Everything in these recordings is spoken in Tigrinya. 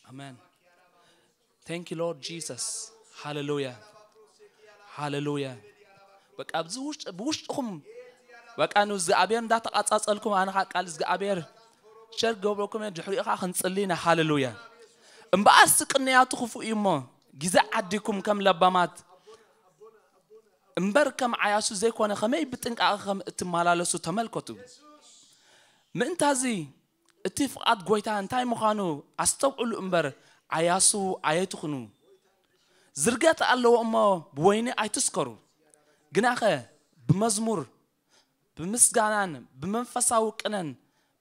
ኣሜን። Thank you Lord Jesus. ሃሌሉያ፣ ሃሌሉያ። በቃ ኣብዚ ውሽጥ ብውሽጥኹም በቃ ንእግዚኣብሔር እንዳተቃጻጸልኩም፣ ኣነ ኸዓ ቃል እግዚኣብሔር ሸር ገብረኩም እየ፣ ድሕሪኡ ኸዓ ክንጽሊ ኢና። ሃሌሉያ። እምበኣርሲ ቅንያቱ ክፉእ እዩ እሞ፣ ግዜ ዓዲኩም ከም ለባማት እምበር ከም ዓያሱ ዘይኮነ፣ ከመይ ብጥንቃቐ ከም እትመላለሱ ተመልከቱ። ምእንታዚ እቲ ፍቓድ ጐይታ እንታይ ምዃኑ ኣስተውዕሉ እምበር፣ ዓያሱ ኣየትኹኑ። ዝርገት ኣለዎ እሞ ብወይኒ ኣይትስከሩ። ግናኸ ብመዝሙር፣ ብምስጋናን ብመንፈሳዊ ቅነን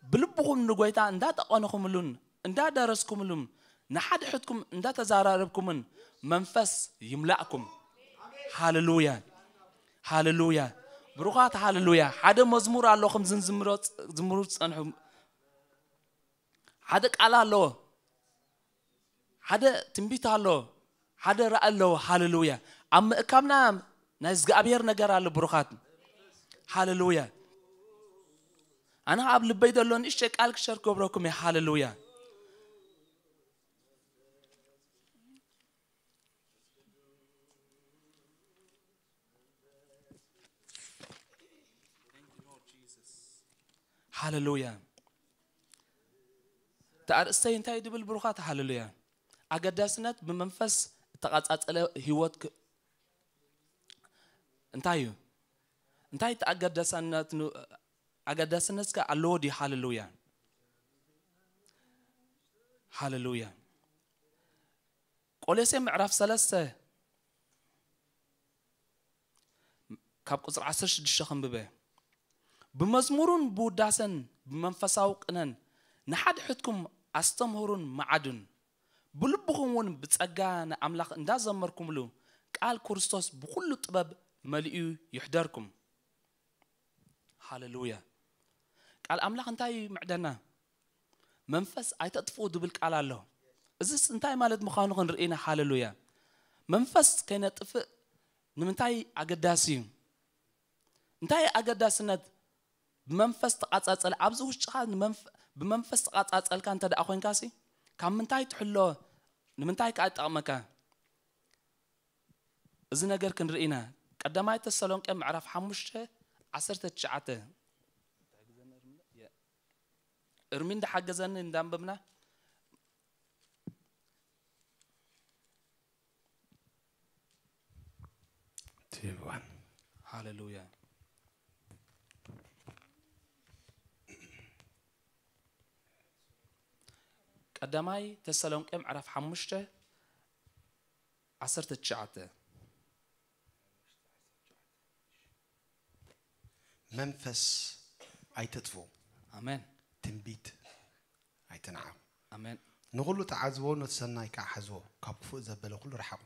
ብልብኹም ንጐይታ እንዳጠቐንኹምሉን እንዳደረስኩምሉን ንሓድሕድኩም እንዳተዛራረብኩምን መንፈስ ይምላእኩም። ሃሌሉያ፣ ሃሌሉያ፣ ብሩኻት፣ ሃሌሉያ። ሓደ መዝሙር ኣሎ፣ ከም ዝን ዝምሮ-፣ ዝምሩ ዝጸንሑ ሓደ ቃል ኣለዎ፣ ሓደ ትንቢት ኣሎ፣ ሓደ ራእይ ኣለዎ። ሃሌሉያ። ኣብ ምእካብና ናይ እግዚኣብሔር ነገር ኣሎ፣ ብሩኻት። ሃሌሉያ። ኣነ ኣብ ልበይ ዘሎ ንእሽተይ ቃል ክሸር ክገብረኩም እየ። ሃሌሉያ። ሃሌሉያ። እቲ ኣርእስተይ እንታይ ድብል፣ ብሩኻት? ሃሌሉያ። ኣገዳስነት ብመንፈስ እተቓጻጸለ ህይወት ክ-፣ እንታይ እዩ? እንታይ እቲ ኣገዳስነት ን-፣ ኣገዳስነት ከ ኣለዎ ድዩ? ሃሌሉያ። ሃሌሉያ። ቆሎሴ ምዕራፍ ሰለስተ ካብ ቁጽሪ ዓሰርተ ሽዱሽተ ከንብበ። ብመዝሙሩን ብውዳሰን ብመንፈሳዊ ቅነን ንሓድሕድኩም ኣስተምህሩን መዓዱን። ብልብኹም እውን ብጸጋ ንኣምላኽ እንዳዘመርኩምሉ ቃል ክርስቶስ ብኹሉ ጥበብ መሊኡ ይሕደርኩም። ሃሌሉያ። ቃል ኣምላኽ እንታይ እዩ ምዕደና? መንፈስ ኣይተጥፍኡ ዝብል ቃል ኣሎ። እዚስ እንታይ ማለት ምዃኑ ክንርኢ ኢና። ሃሌሉያ። መንፈስ ከይነጥፍእ ንምንታይ ኣገዳሲ እዩ? እንታይ ኣገዳስነት ብመንፈስ ተቓጻጸል? ኣብዚ ውሽጥኻ ንመንፈ-፣ ብመንፈስ ተቓጻጸልካ እንተ ደኣ ኮይንካሲ፣ ካብ ምንታይ ትሕሎ? ንምንታይ ከኣ ይጠቕመካ? እዚ ነገር ክንርኢ ኢና። ቀዳማይ ተሰሎንቄ ምዕራፍ ሓሙሽተ ዓሰርተ ትሽዓተ። እርሚ እንዳሓገዘኒ እንዳንበብና። ትብዋን። ሃሌሉያ። ቀዳማይ ተሰሎንቄ ምዕራፍ ሓሙሽተ ዓሰርተ ትሽዓተ። መንፈስ ኣይተጥፍኡ። ኣሜን። ትንቢት ኣይትንዓቑ። ኣሜን። ንኹሉ ተዓዝቦ፣ ነቲ ሰናይ ከኣ ሓዝዎ፣ ካብ ክፉእ ዘበለ ኩሉ ርሓቑ።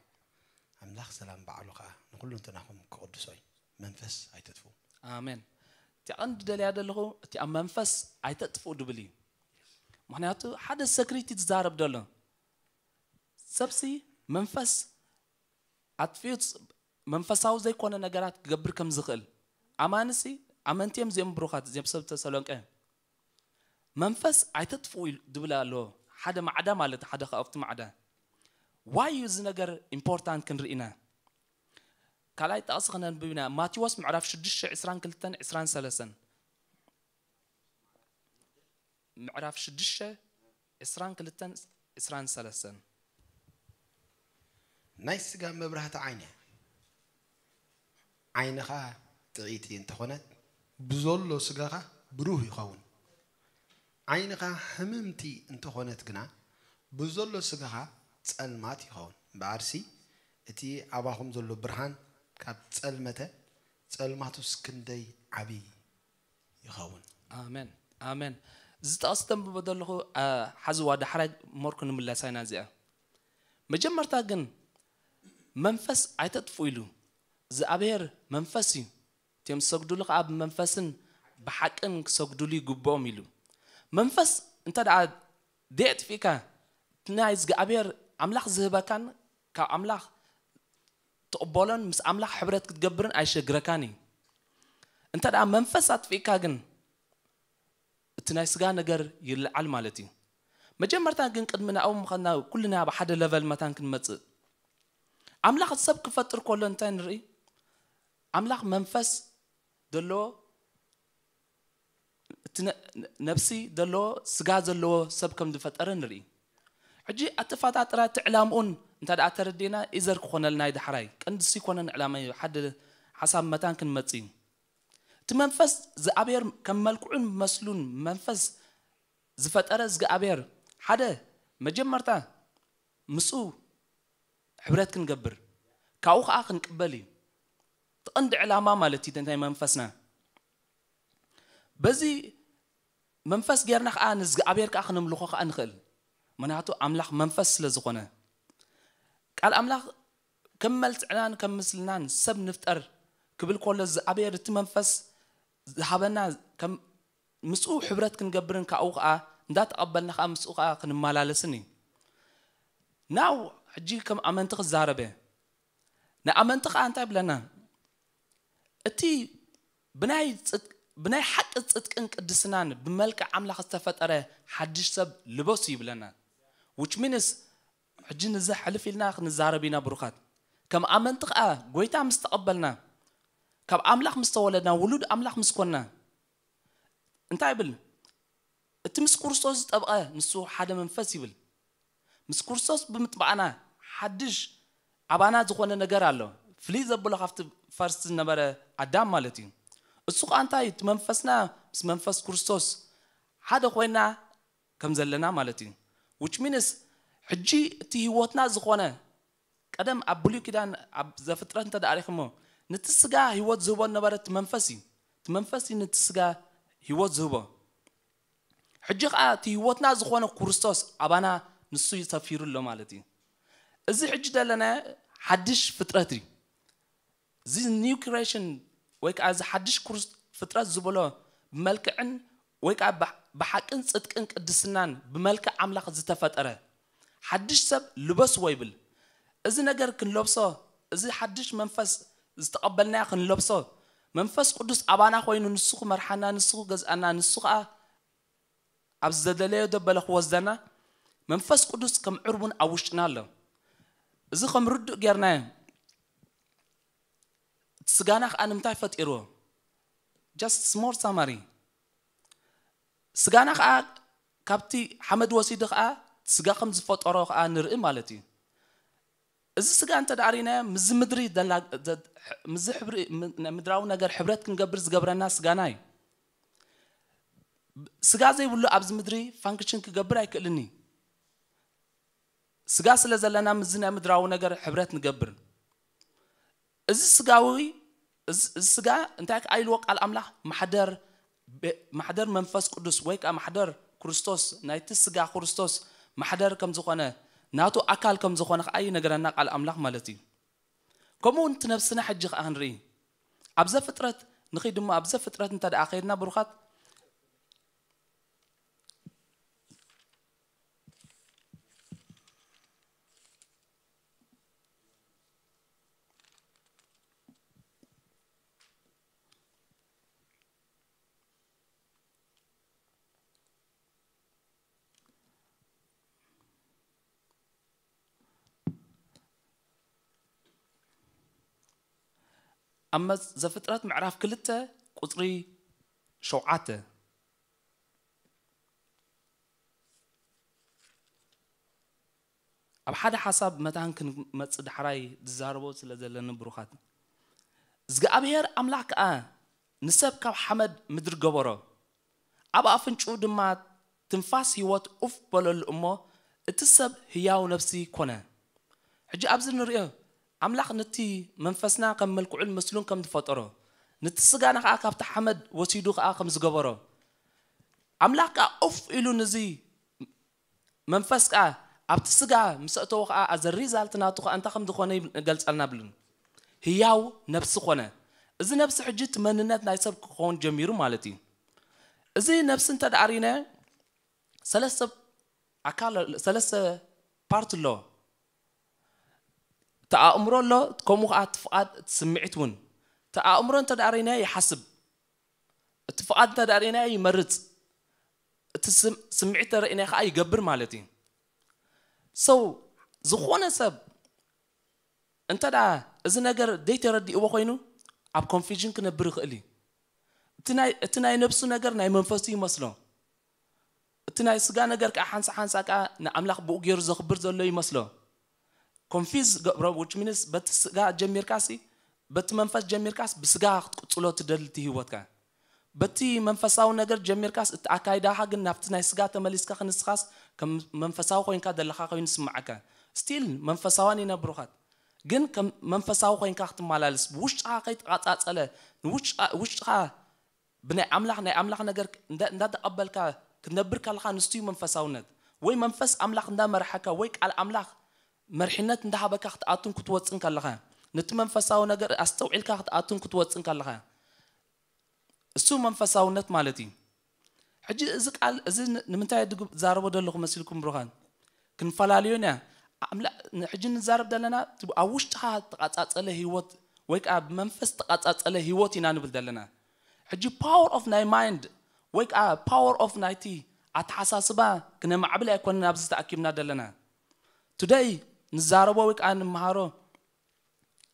ኣምላኽ ሰላም ባዕሉ ከኣ ንኹሉ እንትናኹም ክቕድሶ እዩ። መንፈስ ኣይተጥፍኡ። ኣሜን። እቲ ቀንዲ ደልያ ዘለኹ፣ እቲ ኣብ መንፈስ ኣይተጥፍኡ ድብል እዩ። ምኽንያቱ ሓደ ሰክሪቲ ትዛረብ ዘሎ። ሰብሲ መንፈስ ኣጥፊኡ መንፈሳዊ ዘይኮነ ነገራት ክገብር ከም ዝኽእል። ኣማንሲ፣ ኣመንቲ እዮም እዚኦም ብሩኻት፣ እዚኦም ሰብ ተሰሎንቄ። መንፈስ ኣይተጥፍኡ ኢሉ ድብል ኣሎ። ሓደ ማዕዳ ማለት፣ ሓደ ካብቲ ማዕዳ። ዋይ እዩ እዚ ነገር ኢምፖርታንት ክንርኢ ኢና። ካልኣይ ጥቕሲ ክነንብብ ኢና። ማቴዎስ ምዕራፍ ሽዱሽተ ዕስራን ክልተን ዕስራን ሰለስተን። ምዕራፍ ሽዱሽተ ዕስራን ክልተን ዕስራን ሰለስተን። ናይ ስጋ መብራህቲ ዓይኒ እያ። ዓይንኻ ጥዕይቲ እንተኾነት፣ ብዘሎ ስጋኻ ብሩህ ይኸውን። ዓይንኻ ሕምምቲ እንተኾነት ግና፣ ብዘሎ ስጋኻ ጸልማት ይኸውን። እምበኣርሲ፣ እቲ ኣባኹም ዘሎ ብርሃን ካብ ጸልመተ፣ ጸልማቱስ ክንደይ ዓቢ ይኸውን። ኣሜን፣ ኣሜን። እዚ ጥቕሲ ተንብቦ ዘለኹ፣ ኣ፣ ሓዝዋ ዳሕራይ ሞር ክንምለሳ ኢና እዚኣ። መጀመርታ ግን መንፈስ ኣይተጥፍኡ ኢሉ። እግዚኣብሔር መንፈስ እዩ። እቶም ዝሰግዱሉ ከኣ ብመንፈስን ብሓቅን ክሰግዱሉ ይግብኦም ኢሉ። መንፈስ እንተ ደኣ ደየጥፊእካ፣ እቲ ናይ እግዚኣብሔር ኣምላኽ ዝህበካን ካብ ኣምላኽ ትቕበሎን ምስ ኣምላኽ ሕብረት ክትገብርን ኣይሸግረካን እዩ። እንተ ደኣ መንፈስ ኣጥፊእካ ግን፣ እቲ ናይ ስጋ ነገር ይለዓል ማለት እዩ። መጀመርታ ግን ቅድሚ ናብኡ ምኸድና ኩልና ኣብ ሓደ ለቨል መታን ክንመጽእ። ኣምላኽ ሰብ ክፈጥር ከሎ እንታይ ንርኢ? ኣምላኽ መንፈስ ዘለዎ፣ እቲ ነ-፣ ነብሲ ዘለዎ፣ ስጋ ዘለዎ ሰብ ከም ዝፈጠረ ንርኢ። ሕጂ ኣተፈጣጥራ እቲ ዕላምኡን እንተ ደኣ ተረዲእና ኢዘር ክኾነልና እዩ። ዳሕራይ ቀንዲ እሱ ይኮነን ዕላማ እዩ። ሓደ ሓሳብ መታን ክንመጽእ እዩ። እቲ መንፈስ ዝኣብሔር ከም መልክዑን መስሉን መንፈስ ዝፈጠረ ዝግኣብሔር ሓደ መጀመርታ ምስኡ ሕብረት ክንገብር ካብኡ ከዓ ክንቅበል እዩ። እቲ ቀንዲ ዕላማ ማለት እዩ ናይ መንፈስና። በዚ መንፈስ ጌርና ከዓ ንዝግኣብሔር ከዓ ክነምልኾ ከዓ ንኽእል። ምክንያቱ ኣምላኽ መንፈስ ስለ ዝኾነ። ቃል ኣምላኽ ከም መልክዕናን ከም ምስልናን ሰብ ንፍጠር ክብል ከሎ ዝኣብሔር እቲ መንፈስ ዝሃበና ከም ምስኡ ሕብረት ክንገብርን ካብኡ ከዓ እንዳተቐበልና ከዓ ምስኡ ከዓ ክንመላለስን እዩ። ናው ሕጂ ከም ኣመንቲ ክዛረበ ንኣመንቲ ከዓ እንታይ ብለና? እቲ ብናይ ጽድቅ-፣ ብናይ ሓቂ ጽድቅን ቅድስናን ብመልክዕ ኣምላኽ ዝተፈጠረ ሓድሽ ሰብ ልበሱ ይብለና። Which means ሕጂ ንዚ ሕልፍ ኢልና ክንዛረብ ኢና ብሩኻት። ከም ኣመንቲ ከዓ ጎይታ ምስ ተቐበልና፣ ካብ ኣምላኽ ምስ ተወለድና፣ ውሉድ ኣምላኽ ምስ ኮንና፣ እንታይ ይብል? እቲ ምስ ክርስቶስ ዝጠብቐ ንሱ ሓደ መንፈስ ይብል። ምስ ክርስቶስ ብምጥባዕና ሓድሽ ኣባና ዝኾነ ነገር ኣሎ። ፍልይ ዘብሎ ካብቲ ፈርስት ዝነበረ ኣዳም ማለት እዩ። እሱ ከዓ እንታይ እዩ? እቲ መንፈስና ምስ መንፈስ ክርስቶስ ሓደ ኮይና ከም ዘለና ማለት እዩ። Which means ሕጂ እቲ ህይወትና ዝኾነ ቀደም ኣብ ብሉይ ኪዳን ኣብ ዘፍጥረት እንተ ደኣ ሪኽሞ ነቲ ስጋ ህይወት ዝህቦ ነበረ እቲ መንፈስ እዩ። እቲ መንፈስ እዩ ነቲ ስጋ ህይወት ዝህቦ። ሕጂ ከዓ እቲ ህይወትና ዝኾነ ክርስቶስ ኣባና ንሱ እዩ ሰፊሩ ኣሎ ማለት እዩ። እዚ ሕጂ ዘለና ሓድሽ ፍጥረት እዩ። እዚ ኒው ክሬሽን ወይ ከዓ እዚ ሓድሽ ክርስ-፣ ፍጥረት ዝበሎ ብመልክዕን ወይ ከዓ ብሓ-፣ ብሓቅን ጽድቅን ቅድስናን ብመልክዕ ኣምላኽ ዝተፈጠረ ሓድሽ ሰብ ልበስዎ ይብል። እዚ ነገር ክንለብሶ፣ እዚ ሓድሽ መንፈስ ዝተቐበልናዮ ክንለብሶ፣ መንፈስ ቅዱስ ኣባና ኮይኑ ንሱ ክመርሓና፣ ንሱ ክገዝኣና፣ ንሱ ከዓ ኣብ ዘደለዮ ደበለ ክወስደና መንፈስ ቅዱስ ከም ዕርቡን ኣብ ውሽጥና ኣሎ። እዚ ከም ርዱእ ጌርናዮ፣ እቲ ስጋና ከዓ ንምንታይ ፈጢርዎ? Just small summary። ስጋና ከዓ ካብቲ ሓመድ ወሲዱ ከዓ ስጋ ከም ዝፈጠሮ ከዓ ንርኢ ማለት እዩ። እዚ ስጋ እንተ ደኣ ርኢናዮ፣ ምስዚ ምድሪ ደላ-፣ ደ-፣ ምስዚ ሕብሪ፣ ም-፣ ናይ ምድራዊ ነገር ሕብረት ክንገብር ዝገብረና ስጋና እዩ። ስጋ ዘይብሉ ኣብዚ ምድሪ ፋንክሽን ክገብር ኣይክእልን እዩ። ስጋ ስለ ዘለና ምስዚ ናይ ምድራዊ ነገር ሕብረት ንገብር። እዚ ስጋዊ፣ እዚ፣ እዚ ስጋ እንታይ ከኣ ኢልዎ ቃል ኣምላኽ? ማሕደር፣ ቤ-፣ ማሕደር መንፈስ ቅዱስ ወይ ከኣ ማሕደር ክርስቶስ፣ ናይቲ ስጋ ክርስቶስ ማሕደር ከም ዝኾነ፣ ናቱ ኣካል ከም ዝኾነ ከኣ ይነግረና ቃል ኣምላኽ ማለት እዩ። ከምኡ እውን እቲ ነብስና ሕጂ ከኣ ክንርኢ። ኣብ ዘፍጥረት ንኺድ እሞ፣ ኣብ ዘፍጥረት እንተ ደኣ ኸይድና ብሩኻት፣ ኣብ መጽ-፣ ዘፍጥረት ምዕራፍ ክልተ ቁጽሪ ሸውዓተ። ኣብ ሓደ ሓሳብ መታን ክንመጽእ ዳሕራይ ዝዛረቦ ስለ ዘለኒ ብሩኻት። እግዚኣብሔር ኣምላኽ ከኣ ንሰብ ካብ ሓመድ ምድሪ ገበሮ፣ ኣብ ኣፍንጭኡ ድማ ትንፋስ ህይወት ኡፍ በለሉ እሞ እቲ ሰብ ህያው ነፍሲ ኮነ። ሕጂ ኣብዚ ንርእዮ ኣምላኽ ነቲ መንፈስና ከም መልክዑን ምስሉን ከም ዝፈጠሮ፣ ነቲ ስጋና ከኣ ካብቲ ሓመድ ወሲዱ ከኣ ከም ዝገበሮ፣ ኣምላኽ ከኣ ኡፍ ኢሉ ነዚ መንፈስ ከኣ ኣብቲ ስጋ ምስ ኣእተዎ ከኣ ኣዘ ሪዛልት ናቱ ከኣ እንታይ ከም ዝኾነ ይብል-፣ ይገልጸልና ብሉን። ህያው ነፍሲ ኮነ። እዚ ነፍሲ ሕጂ እቲ መንነት ናይ ሰብ ክኸውን ጀሚሩ ማለት እዩ። እዚ ነፍሲ እንተ ደኣ ርኢነ ሰለስተ ኣካል፣ ሰለስተ ፓርት ኣሎ። እቲ ኣእምሮ ኣሎ፣ ከምኡ ከኣ እቲ ፍቓድ፣ እቲ ስምዒት እውን። እቲ ኣእምሮ እንተ ደኣ ርኢነ ይሓስብ። እቲ ፍቓድ እንተ ደኣ ርኢነ ይመርጽ። እቲ ስምዒት ተረኢናይ ከዓ ይገብር ማለት እዩ። ሰው ዝኾነ ሰብ እንተ ደኣ እዚ ነገር ዘይተረዲእዎ ኮይኑ ኣብ ኮንፊዥን ክነብር ይኽእል እዩ። እቲ ናይ ነብሱ ነገር ናይ መንፈሱ ይመስሎ። እቲ ናይ ስጋ ነገር ከዓ ሓንሳ ሓንሳ ከዓ ንኣምላኽ ብኡ ገይሩ ዘኽብር ዘሎ ይመስሎ። ኮንፊዝ ገብሮ ውጭ ሚንስ በቲ ስጋ ጀሚርካሲ በቲ መንፈስ ጀሚርካስ ብስጋ ክትቅጽሎ ትደሊ እቲ ህይወትካ። በቲ መንፈሳዊ ነገር ጀሚርካስ እቲ ኣካይዳኻ ግን ናብቲ ናይ ስጋ ተመሊስካ ክንስኻስ ከም መንፈሳዊ ኮይንካ ዘለኻ ኮይኑ ስምዓካ። ስቲል መንፈሳዋን ይነብሩኻት ግን ከም መንፈሳዊ ኮይንካ ክትመላለስ ብውሽጥኻ ከይተቓጻጸለ ውሽጥኻ ብናይ ኣምላኽ ናይ ኣምላኽ ነገር እንዳተቐበልካ ክትነብር ከለኻ ንስቱ መንፈሳውነት ወይ መንፈስ ኣምላኽ እንዳመርሓካ ወይ ቃል ኣምላኽ መርሒነት እንዳሃበካ ክትኣቱን ክትወፅን ከለኻ ነቲ መንፈሳዊ ነገር ኣስተውዒልካ ክትኣቱን ክትወፅን ከለኻ እሱ መንፈሳውነት ማለት እዩ። ሕጂ እዚ ቃል እዚ ንምንታይ ዝዛረቦ ዘለኹ መሲልኩም ብሩኻን ክንፈላለዮ ኢና። ሕጂ ንዛረብ ዘለና ኣብ ውሽጥኻ ተቃጻጸለ ህይወት ወይ ከዓ ብመንፈስ ተቃጻጸለ ህይወት ኢና ንብል ዘለና። ሕጂ power of ናይ mind ወይ ከዓ power of ናይቲ ኣተሓሳስባ ክነማዕብል ኣይኮነን ኣብዚ ተኣኪብና ዘለና። Today ንዛረቦ ወይ ከዓ ንመሃሮ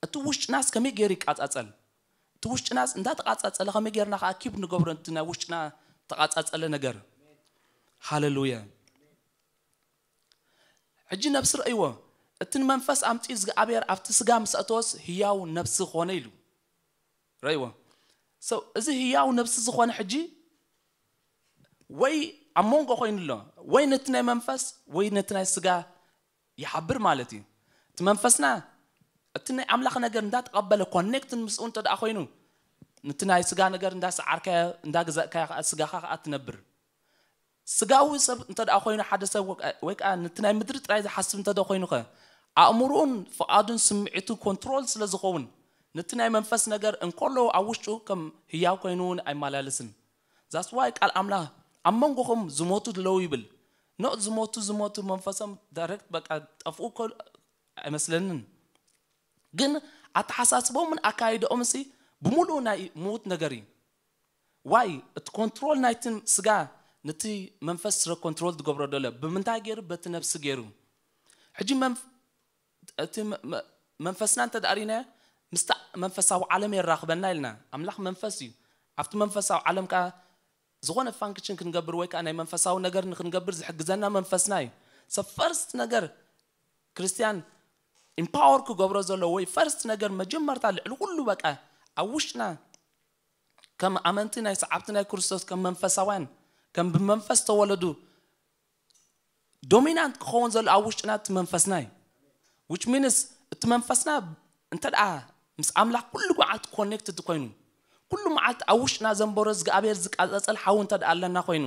እቲ ውሽጥናስ ከመይ ገይሩ ይቃጻጸል? እቲ ውሽጥናስ እንዳተቃጻጸለ ከመይ ገይርና ከዓ ኪብ ንገብሮ እቲ ናይ ውሽጥና ተቃጻጸለ ነገር? ሃሌሉያ። ሕጂ ነብሲ ረእይዎ። እቲ ንመንፈስ ኣምጺኡ እግዚኣብሔር ኣብቲ ስጋ ምስ ኣእተወስ ህያው ነብሲ ኾነ ኢሉ። ረእይዎ። So እዚ ህያው ነብሲ ዝኾነ ሕጂ ወይ ኣብ መንጎ ኮይኑ ኣሎ ወይ ነቲ ናይ መንፈስ ወይ ነቲ ናይ ስጋ ይሓብር ማለት እዩ። እቲ መንፈስና እቲ ናይ ኣምላኽ ነገር እንዳተቐበለ ኮኔክትን ምስኡ እንተ ደኣ ኮይኑ ነቲ ናይ ስጋ ነገር እንዳሰዓርካዮ እንዳገዛእካዮ ከዓ ስጋኻ ከዓ ትነብር። ስጋዊ ሰብ እንተ ደኣ ኮይኑ ሓደ ሰብ ወይ ከዓ ነቲ ናይ ምድሪ ጥራይ ዝሓስብ እንተ ደኣ ኮይኑ ኸ ኣእምሮኡን ፍቓዱን ስምዒቱ ኮንትሮል ስለ ዝኸውን ነቲ ናይ መንፈስ ነገር እንከሎ ኣብ ውሽጡ ከም ህያው ኮይኑ እውን ኣይመላለስን። That's why ቃል ኣምላኽ ኣብ መንጎኹም ዝሞቱ ኣለዉ ይብል። ኖ ዝሞቱ ዝሞቱ መንፈሶም ዳይሬክት በቃ ጠፍኡ እኮ ኣይመስለንን። ግን ኣተሓሳስቦምን ኣካይድኦምሲ ብምሉኡ ናይ ምዉት ነገር እዩ። ዋይ እቲ ኮንትሮል ናይቲ ስጋ ነቲ መንፈስ ስለ ኮንትሮል ዝገብሮ ደሎ ብምንታይ ገይሩ በቲ ነብሲ ገይሩ። ሕጂ እቲ መንፈስና እንተ ደኣ ርኢናዮ ምስታ መንፈሳዊ ዓለም የራኽበና ኢልና። ኣምላኽ መንፈስ እዩ። ኣብቲ መንፈሳዊ ዓለም ከዓ ዝኾነ ፋንክሽን ክንገብር ወይ ከዓ ናይ መንፈሳዊ ነገር ንክንገብር ዝሕግዘና መንፈስና እዩ። ሰብ ፈርስት ነገር ክርስትያን ኢምፓወር ክገብሮ ዘለዎ ወይ ፈርስት ነገር መጀመርታ ልዕሊ ኩሉ በቃ ኣብ ውሽጥና ከም ኣመንቲ ናይ ሰዓብቲ ናይ ክርስቶስ ከም መንፈሳውያን ከም ብመንፈስ ተወለዱ ዶሚናንት ክኸውን ዘሎ ኣብ ውሽጥና እቲ መንፈስና እዩ። Which means እቲ መንፈስና እንተ ደኣ ምስ ኣምላኽ ኩሉ መዓልቲ ኮኔክትድ ኮይኑ ኩሉ መዓልቲ ኣብ ውሽጥና ዘንበሮ እግዚኣብሔር ዝቃጸጸል ሓዊ እንተ ደኣ ኣለና ኮይኑ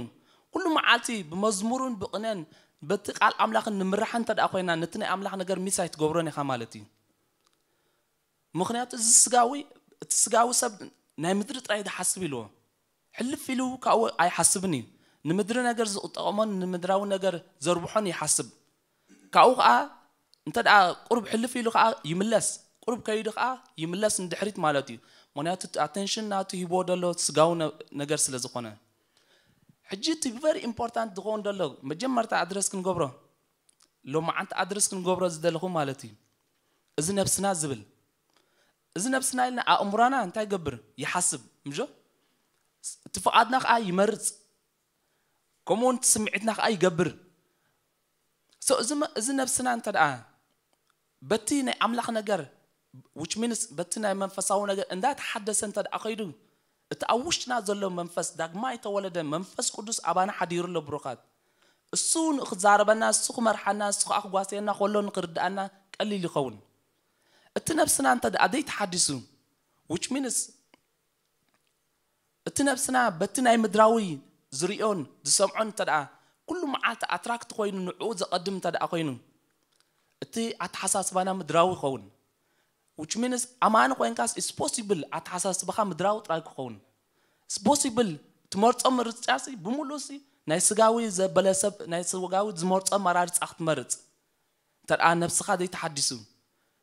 ኩሉ መዓልቲ ብመዝሙርን ብቕነን በቲ ቃል ኣምላኽን ንምራሕ እንተ ደኣ ኮይና ነቲ ናይ ኣምላኽ ነገር ሚስ ኣይትገብሮን ኢኻ ማለት እዩ። ምኽንያቱ እዚ ስጋዊ እቲ ስጋዊ ሰብ ናይ ምድሪ ጥራይ ዝሓስብ ኢልዎ ሕልፍ ኢሉ ካብኡ ኣይሓስብን እዩ። ንምድሪ ነገር ዝጠቐሞን ንምድራዊ ነገር ዘርብሖን ይሓስብ። ካብኡ ከዓ እንተ ደኣ ቁሩብ ሕልፍ ኢሉ ከዓ ይምለስ፣ ቁሩብ ከይዱ ከዓ ይምለስ ንድሕሪት ማለት እዩ። ምክንያቱ እቲ ኣቴንሽን ናቱ ሂቦ ዘሎ ስጋዊ ነገር ስለ ዝኾነ። ሕጂ እቲ ቨሪ ኢምፖርታንት ዝኸውን ዘሎ መጀመርታ ኣድረስ ክንገብሮ ሎማዓንቲ ኣድረስ ክንገብሮ ዝደለኹ ማለት እዩ። እዚ ነብስና ዝብል እዚ ነብስና ኢልና ኣእምሮና እንታይ ይገብር ይሓስብ ምጆ እቲ ፍቓድና ከዓ ይመርፅ ከምኡ እውን ስምዒትና ከዓ ይገብር። እዚ ነብስና እንተ ደኣ በቲ ናይ ኣምላኽ ነገር which means በቲ ናይ መንፈሳዊ ነገር እንዳተሓደሰ እንተ ደኣ ከይዱ እቲ ኣብ ውሽጥና ዘሎ መንፈስ ዳግማይ ተወለደ መንፈስ ቅዱስ ኣባና ሓዲሩ ኣሎ ብሩኻት። እሱ ንክዛረበና እሱ ክመርሓና እሱ ከዓ ክጓስየና ከሎ ንክርድኣና ቀሊል ይኸውን። እቲ ነብስና እንተ ደኣ ዘይተሓዲሱ which means እቲ ነብስና በቲ ናይ ምድራዊ ዝርእዮን ዝሰምዖን እንተ ደኣ ኩሉ መዓልቲ ኣትራክት ኮይኑ ንዕኡ ዘቐድም እንተ ደኣ ኮይኑ እቲ ኣተሓሳስባና ምድራዊ ይኸውን። Which means ኣማኒ ኮይንካስ is possible ኣተሓሳስባኻ ምድራዊ ጥራይ ክኸውን is possible። ትመርጾ ምርጫሲ ብምሉእሲ ናይ ስጋዊ ዘበለ ሰብ ናይ ስጋዊ ዝመርጾ ኣመራርጻ ክትመርጽ እንተ ደኣ ነብስኻ ዘይተሓዲሱ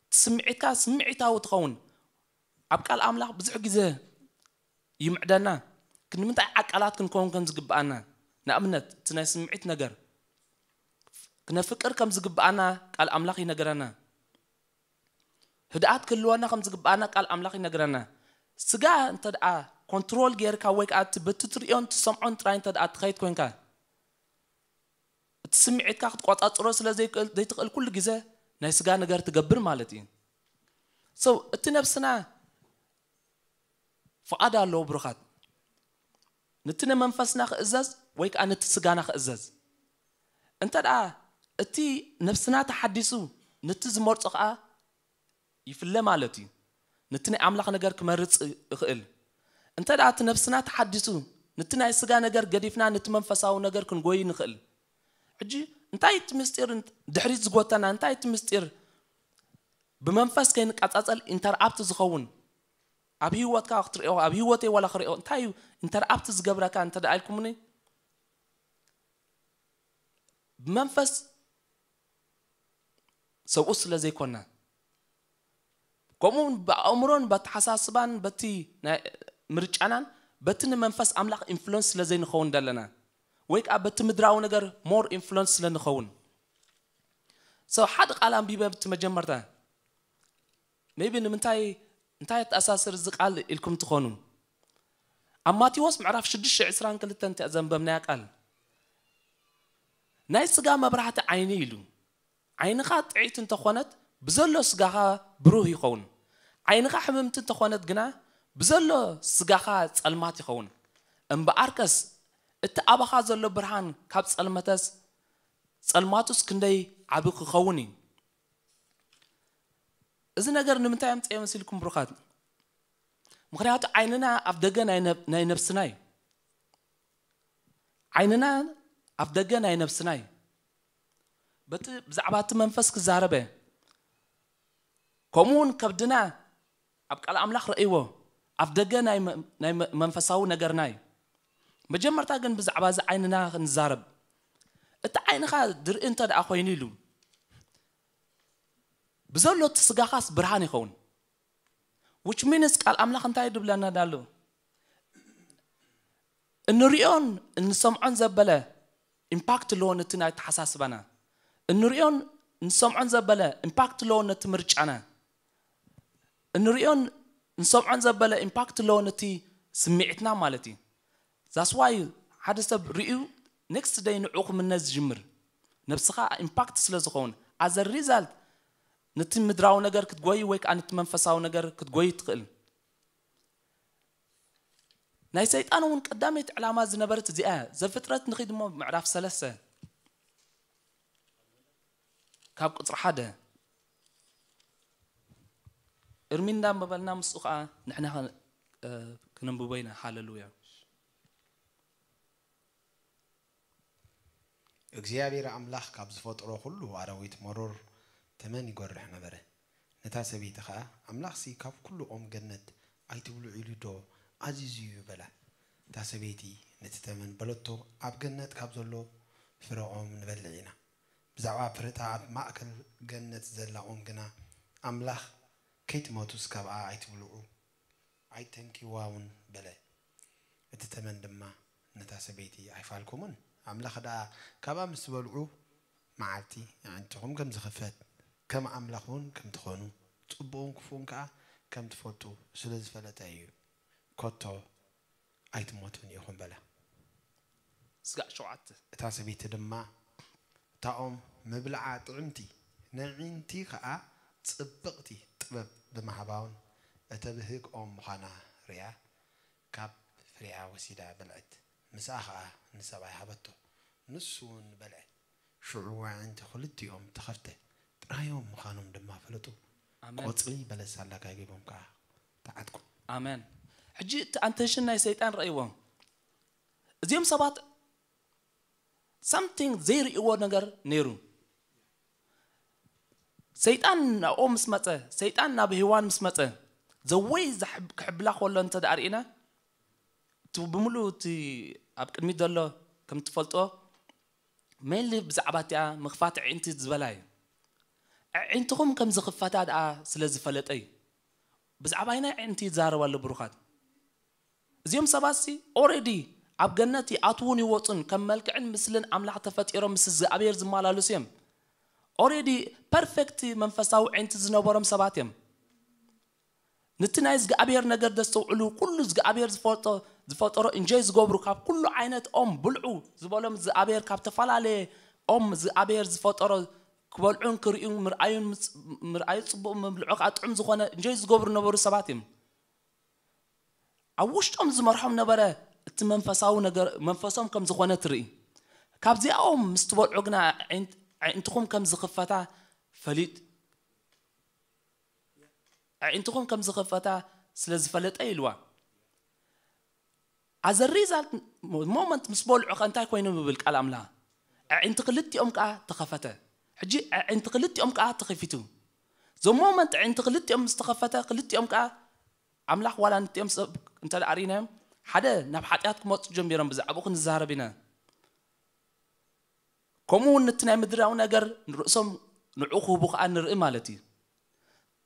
እቲ ስምዒትካ ስምዒታዊ ትኸውን። ኣብ ቃል ኣምላኽ ብዙሕ ግዜ ይምዕደና። ክንምንታይ ዓቃላት ክንከውን ከም ዝግብኣና ንኣብነት እቲ ናይ ስምዒት ነገር ክነፍቅር ከም ዝግብኣና ቃል ኣምላኽ ይነግረና። ህድኣት ክህልወና ከም ዝግብኣና ቃል ኣምላኽ ይነግረና። ስጋ እንተ ደኣ ኮንትሮል ጌርካ ወይ ከዓ እቲ በቲ ትርእዮን ትሰምዖን ጥራይ እንተ ደኣ ትኸይድ ኮንካ፣ እቲ ስምዒትካ ክትቆጻጽሮ ስለ ዘይክእል- ዘይትኽእል ኩሉ ግዜ ናይ ስጋ ነገር ትገብር ማለት እዩ። So እቲ ነብስና ፍቓድ ኣለዎ ብሩኻት። ነቲ ንመንፈስና ክእዘዝ ወይ ከዓ ነቲ ስጋና ክእዘዝ። እንተ ደኣ እቲ ነብስና ተሓዲሱ ነቲ ዝመርጾ ከዓ ይፍለ ማለት እዩ። ነቲ ናይ ኣምላኽ ነገር ክመርጽ እኽእል። እንተ ደኣ እቲ ነብስና ተሓዲሱ ነቲ ናይ ስጋ ነገር ገዲፍና ነቲ መንፈሳዊ ነገር ክንጎይ ንኽእል። ሕጂ እንታይ እቲ ምስጢር ድሕሪት ዝጎተና እንታይ እቲ ምስጢር ብመንፈስ ከይንቃጻጸል ኢንተርኣፕት ዝኸውን ኣብ ህይወትካ ክትሪኦ ኣብ ህይወተይ ዋላ ክሪኦ እንታይ እዩ ኢንተርኣፕት ዝገብረካ እንተ ደኣ ኢልኩምኒ ብመንፈስ ሰብኡ ስለ ዘይኮና ከምኡ እውን ብኣእምሮን በተሓሳስባን በቲ ናይ ምርጫናን በቲ ንመንፈስ ኣምላኽ ኢንፍሉንስ ስለ ዘይንኸውን ዘለና ወይ ከዓ በቲ ምድራዊ ነገር ሞር ኢንፍሉንስ ስለ ንኸውን ሰው ሓደ ቃል ኣንቢበ እቲ መጀመርታ maybe ንምንታይ እንታይ የተኣሳስር እዚ ቃል ኢልኩም ትኾኑ ኣብ ማቴዎስ ምዕራፍ ሽዱሽተ ዕስራን ክልተን እቲኣ ዘንበብናያ ቃል ናይ ስጋ መብራህቲ ዓይኒ ኢሉ ዓይንኻ ጥዒት እንተኾነት ብዘሎ ስጋኻ ብሩህ ይኸውን ዓይንኻ ሕምምቲ እንተኾነት ግና ብዘሎ ስጋኻ ጸልማት ይኸውን እምበኣርከስ እቲ ኣባኻ ዘሎ ብርሃን ካብ ጸልመተስ ጸልማቱስ ክንደይ ዓቢ ክኸውን እዩ እዚ ነገር ንምንታይ ኣምፅኤ መሲልኩም ብሩኻት ምክንያቱ ዓይንና ኣብ ደገ ናይ ነብስና እዩ ዓይንና ኣብ ደገ ናይ ነብስና እዩ በቲ ብዛዕባ እቲ መንፈስ ክዛረበ ከምኡ እውን ከብድና ኣብ ቃል ኣምላኽ ረእይዎ ኣብ ደገ ናይ መንፈሳዊ ነገርና እዩ መጀመርታ ግን ብዛዕባ እዚ ዓይንና ክንዛረብ እቲ ዓይንኻ ድርኢ እንተ ደኣ ኮይኑ ኢሉ ብዘሎ እቲ ስጋኻስ ብርሃን ይኸውን which means ቃል ኣምላኽ እንታይ ድብለና ዳሎ እንሪኦን እንሰምዖን ዘበለ ኢምፓክት ኣለዎ ነቲ ናይ ተሓሳስባና እንሪኦን እንሰምዖን ዘበለ ኢምፓክት ኣለዎ ነቲ ምርጫና እንሪኦን እንሰምዖን ዘበለ ኢምፓክት ኣለዎ ነቲ ስምዒትና ማለት እዩ that's why ሓደ ሰብ ርእዩ next day ንዑ ክምነ ዝጅምር ነብስኻ ኢምፓክት ስለ ዝኸውን as a result ነቲ ምድራዊ ነገር ክትጎይ ወይ ከዓ ነቲ መንፈሳዊ ነገር ክትጎይ ትኽእል ናይ ሰይጣን እውን ቀዳመይቲ ዕላማ ዝነበረት እዚኣ ዘፍጥረት ንኺድ እሞ ምዕራፍ ሰለስተ ካብ ቁፅሪ ሓደ እርሚ እንዳንበበልና ምስኡ ከዓ ንሕና ክነንብቦ ኢና ሃለሉያ እግዚኣብሔር ኣምላኽ ካብ ዝፈጥሮ ኹሉ ኣራዊት መሮር ተመን ይጎርሕ ነበረ። ነታ ሰበይቲ ኸኣ፣ ኣምላኽሲ ካብ ኵሉ ኦም ገነት ኣይትብልዑ ኢሉ ዶ ኣዚዙ እዩ? በላ። እታ ሰበይቲ ነቲ ተመን በለቶ፣ ኣብ ገነት ካብ ዘሎ ፍረ ኦም ንበልዕ ኢና። ብዛዕባ ፍረታ ኣብ ማእከል ገነት ዘላ ኦም ግና፣ ኣምላኽ፣ ከይትመቱስ ካብኣ ኣይትብልዑ፣ ኣይተንክይዋ እውን በለ። እቲ ተመን ድማ ነታ ሰበይቲ ኣይፋልኩምን። ኣምላኽ ደኣ ካብኣ ምስ ትበልዑ መዓልቲ ኣዒንትኹም ከም ዝኽፈት፣ ከም ኣምላኽ እውን ከም ትኾኑ፣ ጽቡቕን ክፉእን ከኣ ከም ትፈልጡ ስለ ዝፈለጠ እዩ። ከቶ ኣይትሞቱን ኢኹም በላ። ስጋዕ ሸውዓተ እታ ሰበይቲ ድማ እታ ኦም ምብልዓ ጥዕምቲ፣ ነዒንቲ ከኣ ጽብቕቲ ጥበብ ብምሃባውን እተብህግ ኦም ምዃና ርእያ፣ ካብ ፍሬኣ ወሲዳ በልዐት። ምስኣ ኸኣ ንሰብኣይ ሃበቶ፣ ንሱ እውን በልዐ። ሽዑ ኣዒንቲ ኽልቲኦም ተኸፍተ፣ ጥራዮም ምዃኖም ድማ ፈለጡ። ኣሜን። ቆጽሊ በለስ ኣላጋጊቦም ከኣ ተዓጥቁ። ኣሜን። ሕጂ እቲ ኣንተንሽን ናይ ሰይጣን ረእይዎም። እዚኦም ሰባት ሳምቲንግ ዘይርእይዎ ነገር ነይሩ። ሰይጣን ናብኦም ምስ መጸ፣ ሰይጣን ናብ ሄዋን ምስ መጸ፣ ዘወይ ክሕብላ ከሎ እንተ ደኣ ርኢና፣ እቲ ብምሉእ እቲ ኣብ ቅድሚት ዘሎ ከም ትፈልጦ ሜንሊ ብዛዕባ እቲኣ ምኽፋት ኣዒንቲ ዝበላ እዩ። ኣዒንትኹም ከም ዝኽፈታ ደኣ ስለ ዝፈለጠ እዩ። ብዛዕባ ናይ ኣዒንቲ ይዛረብ ኣሎ ብሩኻት። እዚኦም ሰባት ሲ ኦረዲ ኣብ ገነት ይኣትዉን ይወፁን፣ ከም መልክዕን ምስልን ኣምላኽ ተፈጢሮም ምስ እግዚኣብሔር ዝመላለሱ እዮም። ኦሬዲ ፐርፌክት መንፈሳዊ ዕንቲ ዝነበሮም ሰባት እዮም። ነቲ ናይ እግዚኣብሔር ነገር ዘስተውዕሉ፣ ኩሉ እግዚኣብሔር ዝፈልጦ ዝፈጠሮ እንጆይ ዝገብሩ፣ ካብ ኩሉ ዓይነት ኦም ብልዑ ዝበሎም እግዚኣብሔር ካብ ተፈላለየ ኦም እግዚኣብሔር ዝፈጠሮ ክበልዑን ክርእዩን ምርኣዩን ምርኣዩ ፅቡቕ ምብልዑ ከዓ ጥዑም ዝኾነ እንጆይ ዝገብሩ ነበሩ ሰባት እዮም። ኣብ ውሽጦም ዝመርሖም ነበረ። እቲ መንፈሳዊ ነገር መንፈሶም ከም ዝኾነ ትርኢ። ካብዚኣኦም ምስ ትበልዑ ግና ኣዒንትኹም ከም ዝኽፈታ ፈሊጥ ኣዒንትኹም ከም ዝኸፈታ ስለ ዝፈለጠ ኢልዋ። ኣዘ ሪዛልት ሞመንት ምስ በልዑ ከ እንታይ ኮይኖም ይብል ቃል ኣምላኽ? ኣዒንቲ ክልቲኦም ከዓ ተኸፈተ። ሕጂ ኣዒንቲ ክልቲኦም ከዓ ተኸፊቱ። ዞ ሞመንት ኣዒንቲ ክልቲኦም ምስ ተኸፈተ ክልቲኦም ከዓ ኣምላኽ ዋላ ንቲኦም ሰብ እንተ ደኣ ርኢናዮም ሓደ ናብ ሓጢኣት ክመፁ ጀሚሮም ብዛዕባኡ ክንዛረብ ኢና። ከምኡ እውን ነቲ ናይ ምድራዊ ነገር ንርእሶም ንዕኡ ክህቡ ከዓ ንርኢ ማለት እዩ።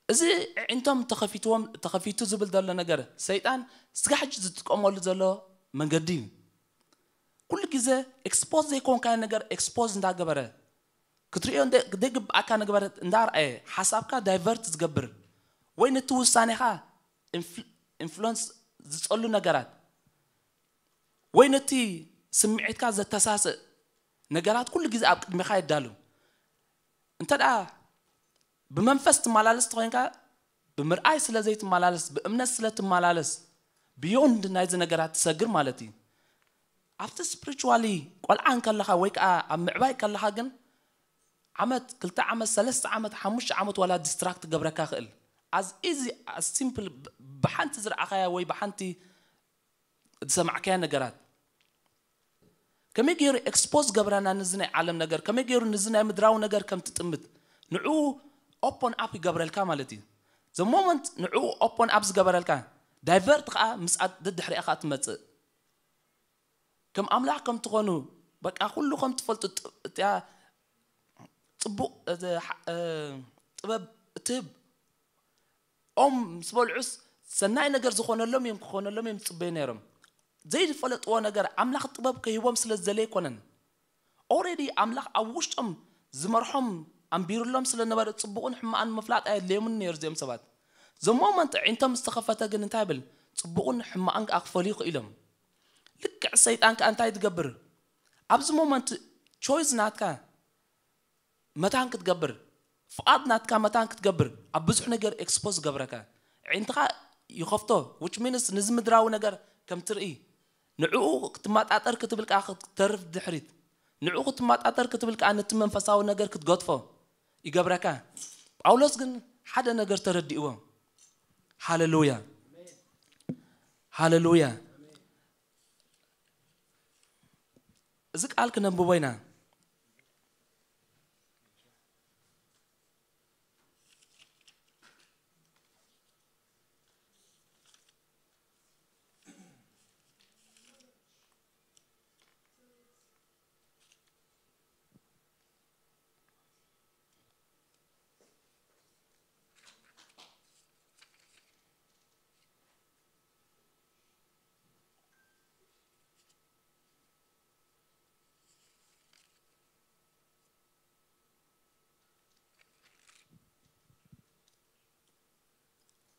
እዚ ኣዒንቶም ተኸፊትዎም ተኸፊቱ ዝብል ዘሎ ነገር ሰይጣን ስጋ ሕጂ ዝጥቀመሉ ዘሎ መንገዲ እዩ። ኩሉ ግዜ ኤክስፖዝ ዘይኮንካዮ ነገር ኤክስፖዝ እንዳገበረ ክትሪኦ ዘይግብኣካ ነገራት እንዳርኣየ ሓሳብካ ዳይቨርት ዝገብር ወይ ነቲ ውሳኔኻ ኢንፍሉንስ ዝፀሉ ነገራት ወይ ነቲ ስምዒትካ ዘተሳስእ ነገራት ኩሉ ግዜ ኣብ ቅድሚኻ የዳሉ። እንተ ደኣ ብመንፈስ ትመላለስ ተኾይንካ ብምርኣይ ስለ ዘይትመላለስ ብእምነት ስለ ትመላለስ ብዮንድ ናይዚ ነገራት ትሰግር ማለት እዩ። ኣብቲ ስፕሪቹዋሊ ቆልዓ እንከለኻ ወይ ከዓ ኣብ ምዕባይ ከለኻ ግን ዓመት ክልተ ዓመት ሰለስተ ዓመት ሓሙሽተ ዓመት ዋላ ዲስትራክት ገብረካ ክእል ኣዝ ኢዚ ኣዝ ሲምፕል ብሓንቲ ዝረኣኻያ ወይ ብሓንቲ ዝሰማዕካያ ነገራት ከመይ ገይሩ ኤክስፖዝ ገብረና ንዚ ናይ ዓለም ነገር ከመይ ገይሩ ንዚ ናይ ምድራዊ ነገር ከም ትጥምት ንዕኡ ኦፖን ኣፕ ይገብረልካ ማለት እዩ። ዘ ሞመንት ንዕኡ ኦፖን ኣፕ ዝገበረልካ ዳይቨርት ከዓ ምስኣት ደድሕሪኣኻ ትመፅእ ከም ኣምላኽ ከም ትኾኑ በቃ ኩሉ ከም ትፈልጡ እያ ፅቡቕ ጥበብ እትህብ ኦም ምስ በልዑስ ሰናይ ነገር ዝኾነሎም እዮም ክኾነሎም እዮም ዝፅበዩ ነይሮም። ዘይዝፈለጥዎ ነገር ኣምላኽ ጥበብ ከሂቦም ስለ ዝደለየ ኣይኮነን። ኦሬዲ ኣምላኽ ኣብ ውሽጦም ዝመርሖም ኣንቢሩሎም ስለ ነበረ ፅቡቕን ሕማቕን ምፍላጥ ኣየድለዮምን ነይሩ እዚኦም ሰባት። ዘ ሞመንት ኣዒንቶም ዝተኸፈተ ግን እንታይ ይብል? ፅቡቕን ሕማቕን ከዓ ክፈልዩ ክኢሎም። ልክዕ ሰይጣን ከዓ እንታይ ትገብር? ኣብዚ ሞመንት ቾይስ ናትካ መታን ክትገብር ፍቓድ ናትካ መታን ክትገብር ኣብ ብዙሕ ነገር ኤክስፖዝ ገብረካ ኣዒንትኻ ይኸፍቶ which means ንዚ ምድራዊ ነገር ከም ትርኢ ንዕኡ ክትመጣጠር ክትብል ከዓ ክትተርፍ ድሕሪት ንዕኡ ክትመጣጠር ክትብል ከዓ ነቲ መንፈሳዊ ነገር ክትገድፎ ይገብረካ። ጳውሎስ ግን ሓደ ነገር ተረዲእዎ። ሃለሉያ ሃለሉያ። እዚ ቃል ክነንብቦ ኢና።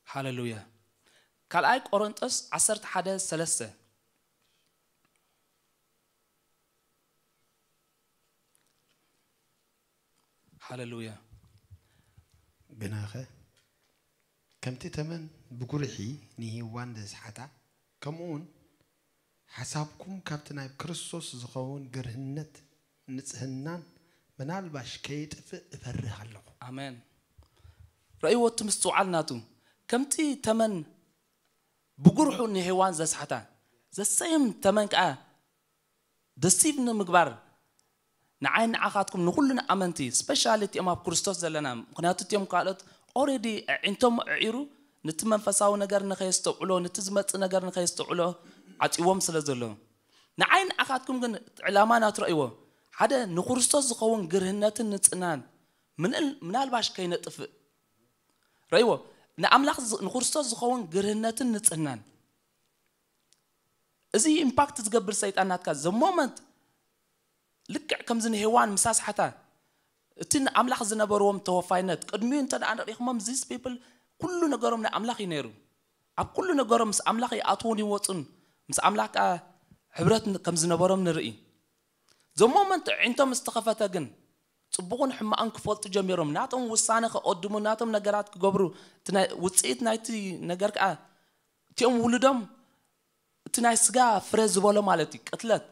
ሃለሉያ። ካልኣይ ቆሮንጦስ ዓሰርተ ሓደ ሰለስተ። ሃለሉያ። ግናኸ ከምቲ ተመን ብጉርሒ ንሂዋን ዘስሓታ፣ ከምኡውን ሓሳብኩም ካብቲ ናይ ክርስቶስ ዝኸውን ግርህነት ንጽህናን ምናልባሽ ከይጥፍእ እፈርህ ኣለኹ። ኣሜን። ረእይዎ እቲ ምስትውዓል ናቱ። ከምቲ ተመን ብጉርሑ ንሄዋን ዘስሓታ ዘሰይም ተመን ከዓ ደሲቭ ንምግባር ንዓይ ንዓኻትኩም ንኹልና ኣመንቲ ስፔሻሊ እቲኦም ኣብ ክርስቶስ ዘለና ምክንያቱ እቲኦም ካልኦት ኦሬዲ ኣዒንቶም ኣዒሩ ነቲ መንፈሳዊ ነገር ንኸየስተውዕሎ ነቲ ዝመፅእ ነገር ንኸየስተውዕሎ ዓፂዎም ስለ ዘሎ ንዓይ ንዓኻትኩም ግን ዕላማ ናትረእይዎ ሓደ ንክርስቶስ ዝኸውን ግርህነትን ንፅህናን ምናልባሽ ከይነጥፍእ ረእይዎ ንኣምላኽ ንክርስቶስ ዝኸውን ግርህነትን ንፅህናን እዚ ኢምፓክት ዝገብር ሰይጣን ናትካ ዘ ሞመንት ልክዕ ከምዚ ንሄዋን ምስ ኣስሓታ እቲ ንኣምላኽ ዝነበርዎም ተወፋይነት ቅድሚኡ እንተ ደኣ ርኢኹሞም ዚስ ፒፕል ኩሉ ነገሮም ንኣምላኽ እዩ ነይሩ። ኣብ ኩሉ ነገሮም ምስ ኣምላኽ ይኣትዉን ይወፁን ምስ ኣምላኽ ከዓ ሕብረት ከም ዝነበሮም ንርኢ። ዘ ሞመንት ኣዒንቶም ምስ ተኸፈተ ግን ፅቡቕን ሕማቕን ክፈልጡ ጀሚሮም ናቶም ውሳነ ከቐድሙ ናቶም ነገራት ክገብሩ ውፅኢት ናይቲ ነገር ከዓ እቲኦም ውሉዶም እቲ ናይ ስጋ ፍረ ዝበሎ ማለት እዩ ቅትለት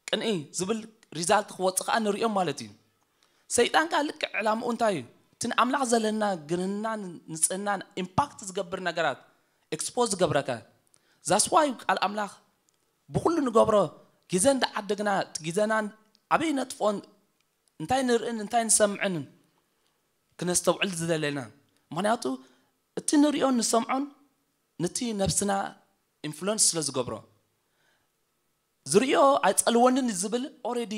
ቅንኢ ዝብል ሪዛልት ክወፅእ ከዓ ንሪኦም ማለት እዩ። ሰይጣን ከዓ ልክዕ ዕላምኡ እንታይ እዩ? እቲ ንኣምላኽ ዘለና ግንህናን ንፅህናን ኢምፓክት ዝገብር ነገራት ኤክስፖዝ ዝገብረካ። ዛስዋይ ቃል ኣምላኽ ብኩሉ ንገብሮ ግዜ እንዳዓደግና እቲ ግዜናን ኣበይ ነጥፍኦን እንታይ ንርእን እንታይ ንሰምዕን ክነስተውዕል ዝደለና። ምክንያቱ እቲ ንሪኦን ንሰምዖን ነቲ ነብስና ኢንፍሉንስ ስለ ዝገብሮ ዝርእዮ ኣይፀልወንን ዝብል ኦሬዲ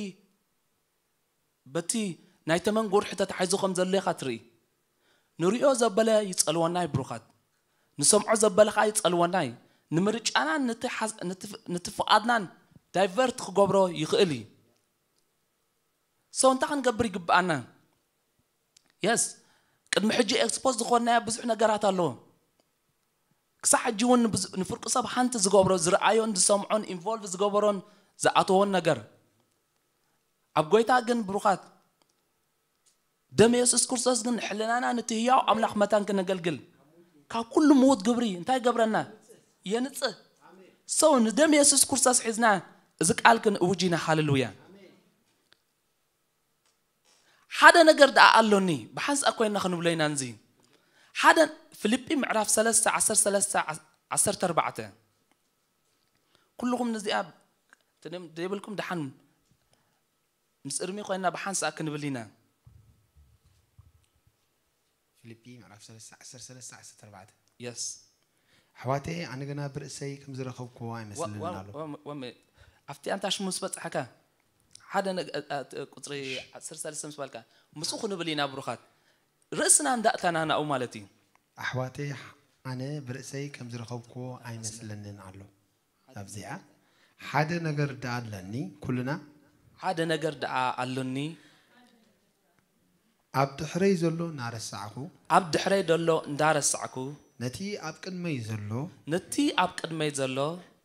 በቲ ናይ ተመን ጎርሒ ተታሒዙ ከም ዘሎ ኢኻ ትርኢ። ንሪኦ ዘበለ ይፀልወና እዩ ብሩኻት፣ ንሰምዖ ዘበለ ከዓ ይፀልወና እዩ። ንምርጫናን ነቲ ፍቓድናን ዳይቨርት ክገብሮ ይኽእል እዩ። ሰው እንታይ ክንገብር ይግብኣና? የስ ቅድሚ ሕጂ ኤክስፖዝ ዝኾንናዮ ብዙሕ ነገራት ኣለዎ። ክሳዕ ሕጂ እውን ንፍርቂ ሰብ ሓንቲ ዝገብሮ ዝረኣዮን ዝሰምዖን ኢንቮልቭ ዝገበሮን ዝኣተዎን ነገር ኣብ ጎይታ ግን ብሩኻት ደም የሱስ ክርስቶስ ግን ሕልናና ነቲ ህያው ኣምላኽ መታን ክነገልግል ካብ ኩሉ ምዉት ግብሪ እንታይ ይገብረና? የንጽህ። ሰው ንደም የሱስ ክርስቶስ ሒዝና እዚ ቃል ክንእውጅ ኢና። ሃሌሉያ። ሓደ ነገር ደኣ ኣሎኒ ብሓንሳእ ኮይና ክንብሎ ኢና። እንዚ ሓደ ፊልጲ ምዕራፍ ሰለስተ ዓሰርተ ሰለስተ ዓሰርተ ኣርባዕተ ኩልኹም ንዚኣ ዘይብልኩም ደሓን ምስ እርሚ ኮይና ብሓንሳእ ክንብል ኢና። ፊልጲ ምዕራፍ ሰለስተ ዓሰርተ ሰለስተ ዓሰርተ ኣርባዕተ የስ ኣሕዋተይ ኣነ ግና ብርእሰይ ከም ዝረኸብክዎ ኣይመስልንን ኣሎ። ኣብቲ ኣንታ ሽሙ ምስ በጻሕካ ሓደ ቁፅሪ ዓሰርተ ሰለስተ ምስ በልካ ምስኡ ክንብል ኢና ብሩኻት ርእስና እንዳእተና ናኡ ማለት እዩ። ኣሕዋተይ ኣነ ብርእሰይ ከም ዝረኸብክዎ ኣይመስለንን ኣሎ። ኣብዚኣ ሓደ ነገር ደኣ ኣለኒ። ኩልና ሓደ ነገር ደኣ ኣሎኒ። ኣብ ድሕረይ ዘሎ እናረሳዕኹ ኣብ ድሕረይ ዘሎ እንዳረሳዕኩ ነቲ ኣብ ቅድመይ ዘሎ ነቲ ኣብ ቅድመይ ዘሎ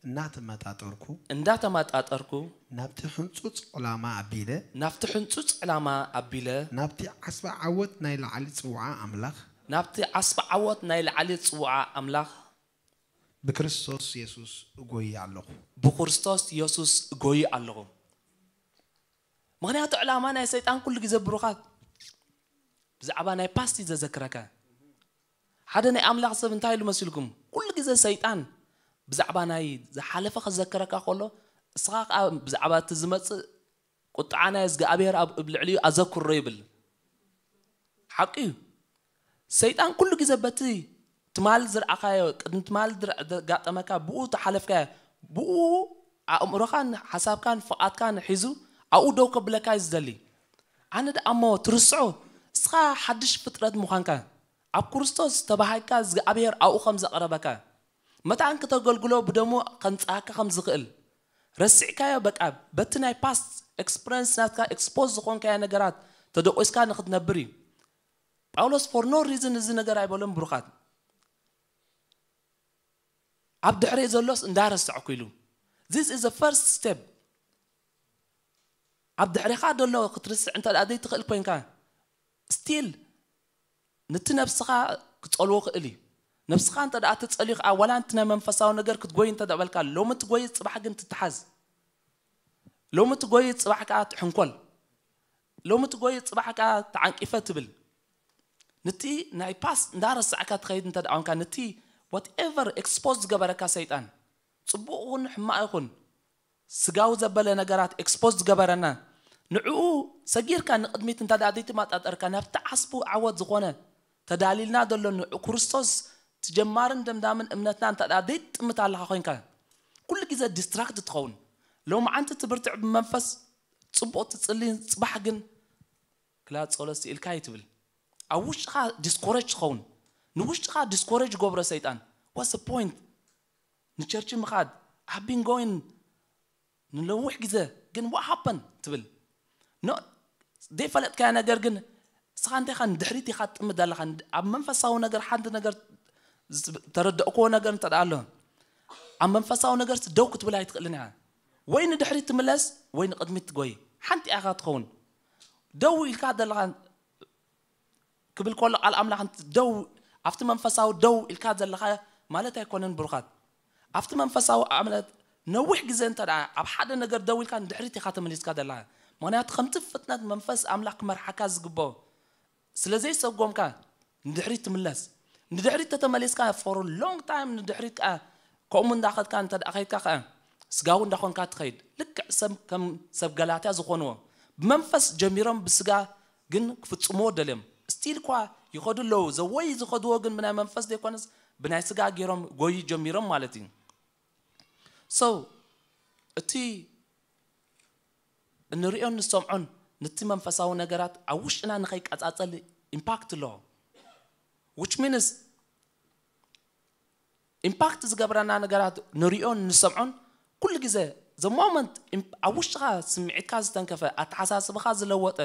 እናተመጣጠርኩ እንዳተመጣጠርኩ ናብቲ ሕንጹጽ ዕላማ ኣቢለ ናብቲ ሕንጹጽ ዕላማ ኣቢለ ናብቲ ዓስቢ ዓወት ናይ ላዕሊ ጽውዓ ኣምላኽ ናብቲ ዓስቢ ዓወት ናይ ላዕሊ ጽውዓ ኣምላኽ ብክርስቶስ የሱስ እጎይ ኣለኹ። ብክርስቶስ የሱስ እጎይ ኣለኹ። ምኽንያቱ ዕላማ ናይ ሰይጣን ኩሉ ግዜ ብሩኻት ብዛዕባ ናይ ፓስት እዩ ዘዘክረካ። ሓደ ናይ ኣምላኽ ሰብ እንታይ ኢሉ መሲልኩም? ኩሉ ግዜ ሰይጣን ብዛዕባ ናይ ዝሓለፈ ክዘክረካ ከሎ እስኻ ከዓ ብዛዕባ እቲ ዝመፅእ ቁጥዓ ናይ እግዚኣብሔር ኣብ ልዕሊኡ ኣዘክሮ ይብል። ሓቂ እዩ። ሰይጣን ኩሉ ግዜ በቲ ትማል ዝረኣኻዮ ቅድሚ ትማል ዘጋጠመካ ብኡ ተሓለፍካዮ ብኡ ኣእምሮኻን ሓሳብካን ፍቓድካን ሒዙ ኣብኡ ደው ከብለካ እዩ ዝደሊ። ኣነ ደኣ እሞ ትርስዖ እስኻ ሓድሽ ፍጥረት ምዃንካ ኣብ ክርስቶስ ተባሂልካ እግዚኣብሔር ኣብኡ ከም ዘቕረበካ መታን ክተገልግሎ ብደሙ ከንጽሃካ ከም ዝኽእል ረሲዕካዮ በቃ በቲ ናይ ፓስት ኤክስፐረንስ ናትካ ኤክስፖዝ ዝኾንካዮ ነገራት ተደቂስካ ንክትነብር እዩ። ጳውሎስ for no reason እዚ ነገር ኣይበሎም ብሩኻት። ኣብ ድሕረይ ዘሎስ እንዳረሳዕኩ ኢሉ this is the first step። ኣብ ድሕሬኻ ዘሎ ክትርስዕ እንተ ደኣ ዘይትኽእል ኮይንካ ስቲል ነቲ ነብስኻ ክጸልዎ ክእል እዩ። ነብስኻ እንተ ደኣ ትጸልዩ ከዓ ዋላ ነቲ ናይ መንፈሳዊ ነገር ክትጎይ እንተ ደኣ በልካ ሎሚ ትጎይ ጽባሕ ግን ትተሓዝ። ሎሚ ትጎይ ጽባሕ ከዓ ትሕንኮል። ሎሚ ትጎይ ጽባሕ ከዓ ተዓንቂፈ ትብል። ነቲ ናይ ፓስት እንዳረሳዕካ ትኸይድ እንተ ደኣ ኮንካ ነቲ ዋትኤቨር ኤክስፖዝ ዝገበረካ ሰይጣን ጽቡቕ ይኹን ሕማቕ ይኹን ስጋዊ ዘበለ ነገራት ኤክስፖዝ ዝገበረና ንዕኡ ሰጊርካ ንቕድሚት እንተ ደኣ ዘይትመጣጠርካ ናብቲ ዓስቡ ዓወት ዝኾነ ተዳሊልና ዘሎ ንዑ ክርስቶስ እቲ ጀማርን ደምዳምን እምነትና እንተ ደኣ ዘይትጥምት ኣለኻ ኮይንካ ኩሉ ግዜ ዲስትራክት ትኸውን። ሎማዓንቲ ትብርትዕ ብመንፈስ ጽቡቕ ትጽሊ ጽባሕ ግን ክላ ጸሎት ስኢልካ እዩ ትብል። ኣብ ውሽጥኻ ዲስኮረጅ ትኸውን። ንውሽጥኻ ዲስኮረጅ ገብሮ ሰይጣን። ዋትስ ፖይንት ንቸርች ምኻድ I've been going ንነዊሕ ግዜ ግን what happened ትብል ኖ ዘይፈለጥካያ ነገር ግን እስኻ እንታይ ኻ ንድሕሪት ኢኻ ትጥምት ኣለኻ። ኣብ መንፈሳዊ ነገር ሓንቲ ነገር ተረደእክዎ ነገር እንተ ኣሎ ኣብ መንፈሳዊ ነገር ደው ክትብል ኣይትኽእልን ኢኻ። ወይ ንድሕሪት ትምለስ ወይ ንቕድሚት ትጎይ ሓንቲ ኢኻ ትኸውን። ደው ኢልካ ዘለኻ ክብል ከሎ ቃል ኣምላኽ ደው ኣብቲ መንፈሳዊ ደው ኢልካ ዘለኻ ማለት ኣይኮነን ብሩኻት። ኣብቲ መንፈሳዊ ኣምለት ነዊሕ ግዜ እንተ ደኣ ኣብ ሓደ ነገር ደው ኢልካ ንድሕሪት ኢኻ ተመሊስካ ዘለኻ። ምኽንያቱ ከምቲ ፍጥነት መንፈስ ኣምላኽ ክመርሓካ ዝግብኦ ስለ ዘይሰጎምካ ንድሕሪት ትምለስ። ንድሕሪት ተተመሊስካ for long time ንድሕሪት ከኣ ከምኡ እንዳኸድካ እንተ ደኣ ኸይድካ ከኣ ስጋዊ እንዳኾንካ ትኸይድ። ልክዕ ሰብ ከም ሰብ ገላትያ ዝኾንዎ ብመንፈስ ጀሚሮም ብስጋ ግን ክፍጽምዎ ደልዮም ስቲል እኳ ይኸዱ ኣለዉ። ዘወይ ዝኸድዎ ግን ብናይ መንፈስ ዘይኮነስ ብናይ ስጋ ገይሮም ጎዩ ጀሚሮም ማለት እዩ። So እቲ እንሪኦን ንሰምዖን ነቲ መንፈሳዊ ነገራት ኣብ ውሽጥና ንኸይቀጻጸል ኢምፓክት ኣለዎ። Which means ኢምፓክት ዝገብረና ነገራት ንሪኦን ንሰምዖን ኩሉ ግዜ the moment ኣብ ውሽጥኻ ስምዒትካ ዝተንከፈ ኣተሓሳስብኻ ዝለወጠ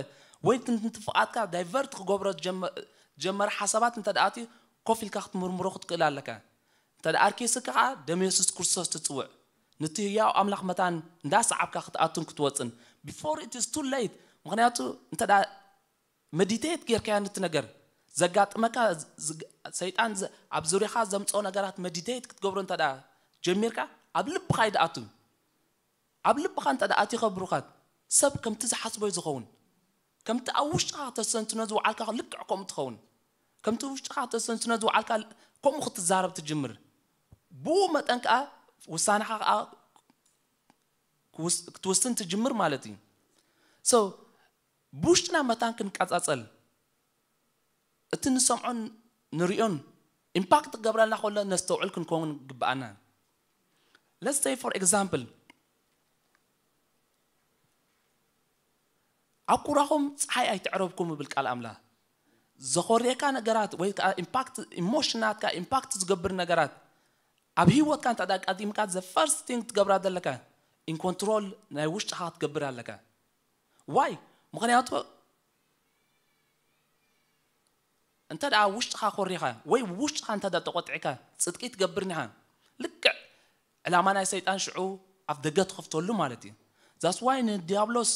ወይ ንትፍቓትካ ዳይቨርት ክገብሮ ዝጀመረ ሓሳባት እንተ ደኣ ኣትዩ ኮፍ ኢልካ ክትምርምሮ ክትክእል ኣለካ። እንተ ደኣ ኣርኪስካ ከዓ ደም የሱስ ክርስቶስ ትፅውዕ ንቲ ህያው ኣምላኽ መታን እንዳሰዓብካ ክትኣቱን ክትወፅን before it is too late። ምክንያቱ እንተ ደኣ መዲቴት ጌርካያ ንቲ ነገር ዘጋጥመካ ሰይጣን ኣብ ዙርያኻ ዘምፅኦ ነገራት መዲቴት ክትገብሮ እንተ ደኣ ጀሚርካ ኣብ ልብኻ ይድኣቱ። ኣብ ልብኻ እንተ ደኣ ኣቲኸ ብሩኻት ሰብ ከምቲ ዝሓስቦ እዩ ዝኸውን። ከምቲ ኣብ ውሽጥኻ ተሰንትኖ ዝወዓልካ ልክዕ ከምኡ ትኸውን። ከምቲ ውሽጥኻ ተሰንትኖ ዝወዓልካ ከምኡ ክትዛረብ ትጅምር። ብኡ መጠን ከዓ ውሳነኻ ከዓ ክትውስን ትጅምር ማለት እዩ። So ብውሽጥና መታን ክንቀጻጸል እቲ ንሰምዖን ንሪኦን ኢምፓክት ክገብረልና ከሎ ነስተውዕል ክንከውን ግብኣና። Let's say for example ኣብ ኩራኹም ፀሓይ ኣይትዕረብኩም ይብል ቃል ኣምላኽ። ዘኾርየካ ነገራት ወይ ከዓ ኢምፓክት ኢሞሽናትካ ኢምፓክት ዝገብር ነገራት ኣብ ህይወትካ እንተ ኣቃዲምካ the first thing ትገብራ ዘለካ ኢንኮንትሮል ናይ ውሽጥኻ ክትገብር ኣለካ። ዋይ ምኽንያቱ እንተ ደኣ ውሽጥኻ ኮሪኻ ወይ ውሽጥኻ እንተ ደኣ ተቆጢዕካ ፅድቂ ትገብር ኒኻ ልክዕ ዕላማ ናይ ሰይጣን ሽዑ ኣብ ደገ ትኸፍተሉ ማለት እዩ። That's why ንዲያብሎስ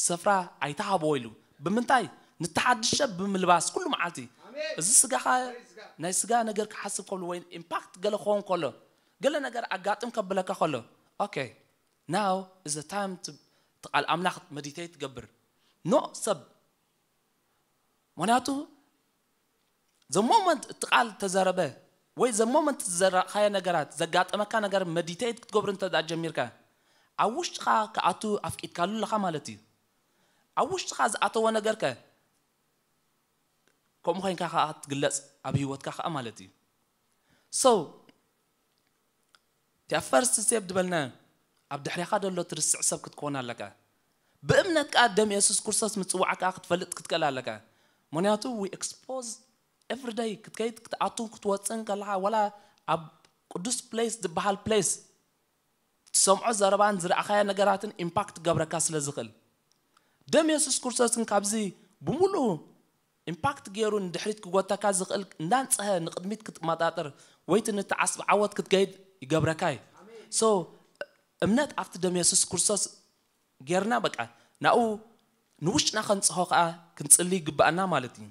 ስፍራ ኣይተሃቦ ኢሉ ብምንታይ ንተሓድሽ ሰብ ብምልባስ ኩሉ መዓልቲ እዚ ስጋኻ ናይ ስጋ ነገር ክሓስብ ከብሉ ወይ ኢምፓክት ገለ ክኸውን ከሎ ገለ ነገር ኣጋጥም ከብለካ ከሎ okay now is the time to ቃል ኣምላኽ መዲቴት ትገብር ኖ ሰብ ምክንያቱ the moment እቲ ቃል ተዘረበ ወይ the moment ዝዘራእካዮ ነገራት ዘጋጠመካ ነገር መዲቴት ክትገብሩ እንተ ጀሚርካ ኣብ ውሽጥኻ ክኣቱ ኣፍቂድካሉ ኣለኻ ማለት እዩ። ኣብ ውሽጥኻ ዝኣተወ ነገርከ ከምኡ ኮይንካ ከዓ ትግለፅ ኣብ ህይወትካ ከዓ ማለት እዩ። So እቲ ኣብ ፈርስት ስቴፕ ዝበልና ኣብ ድሕሬኻ ዘሎ ትርስዕ ሰብ ክትኮን ኣለካ። ብእምነት ከዓ ደም የሱስ ክርስቶስ ምፅዋዕ ከዓ ክትፈልጥ ክትክእል ኣለካ። ምክንያቱ we expose everyday ክትከይድ ክትኣቱን ክትወፅን ከለካ ዋላ ኣብ ቅዱስ ፕሌስ ዝበሃል ፕሌስ ትሰምዖ ዘረባን ዝረኣኻያ ነገራትን ኢምፓክት ገብረካ ስለ ዝኽእል ደም የሱስ ክርስቶስን ካብዚ ብምሉኡ ኢምፓክት ገይሩ ንድሕሪት ክጎተካ ዝኽእል እንዳንፀሀ ንቕድሚት ክትመጣጠር ወይቲ ንተዓስብ ዓወት ክትገይድ ይገብረካ እዩ። So እምነት ኣብቲ ደም የሱስ ክርስቶስ ጌርና በቃ ናኡ ንውሽጥና ከንፅሆ ከዓ ክንፅሊ ይግባኣና ማለት እዩ።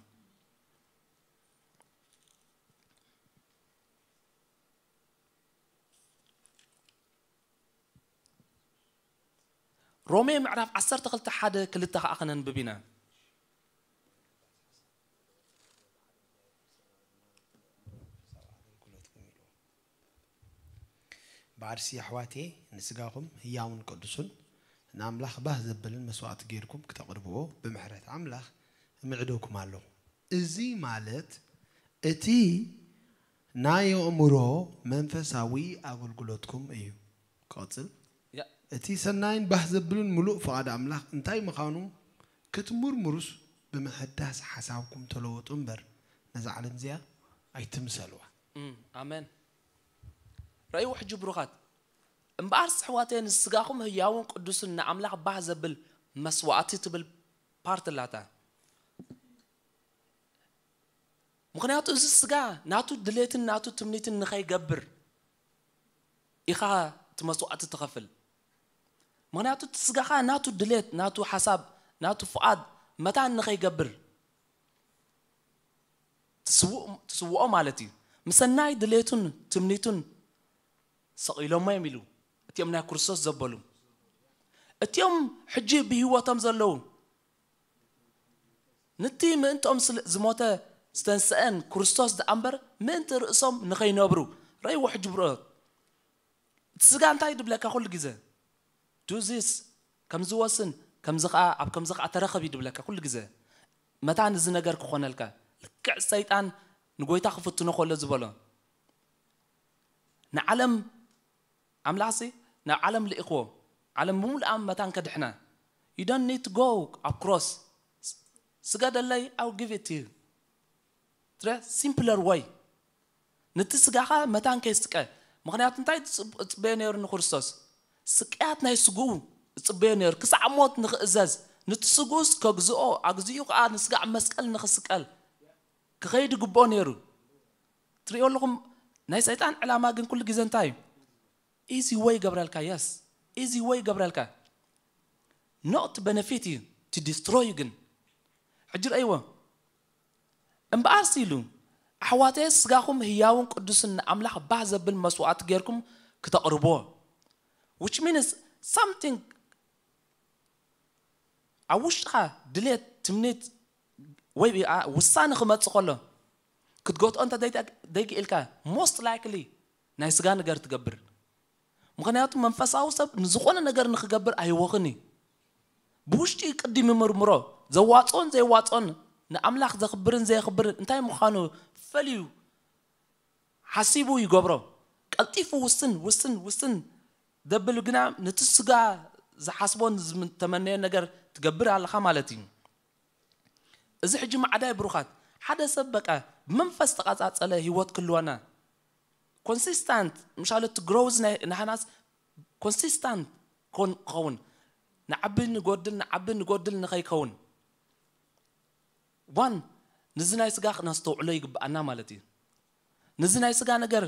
ሮሜ ምዕራፍ ዓሰርተ ክልተ ሓደ ክልተ ከዓ ከነንብብ ኢና። በዓርሲ ኣሕዋቴ ንስጋኹም ህያውን ቅዱሱን ንኣምላኽ ባህ ዘብልን መስዋእቲ ጌርኩም ክተቕርብዎ ብምሕረት ኣምላኽ እምዕደኩም ኣለኹ። እዚ ማለት እቲ ናይ ኣእምሮ መንፈሳዊ ኣገልግሎትኩም እዩ። ክቕጽል እቲ ሰናይን ባህ ዘብልን ምሉእ ፍቓድ ኣምላኽ እንታይ ምዃኑ ክትምርምሩስ ብምሕዳስ ሓሳብኩም ተለወጡ እምበር ነዛ ዓለም እዚኣ ኣይትምሰልዋ። ኣሜን። ረእይዎ ሕጂ ብሩኻት እምበኣርስ ኣሕዋተየ ንስጋኹም ህያውን ቅዱስን ንኣምላኽ ባህ ዘብል መስዋእቲ ትብል ፓርት ኣላታ። ምኽንያቱ እዚ ስጋ ናቱ ድሌትን ናቱ ትምኒትን ንኸይገብር ኢኻ እቲ መስዋእቲ ትኸፍል። ምኽንያቱ እቲ ስጋኻ ናቱ ድሌት፣ ናቱ ሓሳብ፣ ናቱ ፍቓድ መታን ንኸይገብር ትስውኦ ማለት እዩ። ምሰናይ ድሌቱን ትምኒቱን ሰቒሎሞ እዮም ኢሉ እቲኦም ናይ ክርስቶስ ዘበሉ። እቲኦም ሕጂ ብህይወቶም ዘለዉ ንቲ ምእንቶም ዝሞተ ዝተንስአን ክርስቶስ ደኣ እምበር ምእንቲ ርእሶም ንኸይነብሩ። ረይዎ ሕጂ ብርኦት እቲ ስጋ እንታይ ድብለካ ኩሉ ግዜ ዱዚስ ከምዚ ወስን ከምዚ ከዓ ኣብ ከምዚ ከዓ ተረኸብ እዩ ድብለካ ኩሉ ግዜ። መታን እዚ ነገር ክኾነልካ ልክዕ ሰይጣን ንጎይታ ክፍትኖ ከሎ ዝበሎ ንዓለም ኣምላኽሲ ናብ ዓለም ልኢኽዎ ዓለም ብምሉኣ መታን ከድሕና። You don't need to go ኣብ ክሮስ። ስገደለይ ኣው ጊቭ ኢት ዩ ትረ ሲምፕለር ወይ። ነቲ ስጋኻ መታን ከይስቀ። ምኽንያቱ እንታይ ዝጽበዮ ነይሩ ንክርስቶስ? ስቅያት ናይ ስግኡ ዝጽበዮ ነይሩ ክሳዕ ሞት ንክእዘዝ። ነቲ ስግኡስ ከግዝኦ ኣግዚኡ ከዓ ንስጋዕ መስቀል ንክስቀል ክኸይድ ይግብኦ ነይሩ። ትሪኦ ኣለኹም? ናይ ሰይጣን ዕላማ ግን ኩሉ ግዜ እንታይ እዩ? ኢዚ ወይ ይገብረልካ። የስ፣ ኢዚ ወይ ይገብረልካ። ኖት በነፊት እዩ፣ ቲ ዲስትሮይ ግን። ሕጂ ረእይዎ። እምበኣርሲ ኢሉ ኣሕዋተየ ስጋኹም ህያውን ቅዱስን ንኣምላኽ ባህ ዘብል መስዋእቲ ጌርኩም ክተቕርብዎ። Which means something ኣብ ውሽጥኻ ድሌት ትምኒት ወይ ውሳነ ክመፅእ ከሎ ክትገትኦ እንተ ዘይክእልካ most likely ናይ ስጋ ነገር ትገብር። ምኽንያቱ መንፈሳዊ ሰብ ንዝኾነ ነገር ንክገብር ኣይወኽን እዩ። ብውሽጢ ቅድም ይምርምሮ። ዘዋፅኦን ዘይዋፅኦን ንኣምላኽ ዘኽብርን ዘየኽብርን እንታይ ምዃኑ ፈልዩ ሓሲቡ ይገብሮ። ቀልጢፉ ውስን ውስን ውስን ደብል ግና ነቲ ስጋ ዝሓስቦን ዝተመነዮ ነገር ትገብር ኣለኻ ማለት እዩ። እዚ ሕጂ ማዕዳይ ብሩኻት ሓደ ሰብ በቃ ብመንፈስ ተቓጻጸለ ህይወት ክልወና ኮንሲስታንት ምሻለ እቲ ግሮውዝ ናህናስ ኮንሲስታንት ክኸውን ንዓቢ ንጎድል ንዓቢ ንጎድል ንኸይከውን ዋን ንዚ ናይ ስጋ ክነስተውዕሎ ይግብኣና ማለት እዩ። ነዚ ናይ ስጋ ነገር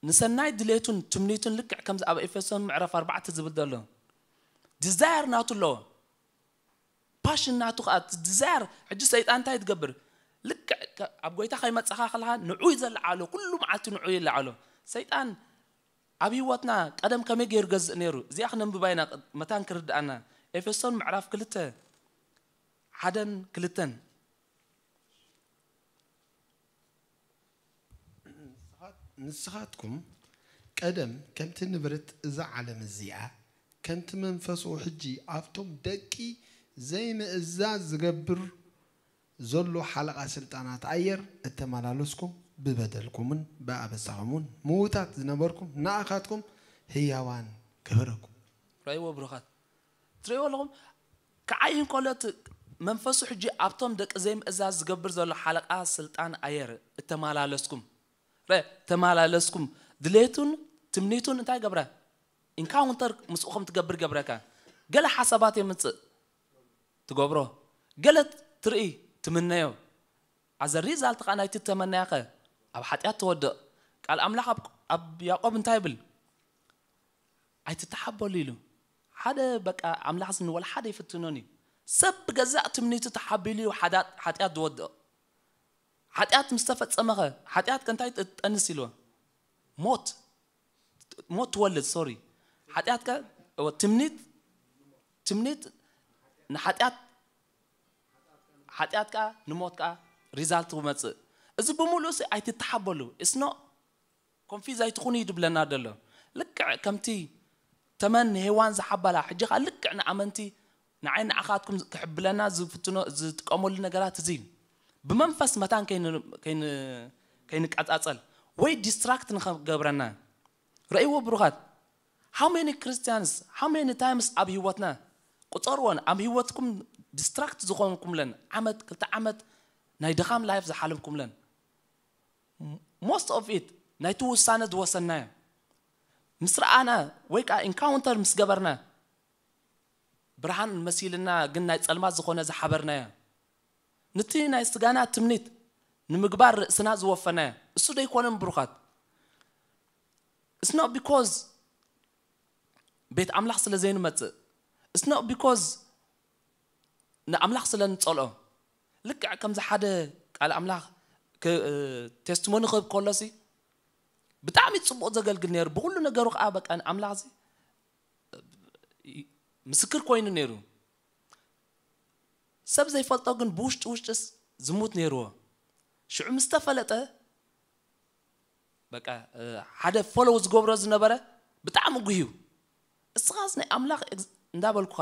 ንሰናይ ድሌቱን ትምኒቱን ልክዕ ከምዚ ኣብ ኤፌሶን ምዕራፍ ኣርባዕተ ዝብል ዘሎ ዲዛየር ናቱ ኣለዎ። ፓሽን ናቱ ከዓ ዲዛየር። ሕጂ ሰይጣን እንታይ ትገብር? ልክዕ ኣብ ጎይታ ከይመፀኻ ከለካ ንዑ ይዘለዓሎ ኩሉ መዓልቲ ንዑ ይለዓሎ። ሰይጣን ኣብ ህይወትና ቀደም ከመይ ገይሩ ገዝእ ነይሩ? እዚኣ ክነንብባ ኢና መታን ክርድኣና። ኤፌሶን ምዕራፍ ክልተ ሓደን ክልተን ንስኻትኩም ቀደም ከምቲ ንብረት እዛ ዓለም እዚኣ ከምቲ መንፈሱ ሕጂ ኣብቶም ደቂ ዘይምእዛዝ ዝገብር ዘሎ ሓለቓ ስልጣናት ኣየር እተመላለስኩም ብበደልኩምን ብኣበሳኹምን ምዉታት ዝነበርኩም ንኣኻትኩም ህያዋን ገበረኩም። ረእይዎ ብሩኻት ትርእይዎ ኣለኹም። ክዓይ እንከሎ እቲ መንፈሱ ሕጂ ኣብቶም ደቂ ዘይምእዛዝ ዝገብር ዘሎ ሓለቓ ስልጣን ኣየር እተመላለስኩም ረ ተመላለስኩም ድሌቱን ትምኒቱን እንታይ ገብረ ኢንካውንተር ምስኡ ከም ትገብር ገብረካ። ገለ ሓሳባት የምፅእ ትገብሮ፣ ገለ ትርኢ ትምነዮ። ኣዘ ሪዛልት ከዓ ናይቲ ተመናያኸ ኣብ ሓጢኣት ተወድቕ። ቃል ኣምላኽ ኣብ ያዕቆብ እንታይ ይብል? ኣይትተሓበሉ ኢሉ። ሓደ በቃ ኣምላኽ ዝንወል ሓደ ይፍትኖን እዩ። ሰብ ብገዛእ ትምኒቱ ተሓቢሉ እዩ ሓጢኣት ዝወድቕ። ሓጢኣት ምስ ተፈጸመኸ ሓጢኣት ከ እንታይ ትጠንስ ኢልዎ? ሞት ሞት ትወልድ። ሶሪ ሓጢኣት ከ ትምኒት ትምኒት ንሓጢኣት ሓጢኣት ከኣ ንሞት ከኣ ሪዛልት ክመጽእ። እዚ ብምሉእ ሲ ኣይትተሓበሉ። It's not confuse ኣይትኹኑ እዩ ድብለና ዘሎ። ልክዕ ከምቲ ተመን ንሄዋን ዝሓበላ ሕጂ ከኣ ልክዕ ንኣመንቲ ንዓይ ንዓኻትኩም ክሕብለና ዝፍትኖ ዝጥቀመሉ ነገራት እዚ እዩ። ብመንፈስ መታን ከይንቀጻጸል ወይ ዲስትራክት ንኸገብረና ረእይዎ ብሩኻት። How many Christians how many times ኣብ ህይወትና ቁጸርዎን ኣብ ህይወትኩም ዲስትራክት ዝኾንኩምለን ዓመት ክልተ ዓመት ናይ ድኻም ላይፍ ዝሓለምኩምለን most of it ናይቲ ውሳነ ዝወሰናዮ ምስ ረኣና ወይ ከዓ ኢንካውንተር ምስ ገበርና ብርሃን መሲልና ግን ናይ ጸልማት ዝኾነ ዝሓበርናዮ፣ ንቲ ናይ ስጋና ትምኒት ንምግባር ርእስና ዝወፈናዮ እሱ ዶ ኣይኮነን ብሩኻት? It's not because ቤት ኣምላኽ ስለ ዘይንመጽእ፣ it's not because ንኣምላኽ ስለ ንጸልኦ። ልክዕ ከምዚ ሓደ ቃል ኣምላኽ ቴስቲሞኒ ክህብ ከሎሲ ብጣዕሚ ጽቡቕ ዘገልግል ነይሩ። ብኩሉ ነገሩ ከዓ በቃ ንኣምላኽ ምስክር ኮይኑ ነይሩ። ሰብ ዘይፈልጦ ግን ብውሽጢ ውሽጢስ ዝሙት ነይርዎ። ሽዑ ምስ ተፈለጠ በቃ ሓደ ፎሎው ዝገብሮ ዝነበረ ብጣዕሚ ጉህዩ። እስኻስ ናይ ኣምላኽ እንዳበልኩኻ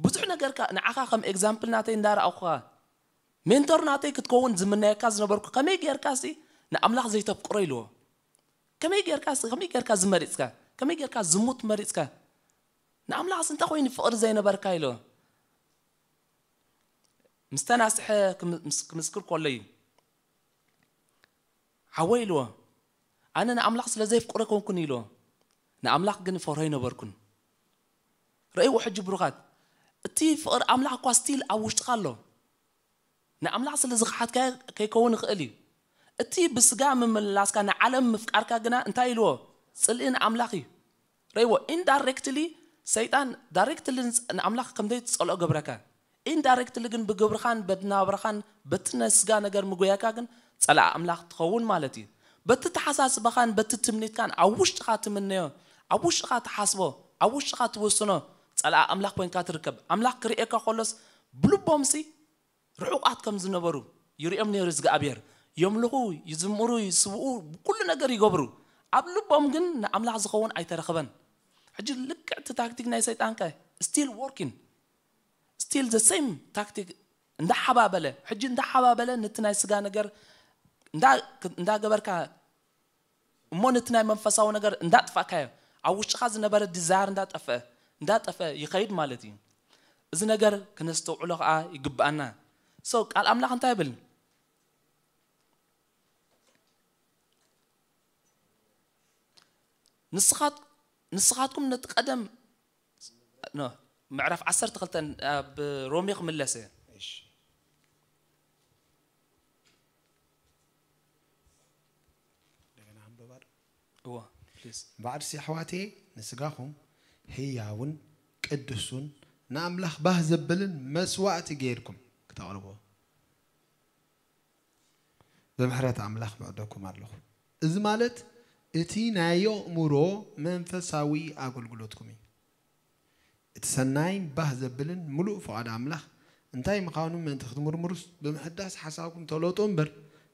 ብዙሕ ነገርካ ንዓኻ ከም ኤግዛምፕል ናተይ እንዳረኣኹኻ ሜንቶር ናተይ ክትከውን ዝምነየካ ዝነበርኩ ከመይ ጌርካ ሲ ንኣምላኽ ዘይተፍቅሮ ኢልዎ። ከመይ ጌርካ ሲ ከመይ ጌርካ ዝመሪጽካ ከመይ ጌርካ ዝሙት መሪጽካ ንኣምላኽስ እንታይ ኮይኑ ፍቕሪ ዘይነበርካ ኢልዎ። ምስ ተናስሐ ክምስክር ከሎ እዩ ሓወይ ኢልዎ። ኣነ ንኣምላኽ ስለ ዘየፍቅሮ ኣይኮንኩን ኢልዎ። ንኣምላኽ ግን እፈርሆ ኣይነበርኩን። ረእይዎ ሕጂ ብሩኻት፣ እቲ ፍቕሪ ኣምላኽ እኳ ስቲል ኣብ ውሽጥኻ ኣሎ። ንኣምላኽ ስለ ዝኸሓድካዮ ከይከውን ይኽእል እዩ። እቲ ብስጋ ምምልላስካ ንዓለም ምፍቃርካ ግና እንታይ ኢልዎ? ጽልኢ ንኣምላኽ እዩ። ረእይዎ ኢንዳይሬክትሊ ሰይጣን ዳይሬክትሊ ንኣምላኽ ከም ዘይትጸልኦ ገብረካ። ኢንዳይሬክትሊ ግን ብግብርኻን በድናብረኻን በቲ ናይ ስጋ ነገር ምጉያካ ግን ጸላእ ኣምላኽ ትኸውን ማለት እዩ። በቲ ተሓሳስባኻን በቲ ትምኒትካን ኣብ ውሽጥኻ ትምነዮ ኣብ ውሽጥኻ ትሓስቦ ኣብ ውሽጥኻ ትወስኖ ጸላእ ኣምላኽ ኮይንካ ትርከብ። ኣምላኽ ክርእየካ ከሎስ ብልቦምሲ ርሑቓት ከም ዝነበሩ ይርእዮም ነይሩ እግዚኣብሔር። የምልኹ፣ ይዝምሩ፣ ይስውኡ፣ ኩሉ ነገር ይገብሩ። ኣብ ልቦም ግን ንኣምላኽ ዝኸውን ኣይተረኽበን። ሕጂ ልክዕ እቲ ታክቲክ ናይ ሰይጣንከ still working still the same ታክቲክ እንዳሓባበለ ሕጂ እንዳሓባበለ ነቲ ናይ ስጋ ነገር እንዳገበርካ እሞ ነቲ ናይ መንፈሳዊ ነገር እንዳጥፋእካዮ ኣብ ውሽጥኻ ዝነበረ ዲዛየር እንዳጠፍአ እንዳጠፍአ ይኸይድ ማለት እዩ። እዚ ነገር ክነስተውዕሎ ከዓ ይግብኣና። So ቃል ኣምላኽ እንታይ ይብል? ንስኻትኩም ነቲ ቀደም ምዕራፍ ዓሰርተ ክልተ ኣብ ሮሜ ክምለስ እየ። እምበኣርሲ ኣሕዋተየ ንስጋኹም ህያውን ቅዱሱን ንኣምላኽ ባህ ዘብልን መስዋእቲ ገይርኩም ክተቕርብዎ ብምሕረት ኣምላኽ ምዕደኩም ኣለኹ። እዚ ማለት እቲ ናይ ኣእምሮ መንፈሳዊ ኣገልግሎትኩም እዩ። እቲ ሰናይን ባህ ዘብልን ምሉእ ፍቓድ ኣምላኽ እንታይ ምዃኑ ምእንቲ ክትምርምሩስ ብምሕዳስ ሓሳብኩም ተለውጡ እምበር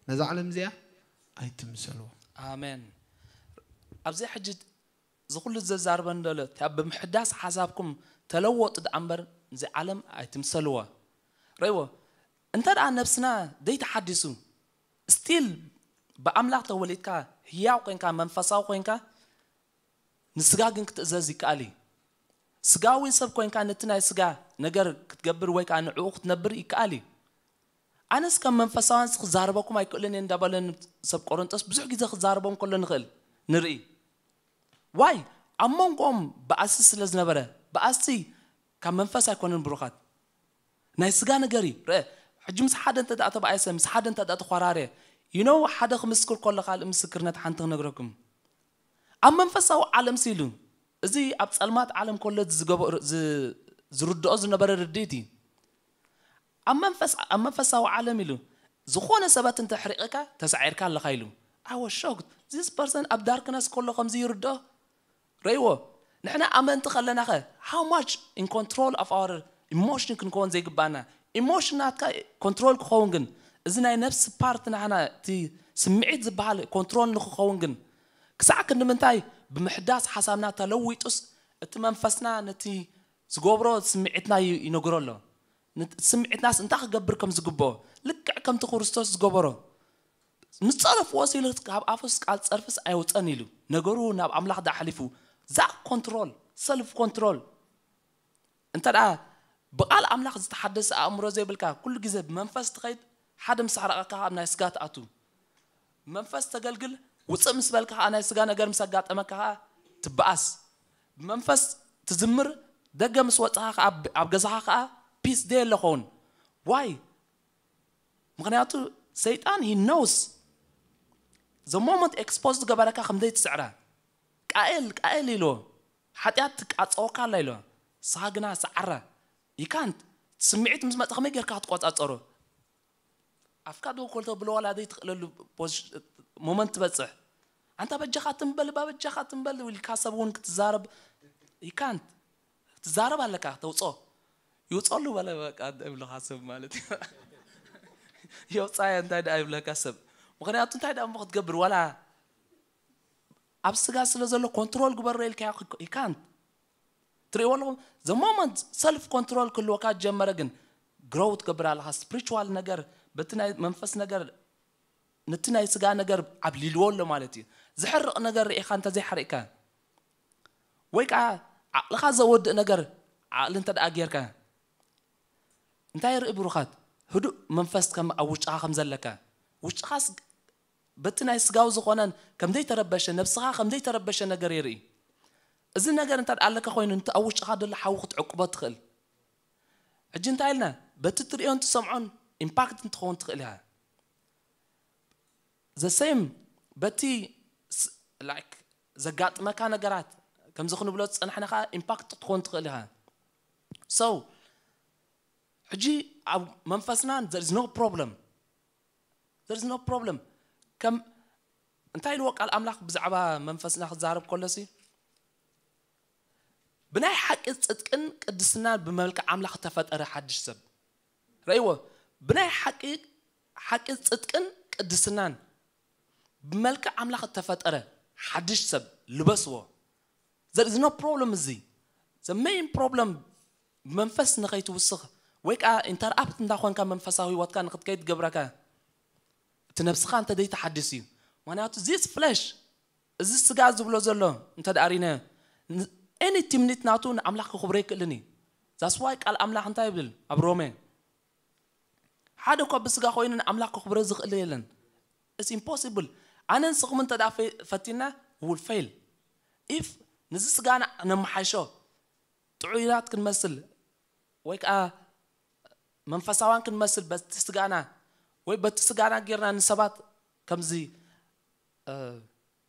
ነዛ ዓለም እዚኣ ኣይትምሰልዎ። ኣሜን። ኣብዚ ሕጂ እዚ ኩሉ ዘዛርበን ዘሎ እቲኣ ብምሕዳስ ሓሳብኩም ተለወጡ ደኣ እምበር እዚ ዓለም ኣይትምሰልዎ። ረእይዎ እንተ ደኣ ነብስና ዘይተሓዲሱ ስቲል ብኣምላኽ ተወሊድካ ህያው ኮይንካ መንፈሳዊ ኮይንካ ንስጋ ግን ክትእዘዝ ይከኣል እዩ። ስጋዊ ሰብ ኮይንካ ነቲ ናይ ስጋ ነገር ክትገብር ወይ ከዓ ንዕኡ ክትነብር ይከኣል እዩ። ኣነስ ከም መንፈሳውያን ክዛረበኩም ኣይክእልን እየ እንዳበለ ሰብ ቆሮንጦስ ብዙሕ ግዜ ክዛረቦም ከሎ ንኽእል ንርኢ። ዋይ ኣብ መንጎኦም ብኣሲ ስለ ዝነበረ ብኣሲ ካብ መንፈስ ኣይኮነን ብሩኻት ናይ ስጋ ነገር እዩ። ርአ ሕጂ ምስ ሓደ እንተ ተባኣይሰ ምስ ሓደ እንተ ተኳራርየ you know ሓደ ክምስክር ከሎ ካልእ ምስክርነት ሓንቲ ክነግረኩም። ኣብ መንፈሳዊ ዓለም ሲሉ እዚ ኣብ ጸልማት ዓለም ከሎ ዝርድኦ ዝነበረ ርድኢት እዩ። ኣብ መንፈሳዊ ዓለም ኢሉ ዝኾነ ሰባት እንተ ሕሪቕካ ተሳዒርካ ኣለኻ ኢሉ። I was shocked. This person ኣብ ዳርክነስ ከሎ ከምዚ ይርድኦ ረይዎ ንሕና ኣመንቲ ከለናኸ how much in control of our emotion ክንከውን ዘይግባና። ኢሞሽን ናትካ ኮንትሮል ክኸውን ግን እዚ ናይ ነፍሲ ፓርት ናህና እቲ ስምዒት ዝበሃል ኮንትሮል ንክኸውን ግን ክሳዕ ክንዲ ምንታይ ብምሕዳስ ሓሳብና ተለዊጡስ እቲ መንፈስና ነቲ ዝገብሮ ስምዒትና ይነግሮ ኣሎ። ስምዒትናስ እንታይ ክገብር ከም ዝግብኦ ልክዕ ከምቲ ክርስቶስ ዝገበሮ ንጸረፍዎ ሲሉ ካብ ኣፉስ ቃል ጸርፍስ ኣይወጸን ኢሉ ነገሩ ናብ ኣምላኽ ዳሓሊፉ ዛ ኮንትሮል ሰልፍ ኮንትሮል እንተ ደኣ ብቓል ኣምላኽ ዝተሓደሰ ኣእምሮ ዘይብልካ ኩሉ ግዜ ብመንፈስ ትኸይድ ሓደ ምስ ኣሕረቐካ ኣብ ናይ ስጋ ትኣቱ መንፈስ ተገልግል ውፅእ ምስ በልካ ከዓ ናይ ስጋ ነገር ምስ ኣጋጠመካ ከዓ ትበኣስ። ብመንፈስ ትዝምር፣ ደገ ምስ ወፅኻ ከዓ ኣብ- ኣብ ገዛኻ ከዓ ፒስ ደይ ኣለኸውን። ዋይ? ምክንያቱ ሰይጣን ሂ ኖውስ ዘ ሞመንት ኤክስፖዝ ዝገበረካ ከምዘይ ትስዕረ። ቃኤል ቃኤል ኢልዎ ሓጢኣት ትቃፀወካ ኣላ ኢልዎ። ንስኻ ግና ሰዓረ። ይካንት ስምዒት ምስ መፀ ከመይ ጌርካ ክትቆፃፀሮ? ኣፍካ ደው ኮልቶ ብለዋላ ዘይትኽእለሉ ሞመንት ትበፅሕ። ኣንታ በጃኻ ትንበል ባ በጃኻ ትንበል ኢልካ ሰብ እውን ክትዛረብ ይካንት ትዛረብ ኣለካ። ተውፅኦ ይውፀሉ በለ በቃ እንታይ ብለካ ሰብ ማለት እዩ። የውፃየ እንታይ ደኣ ይብለካ ሰብ። ምክንያቱ እንታይ ደኣ እሞ ክትገብር ዋላ ኣብ ስጋ ስለ ዘሎ ኮንትሮል ግበሮ ኢልካ ይካንት ትርእይዎ ኣለኹም። ዘ ሞመንት ሰልፍ ኮንትሮል ክህልወካ ጀመረ ግን ግሮው ትገብር ኣለካ። ስፕሪቹዋል ነገር በቲ ናይ መንፈስ ነገር ነቲ ናይ ስጋ ነገር ኣብሊልዎ ኣሎ ማለት እዩ። ዝሕርቕ ነገር ርኢኻ እንተዘይሓሪቕካ ወይ ከዓ ዓቕልኻ ዘወድእ ነገር ዓቕሊ እንተ ደኣ ጌርካ እንታይ ርኢ ብሩኻት ህዱእ መንፈስ ከም ኣብ ውሽጥኻ ከም ዘለካ ውሽጥኻስ በቲ ናይ ስጋው ዝኾነን ከም ዘይተረበሸ ነብስኻ ከም ዘይተረበሸ ነገር የርኢ። እዚ ነገር እንተ ደኣ ኣለካ ኮይኑ ነቲ ኣብ ውሽጥኻ ዘሎ ሓዊ ክትዕቅቦ ትኽእል። ሕጂ እንታይ ኢልና በቲ ትርእዮን ትሰምዖን ኢምፓክት እንትኸውን ትኽእል ኢኻ። ዘ ሴም በቲ ላይክ ዘጋጥመካ ነገራት ከምዚ ክንብሎ ዝፀናሕና ከዓ ኢምፓክት ክትኾን ትኽእል ኢኻ። So ሕጂ ኣብ መንፈስና there is no problem there is no problem። ከም እንታይ ኢልዎ ቃል ኣምላኽ ብዛዕባ መንፈስና ክዛረብ ከሎሲ ብናይ ሓቂ ጽድቅን ቅድስናን ብመልክዕ ኣምላኽ ተፈጠረ ሓድሽ ሰብ። ረእይዎ። ብናይ ሓቂ ሓቂ ጽድቅን ቅድስናን ብመልክዕ ኣምላኽ እተፈጠረ ሓድሽ ሰብ ልበስዎ። There is no problem። እዚ the main problem ብመንፈስ ንኸይትውስኽ ወይ ከዓ ኢንተርኣፕት እንዳኾንካ መንፈሳዊ ህይወትካ ንክትከይድ ገብረካ እቲ ነብስኻ እንተ ዘይተሓድስ እዩ። ምክንያቱ this flesh እዚ ስጋ ዝብሎ ዘሎ እንተ ደኣ ሪነ any ትምኒት ናቱ ንኣምላኽ ክኽብሮ ይክእልን እዩ። That's why ቃል ኣምላኽ እንታይ ይብል ኣብ ሮሜ ሓደ እኳ ብስጋ ኮይኑ ንኣምላኽ ክኽብሮ ዝኽእል የለን። It's impossible። ኣነ ንስኹም እንተ ደኣ ፈ- ፈቲና we will fail። If ንዚ ስጋና ነመሓይሾ ጥዑያት ክንመስል ወይ ከዓ መንፈሳውያን ክንመስል በቲ ስጋና ወይ በቲ ስጋና ጌርና ንሰባት ከምዚ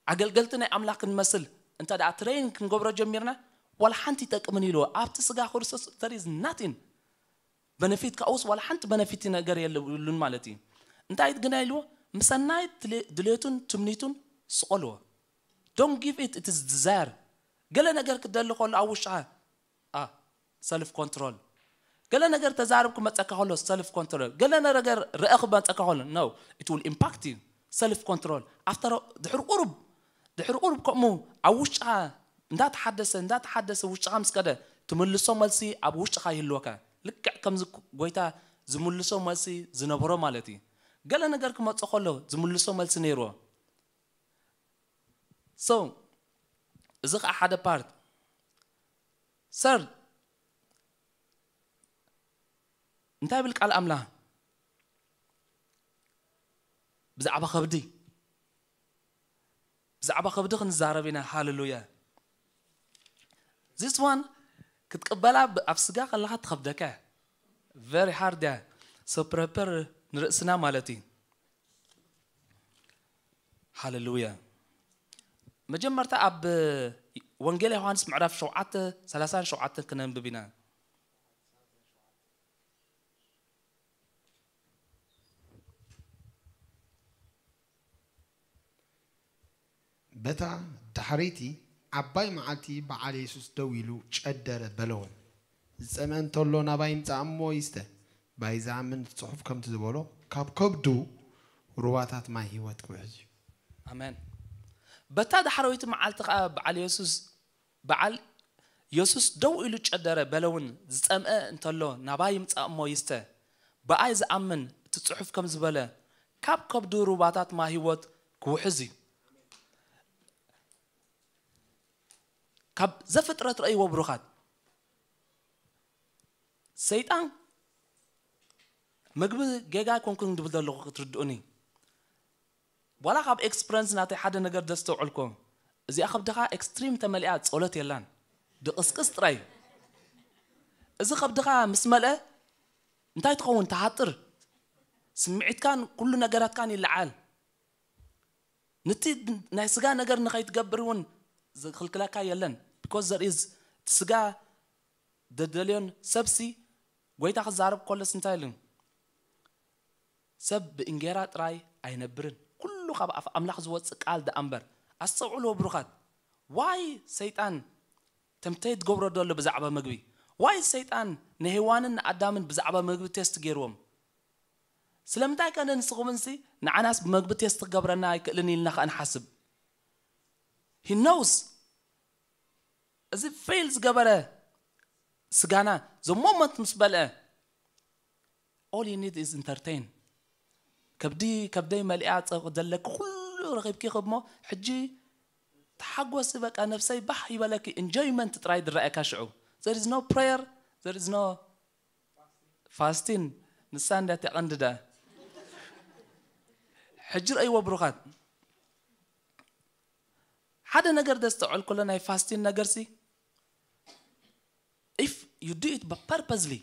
ኣገልገልቲ ናይ ኣምላኽ ክንመስል እንተ ደኣ ትሬን ክንገብሮ ጀሚርና ዋላ ሓንቲ ይጠቅምን ኢልዎ ኣብቲ ስጋ ክርስቶስ there is nothing። በነፊት ካብኡስ ዋላ ሓንቲ በነፊት ነገር የብሉን ማለት እዩ። እንታይ ግና ኢልዎ ምሰናይ ድሌቱን ትምኒቱን ስቆልዎ። Don't give it its desire። ገለ ነገር ክደሊ ከሎ ኣብ ውሽጥኻ self control። ገለ ነገር ተዛርብ ክመፀካ ከሎ self control። ገለ ነገር ርአ ክመፀካ ከሎ no, it will impact you። Self control after ድሕሪ ቁሩብ ድሕሪ ቁሩብ ከምኡ ኣብ ውሽጥኻ እንዳተሓደሰ እንዳተሓደሰ ውሽጥኻ ምስ ከደ ትምልሶ መልሲ ኣብ ውሽጥኻ ይህልወካ። ልክዕ ከምዚ ጎይታ ዝምልሶ መልሲ ዝነበሮ ማለት እዩ። ገለ ነገር ክመፅእ ከሎ ዝምልሶ መልሲ ነይርዎ። So እዚ ከዓ ሓደ ፓርት ሰር እንታይ ብል ቃል ኣምላኽ ብዛዕባ ከብዲ ብዛዕባ ከብዲ ክንዛረብ ኢና። ሃሌሉያ። This one ክትቅበላ ኣብ ስጋ ከለኻ ትኸብደካ very hard እያ። So prepare ንርእስና ማለት እዩ። ሃሌሉያ። መጀመርታ ኣብ ወንጌል ዮሃንስ ምዕራፍ ሸውዓተ ሰላሳን ሸውዓተን ክነንብብ ኢና። በታ ዳሕረይቲ ዓባይ መዓልቲ በዓል የሱስ ደው ኢሉ ጨደረ በለወን፣ ዝጸምአ እንተሎ ናባይ ይምጻእ እሞ ይስተ። ብኣይ ዝኣምን እቲ ጽሑፍ ከምቲ ዝበሎ ካብ ከብዱ ሩባታት ማይ ህይወት ክውሕዝ እዩ። ኣሜን። በታ ዳሕረወይቲ መዓልቲ ኸዓ በዓል የሱስ በዓል የሱስ ደው ኢሉ ጨደረ በለውን፣ ዝጸምአ እንተሎ ናባይ ይምጻእ እሞ ይስተ። ብኣይ ዝኣምን እቲ ጽሑፍ ከም ዝበለ ካብ ከብዱ ሩባታት ማይ ህይወት ክውሕዝ እዩ። ካብ ዘፍጥረት ረእይዎ ብሩኻት። ሰይጣን ምግቢ ጌጋ ኣይኮንኩን ድብል ዘለኹ ክትርድኡኒ። ዋላ ካብ ኤክስፕረንስ ናተይ ሓደ ነገር ደስተውዕልኮ፣ እዚኣ ከብድኻ ኤክስትሪም ተመሊኣ ጸሎት የላን፣ ድቕስቅስ ጥራይ እዩ። እዚ ከብድኻ ምስ መልአ እንታይ ትኸውን? ትሃጥር። ስምዒትካን ኩሉ ነገራትካን ይለዓል። ንቲ ናይ ስጋ ነገር ንኸይትገብር እውን ዝኽልክለካ የለን። Because there is ስጋ ደደልዮን ሰብሲ ጎይታ ክዛረብ ኮለስ እንታይ ኢሉ? ሰብ ብእንጌራ ጥራይ ኣይነብርን፣ ኩሉ ካብ ኣፍ ኣምላኽ ዝወፅእ ቃል ደኣ እምበር። ኣስተውዕልዎ ብሩኻት። ዋይ ሰይጣን ተምተይ ትገብሮ ደሎ ብዛዕባ ምግቢ? ዋይ ሰይጣን ንሄዋንን ንኣዳምን ብዛዕባ ምግቢ ቴስት ገይርዎም? ስለምንታይ ከ ንስኹምንሲ ንዓናስ ብመግቢ ቴስት ክገብረና ኣይክእልን ኢልና ከ ንሓስብ? He knows። እዚ ፌል ዝገበረ ስጋና ዘሞመንት ምስ በልአ all you need is entertain። ከብዲ ከብደይ መሊኣ ዘለኪ ኩሉ ረኺብኪ ክሞ ሕጂ ተሓጎሲ በቃ ነብሰይ ባህ ይበለኪ። ኢንጆይመንት ጥራይ ዝረኣየካ ሽዑ። There is no prayer, there is no ፋስቲን። ንሳ እንዳ ተቐንድዳ። ሕጂ ረእይዎ ብሩኻት። ሓደ ነገር ደስተውዕል ከሎ ናይ ፋስቲን ነገርሲ if you do it purposely,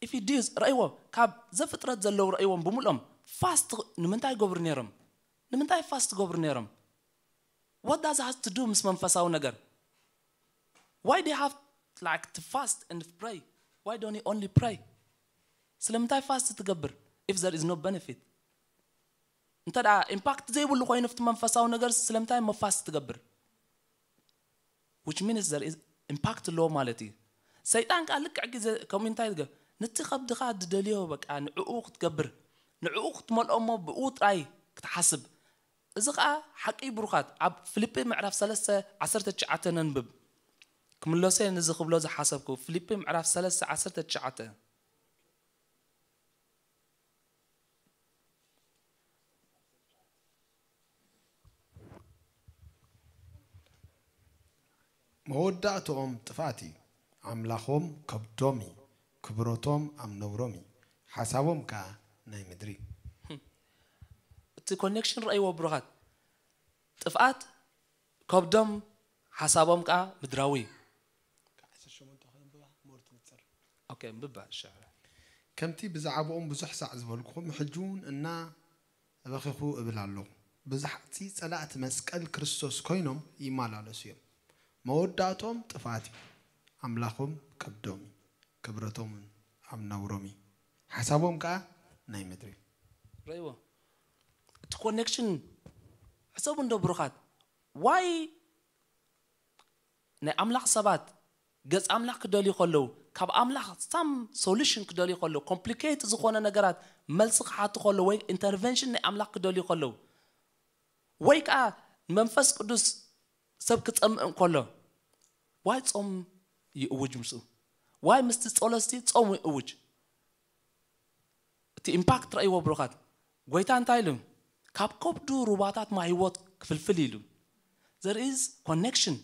if you do it፣ ረእይዎ፣ ካብ ዘፍጥረት ዘለዉ ረእይዎም ብምልኦም ፋስት ንምንታይ ይገብሩ ነይሮም? ንምንታይ ፋስት ይገብሩ ነይሮም? What does has to do ምስ መንፈሳዊ ነገር? Why they have like to fast and pray? Why don't you only pray? ስለምንታይ ፋስት ትገብር if there is no benefit? እንተ ደኣ ኢምፓክት ዘይብሉ ኮይኑ ኣብቲ መንፈሳዊ ነገር ስለምንታይ መፋስት ትገብር? Which means there is ኢምፓክት ኣለዎ ማለት እዩ። ሰይጣን ከዓ ልክዕ ግዜ ከምኡ እንታይ ትገ-፣ ነቲ ከብድኻ ዝደልዮ በቃ ንዕኡ ክትገብር፣ ንዕኡ ክትመልኦ እሞ ብኡ ጥራይ ክትሓስብ። እዚ ከዓ ሓቂ ብሩኻት። ኣብ ፊልጲ ምዕራፍ ሰለስተ ዓሰርተ ትሽዓተ ነንብብ። ክምለሶ እየ ነዚ ክብሎ ዝሓሰብኩ። ፊልጲ ምዕራፍ ሰለስተ ዓሰርተ ትሽዓተ። መወዳእትኦም ጥፍኣት እዩ። ኣምላኾም ከብዶም እዩ፣ ክብረቶም ኣብ ነውሮም እዩ፣ ሓሳቦም ከኣ ናይ ምድሪ። እቲ ኮኔክሽን ረእይዎ ብሩኻት። ጥፍኣት ከብዶም፣ ሓሳቦም ከኣ ምድራዊ እዩ። ኦኬ፣ እንብባ ሻዕረ። ከምቲ ብዛዕባኦም ብዙሕ ሳዕ ዝበልኩኹም፣ ሕጂ እውን እና በኺኹ እብል ኣለኹ። ብዙሓትሲ ጸላእቲ መስቀል ክርስቶስ ኮይኖም ይመላለሱ እዮም። መወዳእትኦም ጥፍኣት እዩ። ኣምላኾም ከብዶም እዩ፣ ክብረቶም እውን ኣብ ነውሮም እዩ፣ ሓሳቦም ከኣ ናይ ምድሪ እዩ። ረእይዎ እቲ ኮኔክሽን። ሕሰቡ እንዶ ብሩኻት። ዋይ ናይ ኣምላኽ ሰባት ገጽ ኣምላኽ ክደልዩ ከለዉ፣ ካብ ኣምላኽ ሳም ሶሉሽን ክደልዩ ከለዉ፣ ኮምፕሊኬት ዝኾነ ነገራት መልሲ ክሓቱ ከለዉ፣ ወይ ኢንተርቨንሽን ናይ ኣምላኽ ክደልዩ ከለዉ፣ ወይ ከዓ መንፈስ ቅዱስ ሰብ ክጸምእ እንከሎ፣ ዋይ ጾም ይእውጅ ምስኡ? ዋይ ምስቲ ጸሎትሲ ጾም ይእውጅ? እቲ ኢምፓክት ረእይዎ ብሩኻት። ጎይታ እንታይ ኢሉ? ካብ ከብዱ ሩባታት ማይ ህይወት ክፍልፍል ኢሉ። There is connection።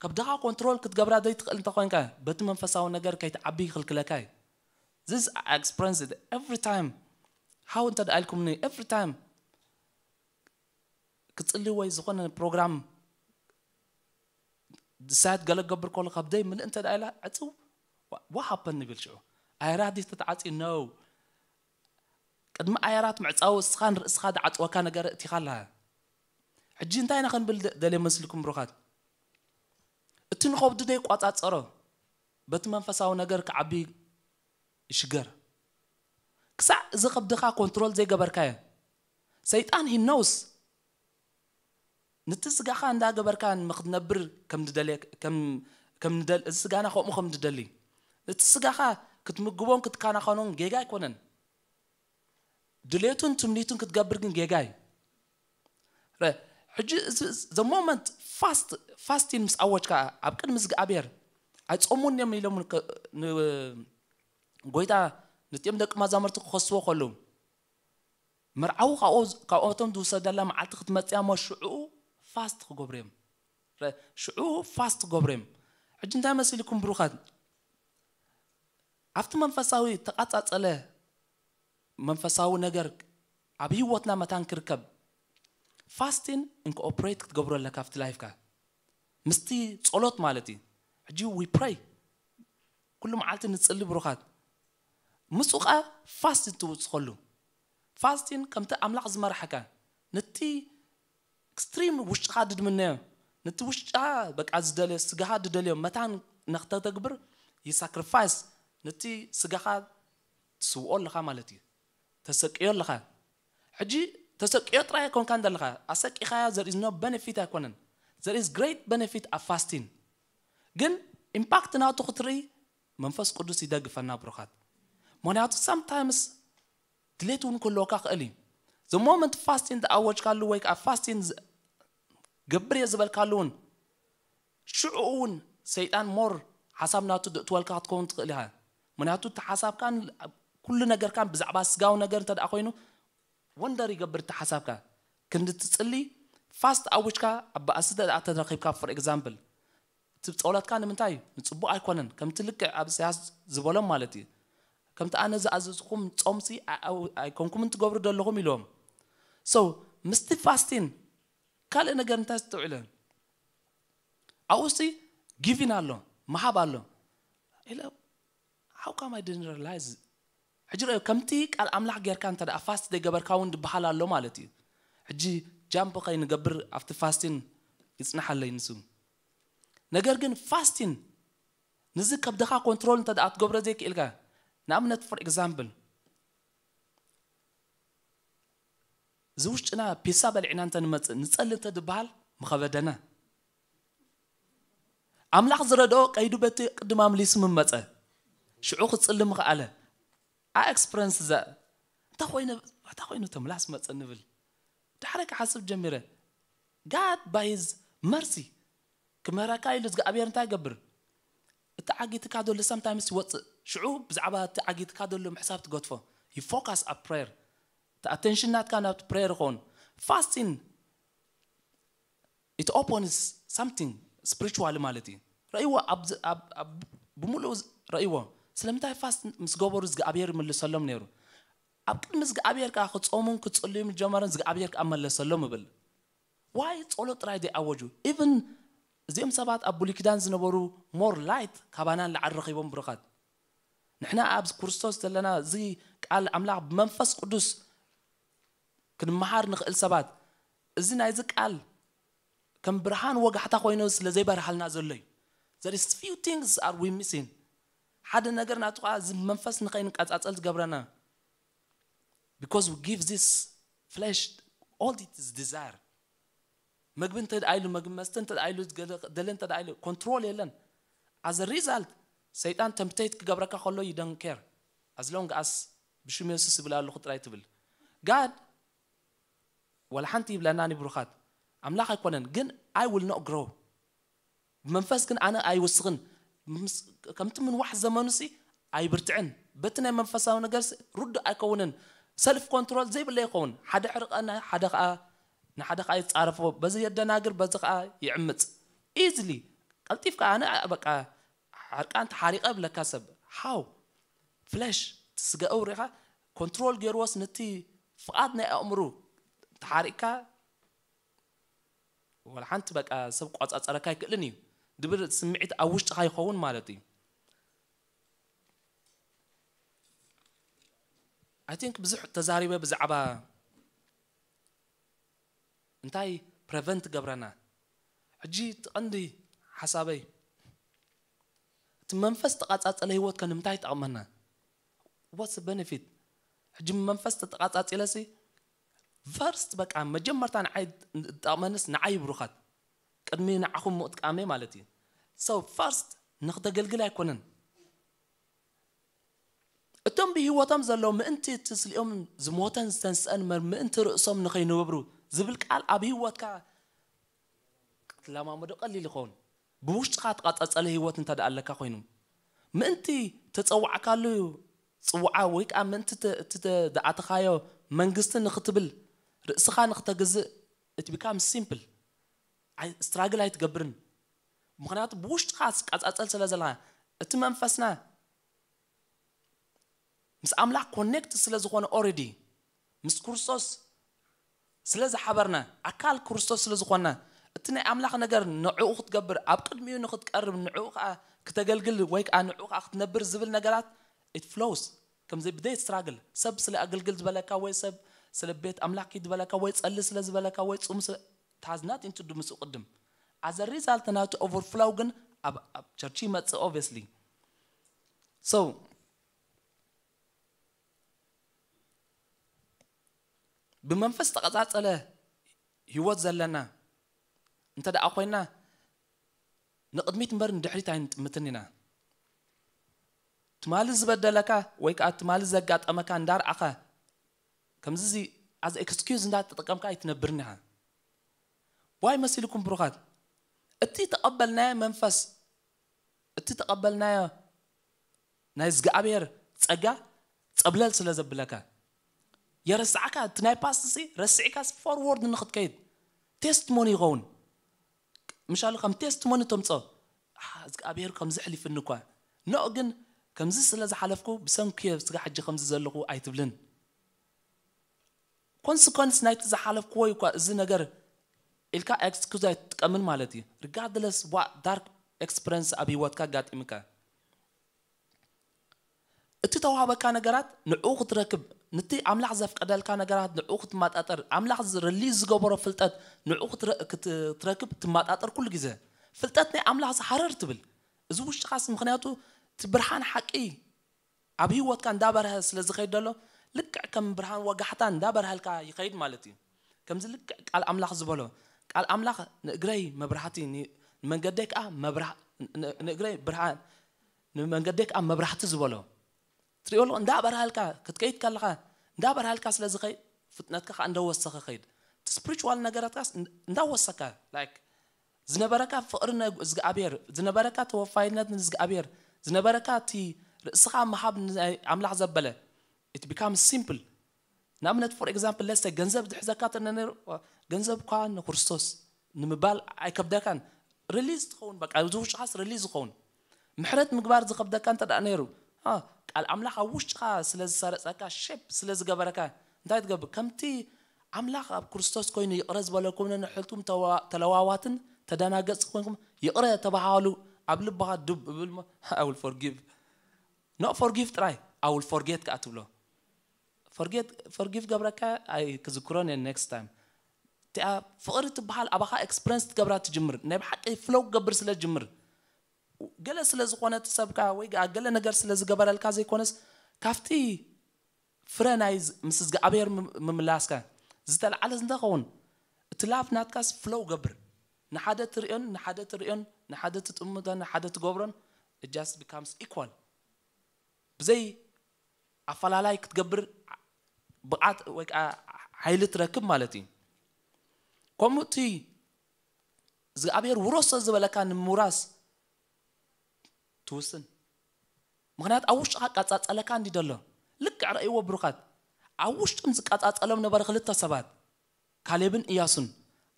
ከብድኻ ኮንትሮል ክትገብራ ዘይትኽእል እንተኾይንካ፣ በቲ መንፈሳዊ ነገር ከይትዓቢ ይኽልክለካ እዩ። This I experience it every time። ሃው እንተ ደኣ ኢልኩምኒ፣ every time ክጽሊ ወይ ዝኾነ ፕሮግራም ድሳያት ገለ ክገብር ከሎ ከብደይ ምልእ እንተ ደኣ ኢላ ዕጽው፣ what happened ንብል ሽዑ። ኣየራት ድዩ ተተዓጽዩ? No። ቅድሚ ኣየራት ምዕጻው እስኻ ንርእስኻ ዝዓጽወካ ነገር እቲኻ ኣለኻ። ሕጂ እንታይ ኢና ክንብል ደ-፣ ደልየ መስልኩም ብሩኻት? እቲ ንኸብዱ ዘይቋጻጸሮ በቲ መንፈሳዊ ነገር ክዓቢ ይሽገር። ክሳዕ እዚ ከብድኻ ኮንትሮል ዘይገበርካዮ፣ ሰይጣን he knows። ነቲ ስጋኻ እንዳገበርካ ንክትነብር ከም ንደልየ-፣ ከም፣ ከም ንደል-፣ እዚ ስጋና ከምኡ ከም ንደሊ። ነቲ ስጋኻ ክትምግቦን ክትከናኸኖን ጌጋ ኣይኮነን። ድሌቱን ትምኒቱን ክትገብር ግን ጌጋ እዩ። ረ-፣ ሕጂ እዚ፣ the moment ፋስት፣ ፋስቲን ምስ ኣወጅካ ኣብ ቅድሚ እግዚኣብሔር ኣይጾሙን እዮም ኢሎም ን-፣ ን-፣ ጎይታ ነቲኦም ደቂ መዛሙርቲ ክኸስዎ ከለዉ፣ መርዓዊ ካብኦ-፣ ካብኦቶም ዝውሰደላ መዓልቲ ክትመጽእ እያ እሞ ሽዑ ፋስት ክገብሩ እዮም። ረ-፣ ሽዑ ፋስት ክገብሩ እዮም። ሕጂ እንታይ መሲልኩም ብሩኻት? ኣብቲ መንፈሳዊ ተቓጻጸለ መንፈሳዊ ነገር ኣብ ህይወትና መታን ክርከብ ፋስቲን ኢንኮርፖሬት ክትገብሮ ኣለካ ኣብቲ ላይፍካ ምስቲ ጸሎት ማለት እዩ። ሕጂ we pray ኩሉ መዓልቲ ንጽሊ ብሩኻት፣ ምስኡ ኸኣ ፋስቲን ትውስኸሉ። ፋስቲን ከምቲ ኣምላኽ ዝመርሓካ ነቲ ኤክስትሪም ውሽጥኻ ድድምነዮ፣ ነቲ ውሽጥኻ በቃ ዝደልዮ፣ ስጋኻ ድደልዮ መታን ንክተተግብር ይሳክሪፋይስ፣ ነቲ ስጋኻ ትስውኦ ኣለኻ ማለት እዩ። ተሰቅዮ ኣለኻ። ሕጂ ተሰቅዮ ጥራይ ኣይኮንካን ዘለኻ፣ ኣሰቂኻያ። There is no benefit ኣይኮነን። There is great benefit ኣብ ፋስቲን፣ ግን ኢምፓክት ናቱ ክትርኢ መንፈስ ቅዱስ ይደግፈና ብሩኻት። ምክንያቱ ሳምታይምስ ድሌት እውን ክህልወካ ክእል እዩ። The moment ፋስቲን ዝኣወጅካሉ ወይ ከዓ ፋስቲን ገብር እየ ዝበልካሉ እውን ሽዑ እውን ሰይጣን ሞር ሓሳብ ናቱ ድእትወልካ ክትከውን ትኽእል ኢኻ። ምክንያቱ እቲ ሓሳብካን ኩሉ ነገርካን ብዛዕባ ስጋዊ ነገር እንተ ደኣ ኮይኑ ወንደር ይገብር እቲ ሓሳብካ። ክንዲ ትጽሊ ፋስት ኣውጅካ ኣብ ባእሲ እንተ ደኣ ተረኺብካ for example እቲ ጸሎትካ ንምንታይ እዩ ንጽቡቕ ኣይኮነን። ከምቲ ልክዕ ኣብ ኢሳያስ ዝበሎም ማለት እዩ። ከምቲ ኣነ ዝኣዘዝኩም ጾምሲ ኣይኮንኩምን ትገብሩ ዘለኹም ኢልዎም። So ምስቲ ፋስቲን ካልእ ነገር እንታይ ዝተውዕለ ኣብኡ ሲ ጊቪን ኣሎ፣ ምሃብ ኣሎ ኢለ how come I didn't realize? ሕጂ ርአዮ ከምቲ ቃል ኣምላኽ ጌርካ እንተ ደኣ ፋስት ዘይገበርካ እውን ዝበሃል ኣሎ ማለት እዩ። ሕጂ ጃምፕ ከይንገብር ኣብቲ ፋስቲን ይጽናሓለይ ንሱ። ነገር ግን ፋስቲን ንዚ ከብድኻ ኮንትሮል እንተ ደኣ ክትገብሮ ዘይክእልካ፣ ንኣብነት for example እዚ ውሽጥና ፒሳ በሊዕና እንተ ንመጽእ ንጸሊ እንተ ዝበሃል ምኸበደና። ኣምላኽ ዝረድኦ ቀይዱ በቲ ቅድም ኣምሊሱ ምመጸ ሽዑ ክጽሊ ምኽኣለ። I experience that. እንታይ ኮይነ እንታይ ኮይኑ ተምላስ መጸ ንብል። ዳሕረ ክሓስብ ጀሚረ። God by his mercy ክምህረካ ኢሉ እግዚኣብሔር እንታይ ይገብር? እቲ ዓጊትካ ዘሎ sometimes ይወፅእ። ሽዑ ብዛዕባ እቲ ዓጊትካ ዘሎ ምሕሳብ ትገድፎ። You focus ኣብ prayer። እቲ ኣቴንሽን ናትካ ናብቲ ፕሬየር ይኸውን። ፋስቲን it opens something spiritual ማለት እዩ። ረእይዎ፣ ብሙሉእ ረእይዎ። ስለምንታይ ፋስት ምስ ገበሩ እግዚኣብሔር ይምልሰሎም ነይሩ። ኣብ ቅድሚ እግዚኣብሔር ከዓ ክጾሙን ክጽልዩን ጀመረን እግዚኣብሔር ከዓ መለሰሎም ይብል። ዋይ ጸሎት ጥራይ ዘይኣወጁ? ኢቭን እዚኦም ሰባት ኣብ ብሉይ ኪዳን ዝነበሩ ሞር ላይት ካባና ንላዕሊ ረኺቦም ብሩኻት። ንሕና ኣብ ክርስቶስ ዘለና እዚ ቃል ኣምላኽ ብመንፈስ ቅዱስ ክንመሃር ንኽእል ሰባት፣ እዚ ናይዚ ቃል ከም ብርሃን ወጋሕታ ኮይኑ ስለ ዘይበርሃልና ዘሎ እዩ። There is few things are we missing። ሓደ ነገር ናቱ ከዓ እዚ መንፈስ ንኸይንቀጻጸል ዝገብረና። Because we give this flesh all it is desire። መግቢ እንተ ደኣ ኢሉ መግቢ መስተ እንተ ደኣ ኢሉ ገለ ደለ እንተ ደኣ ኢሉ ኮንትሮል የለን። As a result ሰይጣን ተምፕቴት ክገብረካ ከሎ you don't care። As long as ብሽም የሱስ ይብል ኣለኹ ጥራይ ትብል። God ዋላ ሓንቲ ይብለና ንብሩኻት ኣምላኽ ኣይኮነን ግን I will not grow። ብመንፈስ ግን ኣነ ኣይውስኽን። ከምቲ ምንዋሕ ዘመኑሲ ኣይብርትዕን። በቲ ናይ መንፈሳዊ ነገርሲ ርዱእ ኣይከውንን። ሰልፍ ኮንትሮል ዘይብለ ይኸውን። ሓደ ሕርቐና ሓደ ከዓ ንሓደ ከዓ ይጻረፎ። በዚ የደናግር በዚ ከዓ ይዕምጽ። ኢዝሊ ቀልጢፍካ ኣነ በቃ ሓርቃን ተሓሪቐ ብለካ ሰብ how flesh ስጋኡ ሪኻ ኮንትሮል ገይርዎስ ነቲ ፍቓድ ናይ ኣእምሩ ተሓሪቕካ ዋላ ሓንቲ በቃ ሰብ ቆጻጸረካ ኣይክእልን እዩ ድብል ስምዒት ኣብ ውሽጥኻ ይኸውን ማለት እዩ። I think ብዙሕ ተዛሪበ ብዛዕባ እንታይ ፕረቨንት ገብረና። ሕጂ እቲ ቀንዲ ሓሳበይ እቲ መንፈስ ተቃጻጸለ ህይወት ከ ንምንታይ ይጠቕመና? What's the benefit? ሕጂ መንፈስ ተተቃጻጺለሲ ፈርስት በቃ መጀመርታ ንዓይ ጠቕመንስ ንዓይ ብሩኻት ቅድሚ ንዓኹም ምጥቃመይ ማለት እዩ። So ፈርስት ንክተገልግል ኣይኮነን። እቶም ብህይወቶም ዘለዉ ምእንቲ እቲ ስሊኦም ዝሞተን ዝተንስአን ምእንቲ ርእሶም ንኸይነብሩ ዝብል ቃል ኣብ ህይወትካ ክትለማመዶ ቀሊል ይኸውን። ብውሽጥኻ ትቐጸጸለ ህይወት እንተ ደኣ ኣለካ ኮይኑ ምእንቲ ተጸዋዕካሉ ጽውዓ ወይ ከዓ ምእንቲ እቲ ዝኣተኻዮ መንግስቲ ንኽትብል ርእስኻ ንኽተግዝእ it becomes simple። ስትራግል ኣይትገብርን። ምክንያቱ ብውሽጥኻ ትቀጻጸል ስለ ዘለኻ እቲ መንፈስና ምስ ኣምላኽ ኮኔክት ስለ ዝኾነ ኦረዲ ምስ ክርስቶስ ስለ ዝሓበርና፣ ኣካል ክርስቶስ ስለ ዝኾንና፣ እቲ ናይ ኣምላኽ ነገር ንዕኡ ክትገብር፣ ኣብ ቅድሚኡ ንኽትቀርብ፣ ንዕኡ ከዓ ክተገልግል ወይ ከዓ ንዕኡ ከዓ ክትነብር ዝብል ነገራት it flows። ከምዚ ብደይ ስትራግል ሰብ ስለ ኣገልግል ዝበለካ ወይ ሰብ ስለ ቤት ኣምላኽ ኪድ ዝበለካ ወይ ጸሊ ስለ ዝበለካ ወይ ጽሙ ስለ it has nothing to do ምስኡ ቅድም። As a result ናቱ overflow ግን ኣብ ኣብ ቸርች ይመጽእ obviously። So ብመንፈስ ተቐጻጸለ ህይወት ዘለና እንተ ደኣ ኮይና ንቕድሚት እምበር ንድሕሪት ኣይንጥምትን ኢና። ትማሊ ዝበደለካ ወይ ከዓ ትማሊ ዘጋጠመካ እንዳርኣኻ ከምዚ እዚ as excuse እንዳተጠቀምካ ኣይትነብርን ኢኻ። ዋይ መሲልኩም ብሩኻት፣ እቲ ተቐበልናዮ መንፈስ፣ እቲ ተቐበልናዮ ናይ እግዚኣብሔር ጸጋ ጸብለል ስለ ዘብለካ የረስዓካ። እቲ ናይ ፓስት ሲ ረስዒካ ፎርወርድ ንኽትከይድ ቴስቲሞኒ ይኸውን። ምሻሉ ከም ቴስቲሞኒ ተምጾ እግዚኣብሔር ከም ዘሕሊፍኒ እኳ ኖ ግን ከምዚ ስለ ዝሓለፍኩ ብሰንኩ ስጋ ሕጂ ከምዚ ዘለኹ ኣይትብልን። ኮንስኮንስ ናይቲ ዝሓለፍክዎ እዩ እኳ እዚ ነገር ኢልካ ኤክስኩዝ ኣይትጥቀምን ማለት እዩ። ሪጋርድለስ ዋ ዳርክ ኤክስፐረንስ ኣብ ህይወትካ ኣጋጢምካ እቲ ተዋህበካ ነገራት ንዕኡ ክትረክብ፣ ንቲ ኣምላኽ ዘፍቀደልካ ነገራት ንዕኡ ክትማጣጠር፣ ኣምላኽ ዝ- ሪሊዝ ዝገበሮ ፍልጠት ንዕኡ ክትረ- ክት- ክትረክብ ትማጣጠር ኩሉ ግዜ። ፍልጠት ናይ ኣምላኽ ዝሓረር ትብል። እዚ ውሽጥኻስ ምኽንያቱ እቲ ብርሃን ሓቂ ኣብ ህይወትካ እንዳበርሀ ስለ ዝኸይድ ዘሎ ልክዕ ከም ብርሃን ወጋሕታ እንዳበርሃልካ ይኸይድ ማለት እዩ። ከምዚ ልክዕ ቃል ኣምላኽ ዝበሎ ቃል ኣምላኽ ንእግረይ መብራህቲ ን- ንመንገደይ ከዓ መብራህ ን- ንእግረይ ብርሃን ንመንገደይ ከዓ መብራህቲ ዝበሎ ትሪኦ ኣለኹ። እንዳበርሃልካ ክትከይድ ከለኻ እንዳበርሃልካ ስለ ዝኸይድ ፍጥነትካ ከዓ እንደወሰኸ ኸይድ እቲ ስፕሪቹዋል ነገራትካ እንዳወሰካ ላይክ ዝነበረካ ፍቕሪ ንእግዚኣብሔር ዝነበረካ ተወፋይነት ንእግዚኣብሔር ዝነበረካ እቲ ርእስኻ ምሃብ ናይ ኣምላኽ ዘበለ it becomes simple። ንኣብነት for example let's say ገንዘብ ዝሕዘካ ተነነሩ ገንዘብ እኳ ንክርስቶስ ንምባል ኣይከብደካን። ሪሊዝ ትኸውን በቃ እዚ ውሽጥኻስ ሪሊዝ ዝኸውን ምሕረት ምግባር ዝከብደካ እንተ ደኣ ነይሩ ቃል ኣምላኽ ኣብ ውሽጥኻ ስለ ዝሰረፀካ ሼፕ ስለ ዝገበረካ እንታይ ትገብር ከምቲ ኣምላኽ ኣብ ክርስቶስ ኮይኑ ይቕረ ዝበለኩም ነንሕልቱም ተለዋዋትን ተደናገጽ ኮይንኩም ይቕረ ተባሃሉ ኣብ ልብኻ ድብ እብል I will forgive not forgive ጥራይ I will forget ከኣ ትብሎ forget forgive ገብረካ ኣይ ክዝክሮን እየ next time እቲኣ ፍቕሪ ትበሃል ኣባኻ ኤክስፕረንስ ትገብራ ትጅምር ናይ ብሓቂ ፍለው ክገብር ስለ ትጅምር ገለ ስለ ዝኾነ እቲ ሰብካ ወይ ገለ ነገር ስለ ዝገበረልካ ዘይኮነስ ካብቲ ፍረ ናይ ምስ እግዚኣብሔር ምምላስካ ዝተለዓለ እንተኸውን እቲ ላቭ ናትካስ ፍለው ገብር ንሓደ ትርእዮን ንሓደ ትርእዮን ንሓደ ትጥምቶን ንሓደ ትገብሮን just becomes equal ብዘይ ኣፈላላይ ክትገብር ብቕዓት ወይ ከዓ ሓይሊ ትረክብ ማለት እዩ ከምኡ እቲ እግዚኣብሔር ውረሶ ዝበለካ ንምውራስ ትውስን ምክንያት ኣብ ውሽጥካ ቀጻጸለካ እንዲ ደሎ ልክዕ ረእይዎ ብሩኻት ኣብ ውሽጦም ዝቀጻጸሎም ነበረ ክልተ ሰባት ካሌብን እያሱን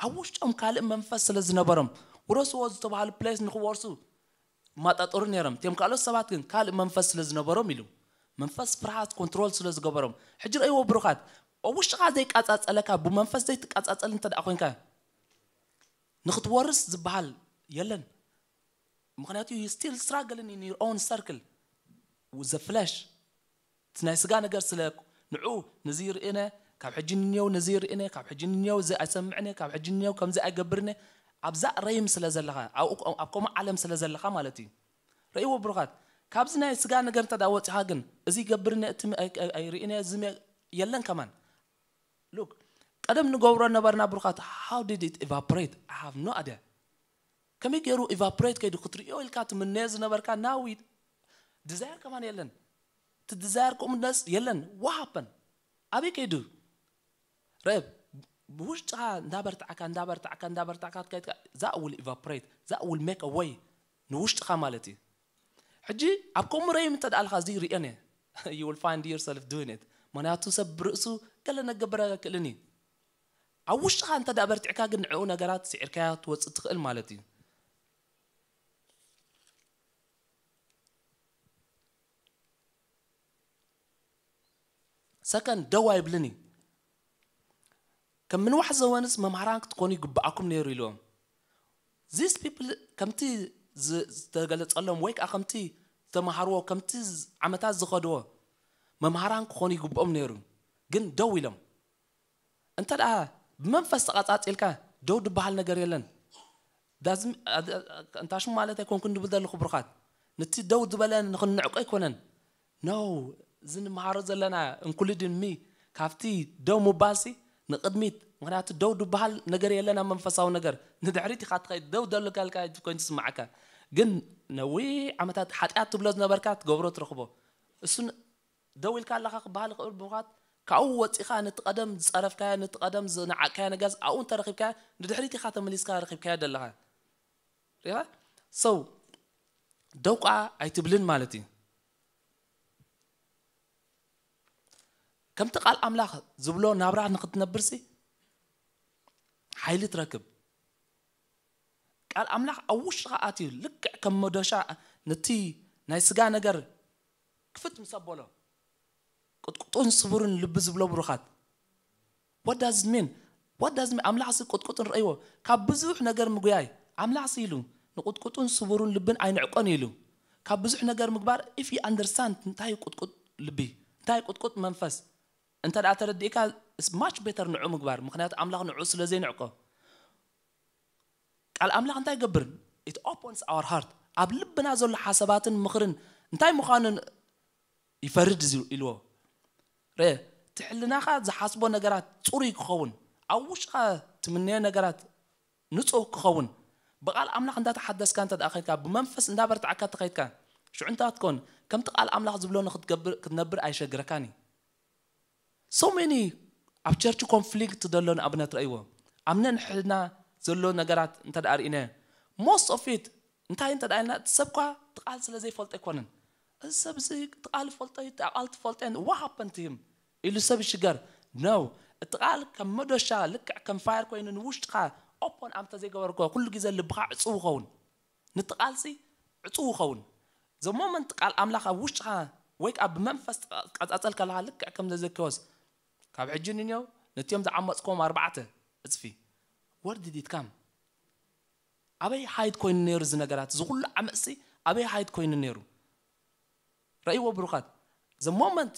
ኣብ ውሽጦም ካልእ መንፈስ ስለ ዝነበሮም ውረስዎ ዝተባሃሉ ፕሌስ ንክወርሱ ማጣጠሩ ነይሮም እቲኦም ካልኦት ሰባት ግን ካልእ መንፈስ ስለ ዝነበሮም ኢሉ መንፈስ ፍርሃት ኮንትሮል ስለ ዝገበሮም ሕጂ ረእይዎ ብሩኻት ኣብ ውሽጥካ ዘይቀጻጸለካ ብመንፈስ ዘይትቀጻጸል እንተ ደኣ ኮንካ ንክትወርስ ዝበሃል የለን ምክንያቱ you still struggling in your own circle with the flesh እቲ ናይ ስጋ ነገር ስለ ንዑ ንዚ ይርእነ ካብ ሕጂ ንኔው ነዚ ይርእነ ካብ ሕጂ ንኔው እዚ ኣይሰምዕነ ካብ ሕጂ ንኔው ከምዚ ኣይገብርነ ኣብዛ ረይም ስለ ዘለኻ ኣብ ከምኡ ዓለም ስለ ዘለኻ ማለት እዩ ረእይዎ ብሩኻት ካብዚ ናይ ስጋ ነገር እንተ ወፂኻ ግን እዚ ይገብርነ እቲ ኣይርእነ እዚ የለን ከማን ሉክ ቀደም ንገብሮ ነበርና ብሩኻት how did it evaporate I have no idea ከመይ ገይሩ evaporate ከይዱ ክትርእዮ ኢልካ ትምነዮ ዝነበርካ now desire ከማን የለን እቲ desire ከምኡ ነስ የለን what happened ኣበይ ከይዱ ረብ ብውሽጥኻ እንዳበርታዕካ እንዳበርታዕካ እንዳበርታዕካ ከይድካ that will evaporate that will make a way ንውሽጥኻ ማለት እዩ ሕጂ ኣብ ከምኡ ረይም እንተ ደኣ ኣለኻ እዚ ርእዮን እየ you will find yourself doing it ምክንያቱ ሰብ ብርእሱ ገለ ነገብር ኣይክእልን እዩ ኣብ ውሽጥኻ እንተ ደኣ በርቲዕካ ግን ንዕኡ ነገራት ስዒርካያ ትወፅእ ትኽእል ማለት እዩ ሰከን ደው ኣይብልን እዩ ከም ምንዋሕ ዘወንስ መምሃራን ክትኮኑ ይግብኣኩም ነይሩ ኢልዎም። These people ከምቲ ዝ- ዝተገለጸሎም ወይ ከዓ ከምቲ ዝተምሃርዎ ከምቲ ዝ- ዓመታት ዝኸድዎ መምሃራን ክኾኑ ይግብኦም ነይሩ። ግን ደው ኢሎም። እንተ ደኣ ብመንፈስ ተቐጻጺልካ ደው ዝበሃል ነገር የለን። ዳዝም- ኣድ- ኣድ- እንታሽም ማለት ኣይኮንኩን ድብል ዘለኹ ብሩኻት፣ ነቲ ደው ዝበለ ንኽንዕቆ ኣይኮነን። No፣ እዚ ንምሃሮ ዘለና እንኩሉድን ሚ ካብቲ ደው ምባልሲ ንቕድሚት። ምክንያቱ ደው ዝበሃል ነገር የለን ኣብ መንፈሳዊ ነገር። ንድሕሪት ኢኻ ትኸይድ። ደው ደሎ ካልካ ኮይኑ ትስማዓካ። ግን ነዊሕ ዓመታት ሓጢኣት ትብሎ ዝነበርካ ትገብሮ ትረኽቦ። እሱን ደው ኢልካ ኣለኻ ክበሃል ይኽእል። ብሩኻት ካብኡ ወፂኻ ነቲ ቀደም ዝፀረፍካዮ ነቲ ቀደም ዝነዓቅካዮ ነገር ኣብኡ እንተረኺብካዮ ንድሕሪት ኢኻ ተመሊስካ ረኺብካዮ ደለኻ። ሪኻ ሰው ደው ከዓ ኣይትብልን ማለት እዩ። ከምቲ ቃል ኣምላኽ ዝብሎ ናብራ ንክትነብርሲ ሓይሊ ትረክብ። ቃል ኣምላኽ ኣብ ውሽጥኻ ኣትዩ ልክዕ ከም መዶሻ ነቲ ናይ ስጋ ነገር ክፍት ምስ ኣበሎ ቅጥቁጡን ስቡርን ልቢ ዝብሎ ብሩኻት። What does it mean? What does it mean? ኣምላኽ ሲ ቅጥቁጥን ረእይዎ ካብ ብዙሕ ነገር ምጉያይ ኣምላኽ ሲ ኢሉ ንቅጥቁጡን ስቡሩን ልብን ኣይንዕቆን ኢሉ ካብ ብዙሕ ነገር ምግባር። If you understand እንታይ እዩ ቅጥቁጥ ልቢ እንታይ እዩ ቅጥቁጥ መንፈስ እንተ ደኣ ተረዲእካ it's much better ንዑ ምግባር። ምክንያቱ ኣምላኽ ንዑ ስለ ዘይንዕቆ ቃል ኣምላኽ እንታይ ይገብር? It opens our heart። ኣብ ልብና ዘሎ ሓሳባትን ምኽርን እንታይ ምዃኑን ይፈርድ እዚ ኢልዎ። ርእ እቲ ሕልናኻ ዝሓስቦ ነገራት ፅሩይ ክኸውን ኣብ ውሽጥኻ ትምነዮ ነገራት ንፁህ ክኸውን ብቃል ኣምላኽ እንዳተሓደስካ እንተ ደኣ ከድካ ብመንፈስ እንዳበርታዕካ ተኸይድካ ሽዑ እንታይ ክትከውን ከምቲ ቃል ኣምላኽ ዝብሎ ንክትገብር ክትነብር ኣይሸግረካን እዩ። So many ኣብ ቸርች ኮንፍሊክት ዘሎ ንኣብነት ረእይዎ ኣብ ነንሕድና ዘሎ ነገራት እንተ ደኣ ርኢነ most of it እንታይ እንተ ደኣ ኢልና እቲ ሰብ ኳ እቲ ቃል ስለ ዘይፈልጦ ኣይኮነን። እዚ ሰብ እዚ እቲ ቃል ይፈልጦ እዩ እቲ ቃል ትፈልጦ እየን what happened to him ኢሉ ሰብ ይሽገር። No፣ እቲ ቃል ከም መዶሻ ልክዕ ከም ፋየር ኮይኑ ንውሽጥኻ ኦፖን ኣምተ ዘይገበርኮ ኩሉ ግዜ ልብኻ ዕፁው ይኸውን። ነቲ ቃልሲ ዕፁው ይኸውን። ዘሞመንት ቃል ኣምላኽ ኣብ ውሽጥኻ ወይ ከዓ ብመንፈስ ትቀፃፀል ከለኻ ልክዕ ከም ዘዘኪዎስ ካብ ሕጂ ንንየው ነቲኦም ዝዓመፅኮም ኣርባዕተ እፅፊ ወርድ ዲትካም ኣበይ ሃይድ ኮይኑ ነይሩ እዚ ነገራት እዚ ኩሉ ዓመፅሲ ኣበይ ሃይድ ኮይኑ ነይሩ? ረእይዎ ብሩኻት ዘሞመንት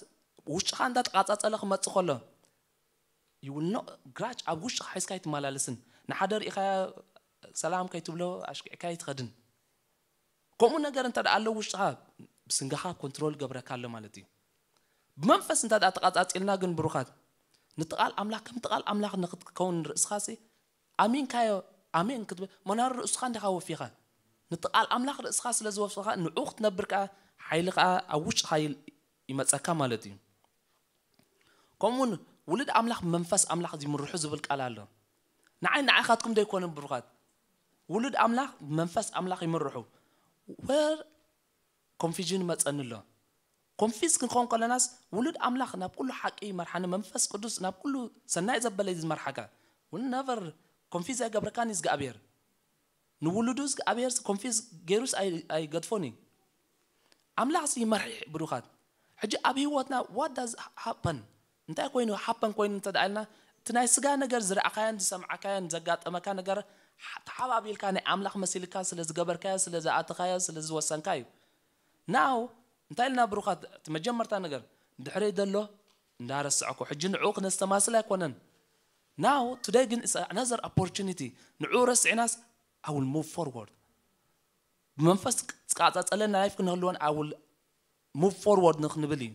ውሽጥኻ እንዳተቃፃፀለ ክመፅእ ከሎ ይውልኖ ግራጭ ኣብ ውሽጥኻ ሒዝካ ኣይትመላለስን። ንሓደ ርኢኻያ ሰላም ከይትብሎ ኣሽኪዕካ ኣይትኸድን። ከምኡ ነገር እንተ ደኣ ኣሎ ውሽጥኻ ብስንጋኻ ኮንትሮል ገብረካ ኣሎ ማለት እዩ። ብመንፈስ እንተ ደኣ ተቃፃፂልና ግን ብሩኻት ነቲ ቃል ኣምላኽ ከምቲ ቃል ኣምላኽ ንክትከውን ርእስኻሲ ኣሚንካዮ ኣሜን ክትብል መናሩ ርእስኻ እንዲኻ ወፊኻ ነቲ ቃል ኣምላኽ ርእስኻ ስለ ዝወፍኻ ንዑ ክትነብር ከዓ ሓይሊ ከዓ ኣብ ውሽጥኻ ይል- ይመፀካ ማለት እዩ። ከምኡውን ውሉድ ኣምላኽ ብመንፈስ ኣምላኽ ይምርሑ ዝብል ቃል ኣሎ። ንዓይ ንዓኻትኩም ዶ ኣይኮነን ብሩኻት? ውሉድ ኣምላኽ ብመንፈስ ኣምላኽ ይምርሑ። ወር ኮንፊዥን ይመፀኒ ኣሎ። ኮንፊዝ ክንኸውን ከለናስ ውሉድ ኣምላኽ ናብ ኩሉ ሓቂ ይመርሓኒ መንፈስ ቅዱስ ናብ ኩሉ ሰናይ ዘበለ እዩ ዝመርሓካ። ውል ነቨር ኮንፊዝ ኣይገብረካን እዩ እግዚኣብሔር። ንውሉዱ እግዚኣብሔር ኮንፊዝ ገይሩስ ኣይ- ኣይገድፎን እዩ። ኣምላኽ ሲ ይመርሕ ብሩኻት። ሕጂ ኣብ ህይወትና what does happen እንታይ ኮይኑ ሃፐን ኮይኑ እንተ ደኣ ኢልና እቲ ናይ ስጋ ነገር ዝረኣኻዮን ዝሰምዓካዮን ዘጋጠመካ ነገር ሓ- ተሓባቢልካ ናይ ኣምላኽ መሲልካ ስለ ዝገበርካዮ ስለ ዝኣተኻዮ ስለ ዝወሰንካ እዩ። ናው እንታይ ኢልና ብሩኻት እቲ መጀመርታ ነገር ድሕረይ ዘሎ እንዳረስዐኩ ሕጂ ንዕኡ ክነስተማስል ኣይኮነን። ናው ቱደይ ግን is another opportunity ንዕኡ ረስዒናስ I will move forward ብመንፈስ ዝቃጻጸለ ላይፍ ክንህልወን I will move forward ንክንብል እዩ።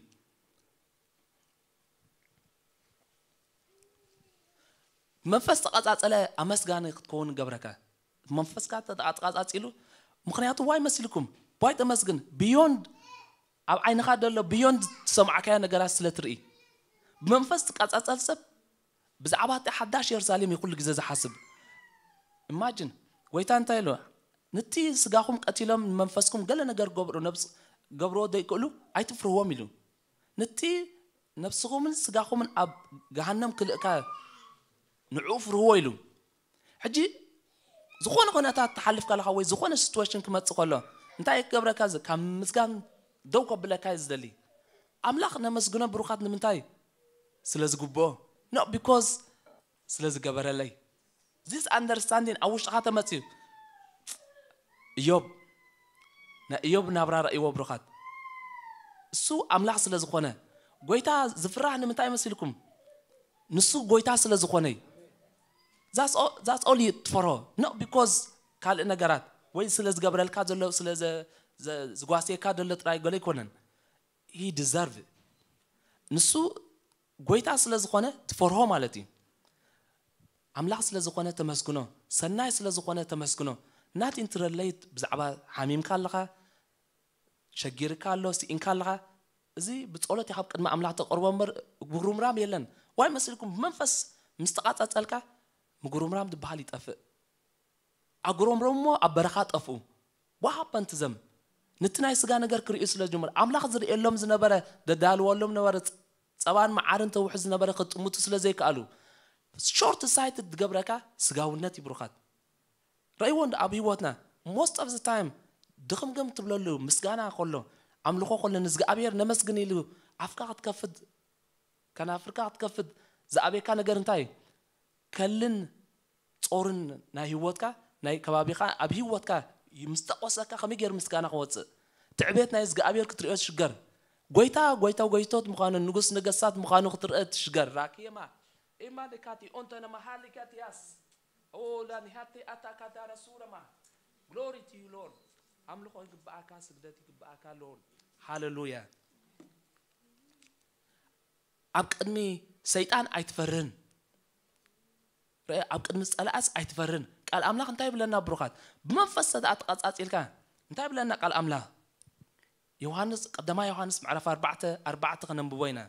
መንፈስ ተቃጻጸለ ኣመስጋኒ ክትከውን ገብረካ። መንፈስካ ተቃጻጺሉ ምክንያቱ ዋይ መሲልኩም ዋይ ተመስግን beyond ኣብ ዓይንኻ ደሎ beyond ትሰምዓካዮ ነገራት ስለ ትርኢ ብመንፈስ ትቃጻጸል ሰብ ብዛዕባ እቲ ሓዳሽ የሩሳሌም እዩ ኩሉ ግዜ ዝሓስብ። ኢማጅን ጎይታ እንታይ ኢሉ? ነቲ ስጋኹም ቀቲሎም ንመንፈስኩም ገለ ነገር ገብሩ ነብስ ገብርዎ ዘይክእሉ ኣይትፍርህዎም ኢሉ። ነቲ ነብስኹምን ስጋኹምን ኣብ ገሃነም ክልእካ ንዕኡ ፍርህዎ ኢሉ። ሕጂ ዝኾነ ኩነታት ትሓልፍ ከለኻ ወይ ዝኾነ ሲትዌሽን ክመጽእ ከሎ እንታይ ክገብረካ ዝ- ካብ ምስጋን ደው ከብለካ እዩ ዝደሊ። ኣምላኽ ነመስግኖ ብሩኻት ንምንታይ ስለ ዝግብኦ? No because ስለ ዝገበረለይ። This understanding ኣብ ውሽጥኻ ተመፅዩ። እዮብ፣ ናይ እዮብ ናብራ ረእይዎ ብሩኻት። እሱ ኣምላኽ ስለ ዝኾነ፣ ጎይታ ዝፍራሕ ንምንታይ መሲልኩም? ንሱ ጎይታ ስለ ዝኾነ እዩ። That's all, that's all you ትፈርሆ። Not because ካልእ ነገራት ወይ ስለ ዝገብረልካ ዘሎ፣ ስለ ዘ- ዘ- ዝጓስየካ ዘሎ ጥራይ ገለ ኣይኮነን። He deserve it። ንሱ ጎይታ ስለ ዝኾነ ትፈርሆ ማለት እዩ። ኣምላኽ ስለ ዝኾነ ተመስግኖ፣ ሰናይ ስለ ዝኾነ ተመስግኖ። Nothing to relate ብዛዕባ ሓሚምካ ኣለኻ፣ ሸጊርካ ኣሎ፣ ስኢንካ ኣለኻ። እዚ ብጸሎት ኢኻ ኣብ ቅድሚ ኣምላኽ ተቕርቦ እምበር፣ ምጉርምራም የለን። ዋይ መሲልኩም? ብመንፈስ ምስ ተቓጻጸልካ ምጉርምራም ዝበሃል ይጠፍእ። ኣጉረምረሞ ኣብ በረኻ ጠፍኡ። What happened to them? ነቲ ናይ ስጋ ነገር ክርእዩ ስለ ዝጀመሩ፣ ኣምላኽ ዝርእየሎም ዝነበረ፣ ደዳልወሎም ነበረ፣ ጸባን መዓርን ተውሑ ዝነበረ ክጥምቱ ስለ ዘይከኣሉ፣ short sighted ዝገብረካ ስጋውነት ይብሩኻት። ረእይዎ እንዶ ኣብ ህይወትና most of the time ድኽምግም ትብለሉ፣ ምስጋና ከሎ፣ ኣምልኾ ከሎ፣ ንእግዚኣብሔር ነመስግን ኢሉ ኣፍካ ክትከፍት፣ ከናፍርካ ክትከፍት ዝኣበየካ ነገር እንታይ እዩ? ከልን ጾርን ናይ ህይወትካ፣ ናይ ከባቢኻ፣ ኣብ ህይወትካ ምስ ጠቆሰካ ከመይ ገይሩ ምስጋና ክወፅእ? ትዕቤት ናይ እግዚኣብሔር ክትርእዮ ትሽገር። ጎይታ ጎይታ ጎይቶት ምዃኑ፣ ንጉስ ነገስታት ምዃኑ ክትርአ ትሽገር። ራኪየማ ኢማሊካቲ ኦንተነ መሃሊካቲያስ ኦላ ኒሃቲ ኣታካታረ ሱረማ። Glory to you Lord። ኣምልኾ ይግብኣካ፣ ስግደት ይግብኣካ Lord። ሃሌሉያ። ኣብ ቅድሚ ሰይጣን ኣይትፈርን። ርአ፣ ኣብ ቅድሚ ጸላእስ ኣይትፈርን። ቃል ኣምላኽ እንታይ ይብለና ብሩኻት? ብመንፈስ ተተኣተቓጻጺልካ እንታይ ይብለና ቃል ኣምላኽ? ዮሃንስ፣ ቀዳማይ ዮሃንስ ምዕራፍ ኣርባዕተ ኣርባዕተ ከነንብቦ ኢና።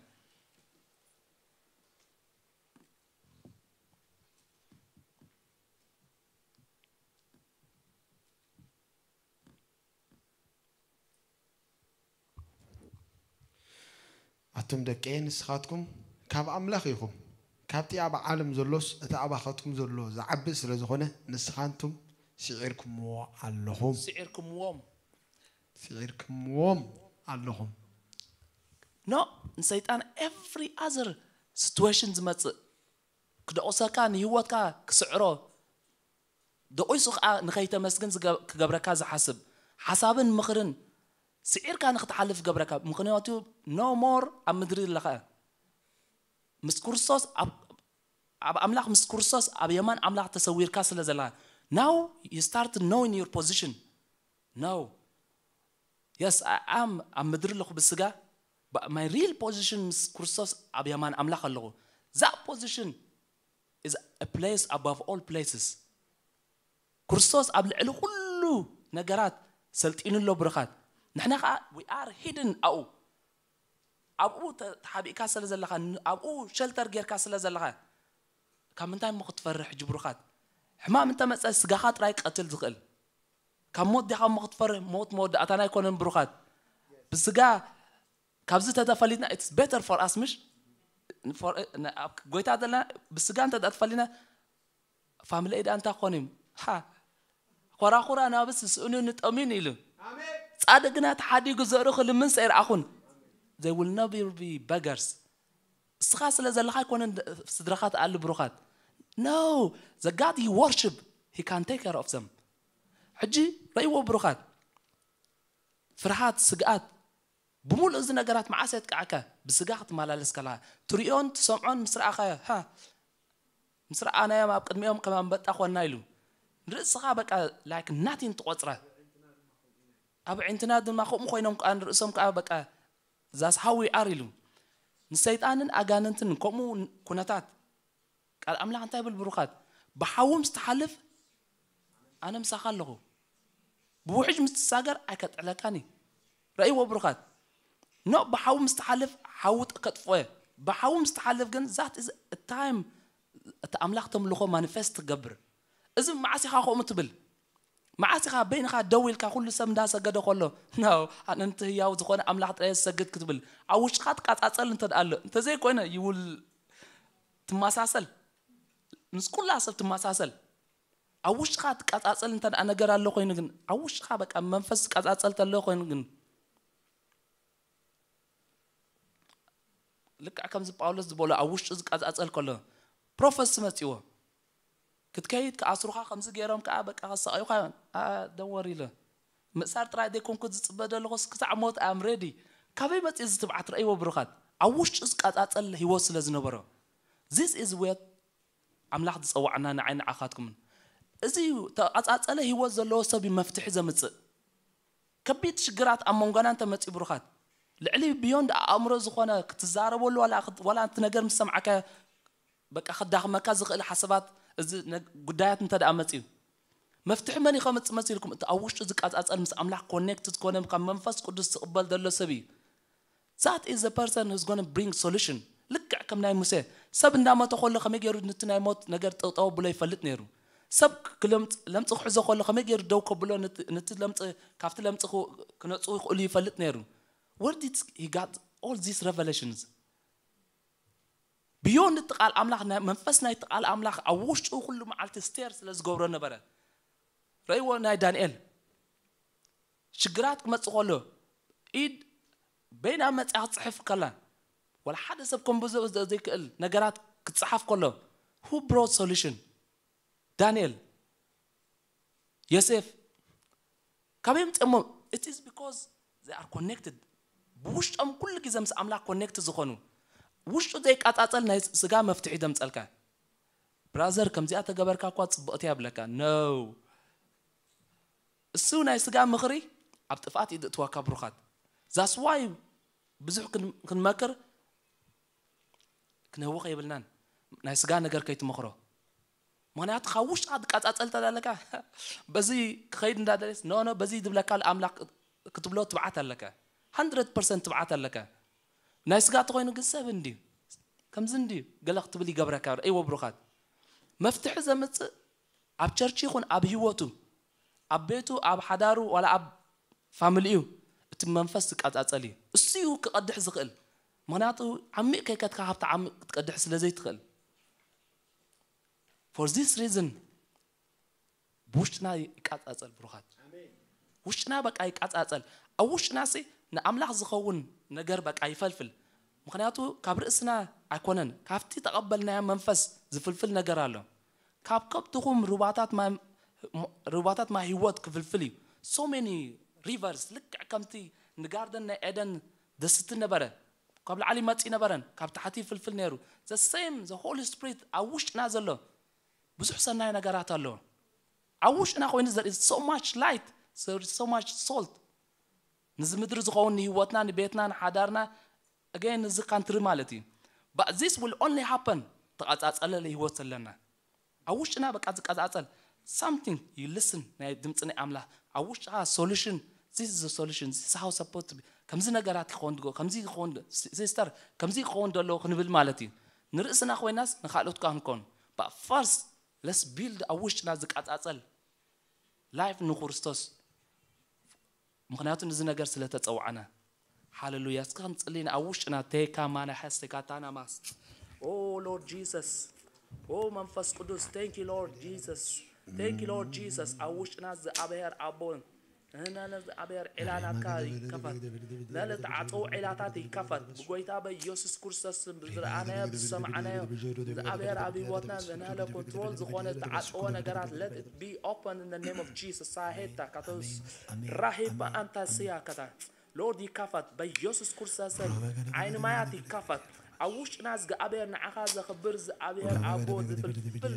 ኣቱም ደቀየ፣ ንስኻትኩም ካብ ኣምላኽ ኢኹም፣ ካብቲ ኣብ ዓለም ዘሎስ እቲ ኣባኻትኩም ዘሎ ዝዓቢ ስለ ዝኾነ፣ ንስኻትኩም ስዒርኩምዎ ኣለኹም። ስዒርኩምዎም። ስዒርኩምዎም ኣለኹም። ኖ፣ ንሰይጣን every other situation ዝመጽእ ክደቑሰካ፣ ንህይወትካ ክስዕሮ፣ ደቑሱ ከዓ ንኸይተመስግን ዝገ- ክገብረካ ዝሓስብ ሓሳብን ምኽርን ስዒርካ ንክትሓልፍ ገብረካ። ምኽንያቱ no more ኣብ ምድሪ ኣለኻ። ምስ ክርስቶስ ኣብ ኣብ ኣምላኽ፣ ምስ ክርስቶስ ኣብ የማን ኣምላኽ ተሰዊርካ ስለ ዘለኻ፣ now you start knowing your position. No, yes, I am ኣብ ምድሪ ኣለኹ ብስጋ, but my real position ምስ ክርስቶስ ኣብ የማን ኣምላኽ ኣለኹ። That position is a place above all places. ክርስቶስ ኣብ ልዕሊ ኩሉ ነገራት ሰልጢኑ ኣሎ ብሩኻት። ንሕና ከዓ we are hidden ኣብኡ። ኣብኡ ተ- ተሓቢእካ ስለ ዘለኻ፣ ን- ኣብኡ ሸልተር ጌርካ ስለ ዘለኻ፣ ካብ ምንታይ እሞ ክትፈርሕ ሕጂ ብሩኻት? ሕማም እንተመፀ ስጋኻ ጥራይ ቀትል ዝኽእል። ካብ ሞት ዲኻ እሞ ክትፈርህ? ሞት መወዳእታና ኣይኮነን ብሩኻት። ብስጋ ካብዚ ተተፈሊጥና it's better for us ምሽ? For- ን- ኣብ ጎይታ ዘለና ብስጋ እንተ ተፈሊና ፋሚሊ ኢዳ እንታይ ክኾን እዩ? ሃ፣ ኮራኹራ ናብስ ስእኑ ንጠሚን ኢሉ። ጻድቅ ግና ተሓዲጉ ዘርኡ ክልምን ሰይርኣኹን። They will never be beggars. እስኻ ስለ ዘለኻ ኣይኮነን ደ- ስድራኻ ትኣሊ ብሩኻት። No, the God you worship, he can take care of them. ሕጂ ረእይዎ ብሩኻት። ፍርሃት፣ ስግኣት፣ ብምሉእ እዚ ነገራት መዓስ የጥቅዓካ? ብስጋ ክትመላለስ ከለኻ። ትሪኦን ትሰምዖን ምስ ረኣኻዮ፣ ሃ፣ ምስ ረኣናዮም ኣብ ቅድሚኦም ከም ኣንበጣ ኮና ኢሉ። ንርእስኻ በቃ like nothing ትቖጽራ። ኣብ ኣዒንትና ድማ ከምኡ ኮይኖም ከኣ ንርእሶም ከኣ በቃ that's how we are ኢሉ። ንሰይጣንን ኣጋንንትን ከምኡ ኩነታት ቃል ኣምላኽ እንታይ ይብል ብሩኻት? ብሓዊ ምስ ትሓልፍ ኣነ ምሳኻ ኣለኹ። ብውሕጅ ምስ ትሳገር ኣይከጥዕለካን እዩ። ረእይዎ ብሩኻት። ኖ ብሓዊ ምስ ትሓልፍ ሓዊ ጥ- ከጥፍኦ እየ። ብሓዊ ምስ ትሓልፍ ግን that is time እቲ ኣምላኽ ተምልኾ ማኒፌስት ትገብር። እዚ መዓስ ኢኻ ከምኡ ትብል? መዓስ ኢኻ በይንኻ ደው ኢልካ ኩሉ ሰብ እንዳሰገደ ከሎ no ኣነ ነቲ ህያው ዝኾነ ኣምላኽ ጥራይ ዝሰግድ ክትብል? ኣብ ውሽጥኻ ትቃጻጸል እንተ ደኣ ኣሎ፣ እንተዘይኮይነ you will ትመሳሰል፣ ምስ ኩላ ሰብ ትመሳሰል። ኣብ ውሽጥኻ ትቃጻጸል እንተ ደኣ ነገር ኣሎ ኮይኑ ግን፣ ኣብ ውሽጥኻ በቃ መንፈስ ዝቃጻጸል እንተ ኣሎ ኮይኑ ግን፣ ልክዕ ከምዚ ጳውሎስ ዝበሎ ኣብ ውሽጡ ዝቃጻጸል ከሎ ፕሮፈስ መፂዎ ክትከይድ ክኣስሩኻ ከምዚ ገይሮም ከዓ በቃ ከሳቐዩኻ ደወር ኢለ ምእሳር ጥራይ ዘይኮንኩ ዝፅበ ዘለኹስ ክሳዕ ሞት ኣም ሬዲ። ካበይ መፅእ እዚ ትብዓት ረእይዎ ብሩኻት? ኣብ ውሽጡ ዝቀፃፀል ህይወት ስለ ዝነበሮ this is what ኣምላኽ ዝፀዋዕና ንዓይ ንዓኻትኩምን እዚ ተቐፃፀለ ህይወት ዘለዎ ሰብ እዩ መፍትሒ ዘምፅእ። ከቢድ ሽግራት ኣብ መንጎና እንተመፅኡ ብሩኻት ልዕሊ ብዮንድ ኣእምሮ ዝኾነ ክትዛረበሉ ዋላ እቲ ነገር ምስ ሰምዓካ በቃ ከዳኽመካ ዝኽእል ሓሳባት እዚ ጉዳያት እንተ ደኣ መፅኡ መፍትሒ መን እዩ ከምፅእ መሲልኩም? እቲ ኣብ ውሽጡ ዝቀፃፀል ምስ ኣምላኽ ኮኔክት ዝኾነ ካብ መንፈስ ቅዱስ ዝቕበል ዘሎ ሰብ እዩ። That is the person who's going to bring solution። ልክዕ ከም ናይ ሙሴ ሰብ እንዳሞተ ከሎ ከመይ ገይሩ ነቲ ናይ ሞት ነገር ጠጠው ብሎ ይፈልጥ ነይሩ። ሰብ ለምፂ ክሕዞ ከሎ ከመይ ገይሩ ደው ከብሎ ነቲ ለምፂ ካብቲ ለምፂ ክነፁ ይኽእሉ ይፈልጥ ነይሩ። Where did he got all these revelations? ብዮንድ እቲ ቃል ኣምላኽ መንፈስ ናይቲ ቃል ኣምላኽ ኣብ ውሽጡ ኩሉ መዓልቲ ስቴር ስለ ዝገብሮ ነበረ። ረእይዎ ናይ ዳንኤል ሽግራት ክመፅእ ከሎ ኢድ በይና መፅያ ክትፅሕፍ ከላ ዋላ ሓደ ሰብ ከምብዞ ዘይክእል ነገራት ክትፅሓፍ ከሎ who brought solution? ዳንኤል፣ ዮሴፍ ካበይ ምፅኦሞ? It is because they are connected። ብውሽጦም ኩሉ ግዜ ምስ ኣምላኽ ኮኔክት ዝኾኑ ውሽጡ ዘይቃፃፀል ናይ ስጋ መፍትሒ ደምፀልካ። ብራዘር ከምዚኣ ተገበርካ እኳ ፅብቕቲ ያብለካ ነው እሱ ናይ ስጋ ምኽሪ ኣብ ጥፍኣት እዩ ዝእትወካ ብሩኻት። That's why ብዙሕ ክንመክር ክነውኽ የብልናን ናይ ስጋ ነገር ከይትመኽሮ። ምክንያቱ ካብ ውሽጥካ ትቃጻጸል ተላለካ በዚ ክኸይድ እንዳደለስ ኖ ኖ በዚ ዝብለካ ኣምላኽ ክትብሎ ትብዓት ኣለካ። Hundred percent ትብዓት ኣለካ። ናይ ስጋ ተኾይኑ ግን ሰብ እንድዩ ከምዚ እንድዩ ገለ ክትብል ይገብረካ። ረእይዎ ብሩኻት፣ መፍትሒ ዘምጽእ ኣብ ቸርች ይኹን ኣብ ህይወቱ ኣብ ቤቱ ኣብ ሓዳሩ ዋላ ኣብ ፋሚሊኡ እቲ መንፈስ ዝቃጻጸል እዩ። እሱ እዩ ክቐድሕ ዝኽእል። ምክንያቱ ዓሚቕ ከይከድካ ካብቲ ዓሚቕ ክትቀድሕ ስለ ዘይትኽእል። For this reason ብውሽጥና ይቃጻጸል ብሩኻት። ውሽጥና በቃ ይቃጻጸል። ኣብ ውሽጥና ሲ ንኣምላኽ ዝኸውን ነገር በቃ ይፈልፍል። ምክንያቱ ካብ ርእስና ኣይኮነን ካብቲ ተቐበልናዮ መንፈስ ዝፍልፍል ነገር ኣሎ። ካብ ከብትኹም ሩባታት ማይ ሩባታት ማይ ህይወት ክፍልፍል እዩ። So many rivers ልክዕ ከምቲ ንጋርደን ናይ ኤደን ደስቲ ነበረ። ካብ ላዕሊ መጺ ነበረን ካብ ታሕቲ ይፍልፍል ነይሩ። The same the Holy Spirit ኣብ ውሽጥና ዘሎ ብዙሕ ሰናይ ነገራት ኣሎ። ኣብ ውሽጥና ኮይኑ there is so much light, there is so much salt። ንዚ ምድሪ ዝኸውን ንህይወትና ንቤትና ንሓዳርና again ንዚ ካንትሪ ማለት እዩ። But this will only happen ተቐጻጸለ ህይወት ዘለና ኣብ ውሽጥና በቃ ዝቀጻጸል something you listen ናይ ድምፂ ናይ ኣምላኽ ኣብ ውሽጥኻ solution this is solution this how support ከምዚ ነገራት ይኸውን ድጎ ከምዚ ይኸውን ሲስተር ከምዚ ይኸውን ደለዎ ክንብል ማለት እዩ። ንርእስና ኮይናስ ንካልኦት ካ ንኮን but first let's build ኣብ ውሽጥና ዝቀጻጸል life ንክርስቶስ ምክንያቱ ንዚ ነገር ስለ ተጸውዓና። ሃሌሉያ እስኪ ክንጽሊ ኣብ ውሽጥና ቴካ ማና ሐስቴካ ታናማስ Oh Lord Jesus Oh መንፈስ ቅዱስ thank you Lord Jesus thank you Lord Jesus ኣብ ውሽጥና እግዚኣብሔር ኣቦ እህና እግዚኣብሔር ዒላናትካ ይከፈት ነለ ተዓፀው ዒላታት ይከፈት ብጎይታ በኢየሱስ ክርስቶስ ብዝረኣናዮ ብዝሰማዕናዮ እግዚኣብሔር ኣብ ህይወትና ዘናለ ኮንትሮል ዝኾነ ተዓፀወ ነገራት let it be open in the name of Jesus ሳሄታ ካቶስ ራሂባ ኣንታስያ ከታ Lord ይከፈት በኢየሱስ ክርስቶስ ስም ዓይኒ ማያት ይከፈት ኣብ ውሽጥና እግዚኣብሔር ንዓኻ ዘኽብር እግዚኣብሔር ኣቦ ዝፍልፍል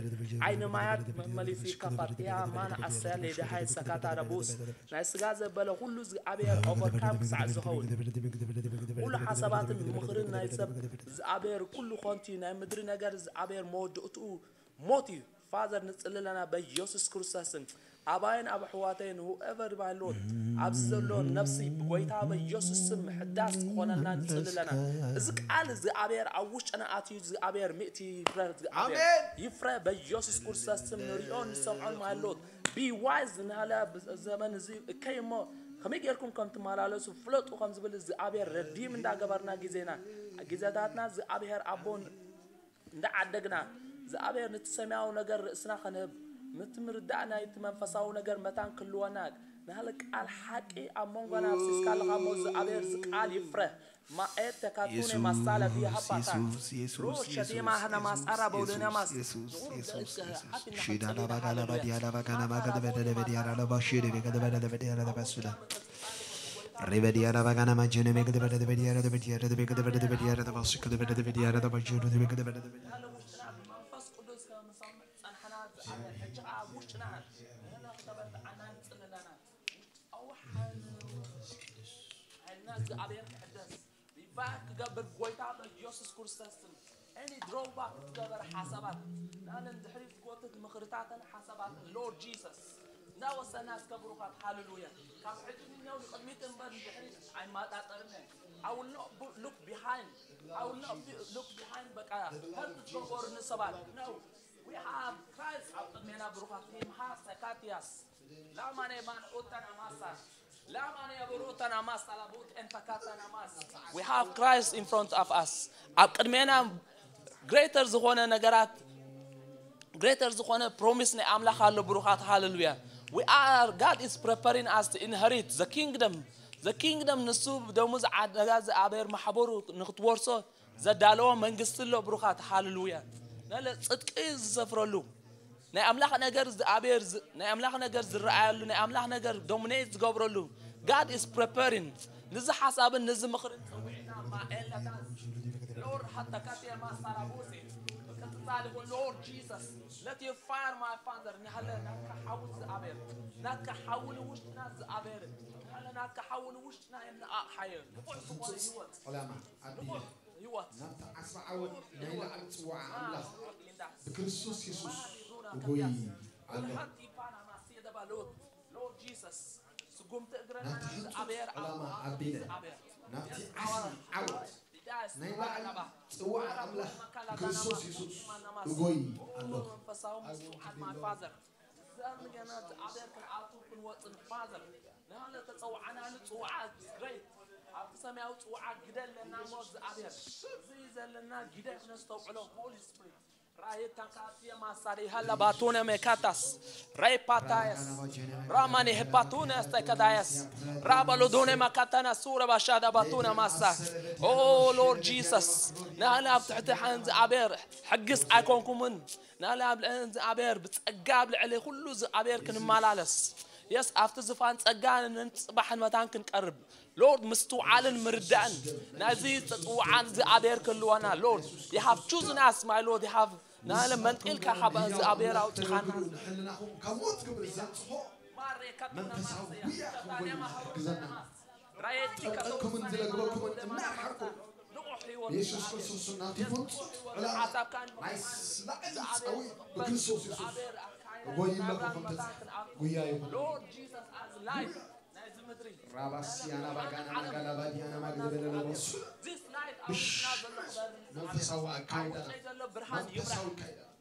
ዓይኒ ማያት መመሊሱ ይከፈት ያ ማን ኣሰያ ሌደሃይ ሰካታ ረቡስ ናይ ስጋ ዘበለ ኩሉ እግዚኣብሔር ኦቨርካም ክሳዕ ዝኸውን ኩሉ ሓሳባትን ምኽርን ናይ ሰብ እግዚኣብሔር ኩሉ ኾንቲ ናይ ምድሪ ነገር እግዚኣብሔር መወድእትኡ ሞት እዩ Father ንጽሊ ኣለና በኢየሱስ ክርስቶስን ኣባይን ኣብ ኣሕዋተይን whoever my Lord ኣብዚ ዘሎ ነፍሲ ብጎይታ በኢየሱስ ስም ምሕዳስ ክኾነልና ንጽሊ ኣለና እዚ ቃል እግዚኣብሔር ኣብ ውሽጥና ኣትዩ እግዚኣብሔር ምእቲ ይፍረ እግዚኣብሔር ይፍረ በኢየሱስ ክርስቶስ ስም ንሪኦ ንሰምዖን my Lord be wise ንሃለ ዘመን እዚ እከይ እሞ ከመይ ጌርኩም ከም ትመላለሱ ፍለጡ ከም ዝብል እግዚኣብሔር ረዲም እንዳገበርና ግዜና ግዜታትና እግዚኣብሔር ኣቦን እንዳዓደግና እግዚኣብሔር ነቲ ሰማያዊ ነገር ርእስና ከንህብ ነቲ ምርዳእ ናይቲ መንፈሳዊ ነገር መታን ክህልወና ናለ ቃል ሓቂ ኣብ መንጎና ኣፍሲስካ ኣለኻ እሞ እግዚኣብሔር እዚ ቃል ይፍረ። ማኤት ተካቱኔ ማሳላ ዲሃባታ ሮሸ ዲማ ሃና ማሳራ በውደና ማስ ሽዳና ባጋላ ባዲያና ባጋና ማገደ በደለ በዲያና ለባሽደ ቤገደ በደለ በዲያና ለባሱዳ ሪበዲያና ባጋና ማጀነ ቤገደ በደለ በዲያና ለበዲያና ቤገደ በደለ በዲያና ለባሽከደ በደለ በዲያና ለባሽደ ቤገደ በደለ በዲያና መንፈስ ቅዱስ ከም ዝሰምዕ ዝጸናሕና እግዚኣብሔር፣ ሕጂ ኸኣ ኣብ ውሽጥና ንህና ክተበርትዓና ንጽሊ ኣለና። ውሽጣዊ ሓይሊ፣ ሓይልና እግዚኣብሔር ክሕደስ፣ ሪቫይቭ ክገብር ጎይታ በኢየሱስ ክርስቶስ ስም። ኤኒ ድሮውባክ ዝገበረ ሓሳባት፣ ናለ ንድሕሪት ዝጎትት ምኽርታትን ሓሳባትን፣ ሎርድ ጂሰስ፣ እናወሰና እስከ ብሩኻት፣ ሃሌሉያ። ካብ ሕጂ ንነው ንቕድሚት እምበር ንድሕሪት ኣይማጣጠርን እየ። I will not look behind. I will not be- look behind። በቃ፣ ሀርት ዝገበሩኒ ሰባት ነው። We have Christ ኣብ ቅድሜና ብሩኻት። ኒምሃ ሰካትያስ ላማኔ ማን ኦታና ማሳ ላማኔ ያበሩ ኦታና ማሳ ላቡት ኤንታካታና ማስ። We have Christ in front of us። ኣብ ቅድሜና ግሬተር ዝኾነ ነገራት፣ ግሬተር ዝኾነ ፕሮሚስ ናይ ኣምላኽ ኣሎ። ብሩኻት፣ ሃሌሉያ። We are God is preparing us to inherit the kingdom. The kingdom ንሱ ብደሙ ዝዓደጋ እግዚኣብሔር ማሕበሩ ንክትወርሶ ዘዳለዎ መንግስቲ ኣሎ። ብሩኻት፣ ሃሌሉያ። ናለ ጽድቂ ዝሰፍረሉ፣ ናይ ኣምላኽ ነገር እግዚኣብሔር ዝ- ናይ ኣምላኽ ነገር ዝረኣየሉ፣ ናይ ኣምላኽ ነገር ዶሚኔት ዝገብረሉ። God is preparing። ንዚ ሓሳብን ንዚ ምኽርን ጸዊዕና ማኤላታት ሎርድ ሃታካቴ ማሳራቦሴ ብቀጥታ ልኹን ሎርድ ጂሰስ፣ let your fire, my Father፣ ናለ ናትካ ሓዊ እግዚኣብሔር፣ ናትካ ሓዊ ንውሽጥና እግዚኣብሔር፣ ናለ ናትካ ሓዊ ንውሽጥና የነኣቕ ሓየ ንቑሕ ዝኾነ ህይወት ዕላማ ኣቢለ ንቑሕ ህይወት ናብቲ ዓስቢ ዓወት ናይ ላዕሊ ጽዋዓ ኣምላኽ ብክርስቶስ የሱስ እጎይ ኣለኹ። ስጉምቲ እግርና ናብቲ ህጹጽ ዕላማ ኣቢለ ናብቲ ዓስቢ ዓወት ናይ ላዕሊ ጽዋዓ ኣምላኽ ብክርስቶስ የሱስ እጎይ ኣለኹ። መንፈሳዊ ምስትውዓል ማይ ፋዘር ዘምገና እግዚኣብሔር ክንኣቱ ክንወፅን ፋዘር ንሃለ ተፀውዓናሉ ፅውዓ ግሬት ኣብቲ ሰማያዊ ፅውዓ ግደ ኣለና እሞ እግዚኣብሔር እዚ ዘለና ግደ ክነስተውዕሎ ሆሊ ስፕሪት ራየታካትየ ማሳሪ ሃላ ባቶነ ሜካታስ ራይፓታየስ ራማኔ ሄፓቱነ ስተከዳየስ ራባሎዶነ ማካታና ሱረ ባሻዳ ባቱነ ማሳ ኦ ሎርድ ጂሰስ ንሃለ ኣብ ትሕቲ ሓንዚ ኣቤር ሕግስ ኣይኮንኩምን ንኣለ ኣብ ልዕሊ እግዚኣብሔር ብጸጋ ኣብ ልዕሊ ኩሉ እግዚኣብሔር ክንመላለስ የስ ኣብቲ ዝፋን ጸጋ ንጽባሕን መታን ክንቀርብ ሎርድ ምስትውዓልን ምርዳእን ናይዚ ጽውዓን እግዚኣብሔር ክህልወና ሎርድ you have chosen us my Lord you have ንኣለ መንጢልካ ካብ እግዚኣብሔር ኣውጽኻና ንሕልናኹም ካብ ሞት ግብሪ ዘንጽሖ መንፈሳዊ ጉያ ክንጎይ ይሕግዘና ጠንቀቅኩምን ዝለግበኩምን እናርሓቁ ብየሱስ ክርስቶስ እናትፈንጹ ዕላማ ናይ ስላዕን ጸዊ ብክርስቶስ የሱስ እጎይለኹ ከም ተጻሕፈ ጉያ ይኹን ራባስያና ባጋና ማጋላ ባዲያና ማግዘበለለቦስ ብሽ መንፈሳዊ ኣካይዳ መንፈሳዊ ኣካይዳ ብርሃን ይብራህ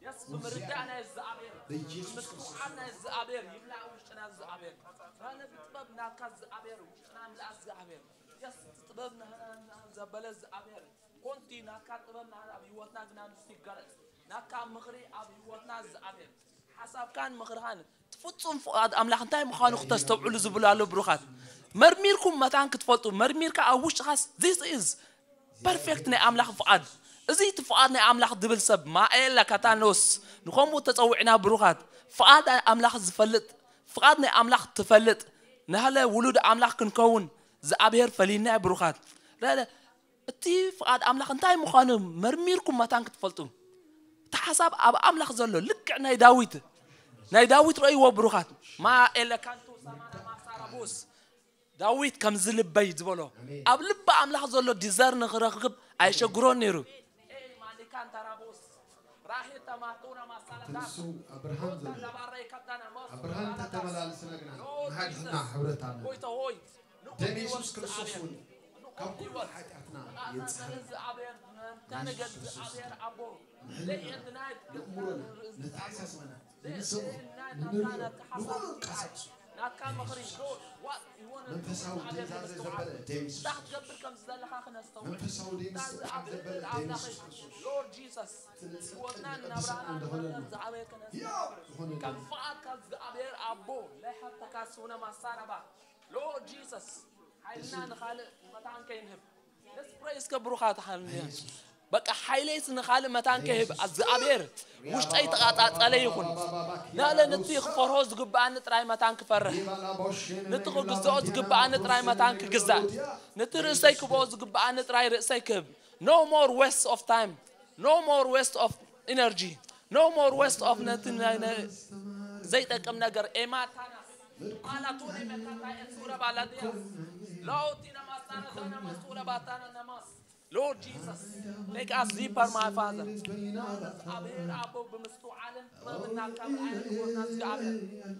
የስ ብምርዳእ ናይ እግዚኣብሔር ብምስትውዓል ናይ እግዚኣብሔር ይምላእ ውሽጥና እግዚኣብሔር ናነ ብጥበብ ናካ እግዚኣብሔር ውሽጥና ምላእ እግዚኣብሔር የስ ጥበብ ናህና ዘበለ እግዚኣብሔር ኮንቲ ናካ ጥበብ ናህና ኣብ ህይወትና ግና ንሱ ይገለጽ ናካ ምኽሪ ኣብ ህይወትና እግዚኣብሔር ሓሳብካን ምኽርኻን ፍጹም ፍቓድ ኣምላኽ እንታይ ምዃኑ ክተስተውዕሉ ዝብሉ ኣሎ ብሩኻት መርሚርኩም መታን ክትፈልጡ መርሚርካ ኣብ ውሽጥኻስ this is perfect ናይ ኣምላኽ ፍቓድ እዚ እቲ ፍቓድ ናይ ኣምላኽ ድብል ሰብ ማኤላ ካታኖስ ንኸምኡ ተጸዊዕና ብሩኻት ፍቓድ ኣምላኽ ዝፈልጥ ፍቓድ ናይ ኣምላኽ ትፈልጥ ናህለ ውሉድ ኣምላኽ ክንከውን ዝኣብሔር ፈሊና ብሩኻት እቲ ፍቓድ ኣምላኽ እንታይ ምዃኑ መርሚርኩም መታን ክትፈልጡ እቲ ሓሳብ ኣብ ኣምላኽ ዘሎ ልክዕ ናይ ዳዊት ናይ ዳዊት ረእይዎ ብሩኻት ማኤለካንቱ ሰማና ማሳራቡስ ዳዊት ከምዚ ልበይ ዝበሎ ኣብ ልቢ ኣምላኽ ዘሎ ዲዘር ንኽረኽብ ኣይሸግሮን ነይሩ ንሱ ኣብ ብርሃን ዘሎ ኣብ ብርሃን እንተተመላልስና ግና ንሓድሕድና ሕብረት ኣሎ ደም የሱስ ክርስቶስ እውን ካብ ኩሉ ሓጢኣትና የንጽሃና ንሕልና ንእምሮና ነተሓሳስባና ንንሰምዖ ንንርእዮ ንኹሉ እንቀሳቅሶ ናትካ ምኽሪ ሎርድ ዋት ይሆነ መንፈሳዊ ድንዛዘ ዘበለ ደምስስ። እንታይ ክትገብር ከም ዘለኻ ክነስተውዕል መንፈሳዊ ደምስስ። ኣምላኸይ ሎርድ ጂሰስ ህይወትናን ናብራና ዝዓበየ ክነስተውዕል ከም ፍቓድካ እግዚኣብሔር ኣቦ ለሐተካ ስውነ ማሳረባ ሎርድ ጂሰስ ሓይልና ንኻልእ መታን ከይንህብ። Let's pray እስከ ብሩኻት ሓንያ በቃ ሓይለይስ ንኻልእ መታን ከይህብ እግዚኣብሔር ውሽጠይ ተቓጻጸለ ይኹን። ናለ ነቲ ክፈርሆ ዝግብኣኒ ጥራይ መታን ክፈርህ፣ ነቲ ክግዝኦ ዝግብኣኒ ጥራይ መታን ክግዛእ፣ ነቲ ርእሰይ ክብኦ ዝግብኣኒ ጥራይ ርእሰይ ክህብ። No more waste of time, no more waste of energy, no more waste of ነቲ ዘይጠቅም ነገር ኤማታና ማላቱኒ መካታ ኤሱረ ባላዲያ ላውቲና ማሳራ ዳና ማሱረ ባታና ነማስ Lord Jesus, make us deeper, my Father. እግዚኣብሔር ኣቦ ብምስትውዓልን ጥበብና ካብ ዓይኒ ህይወትና እግዚኣብሔር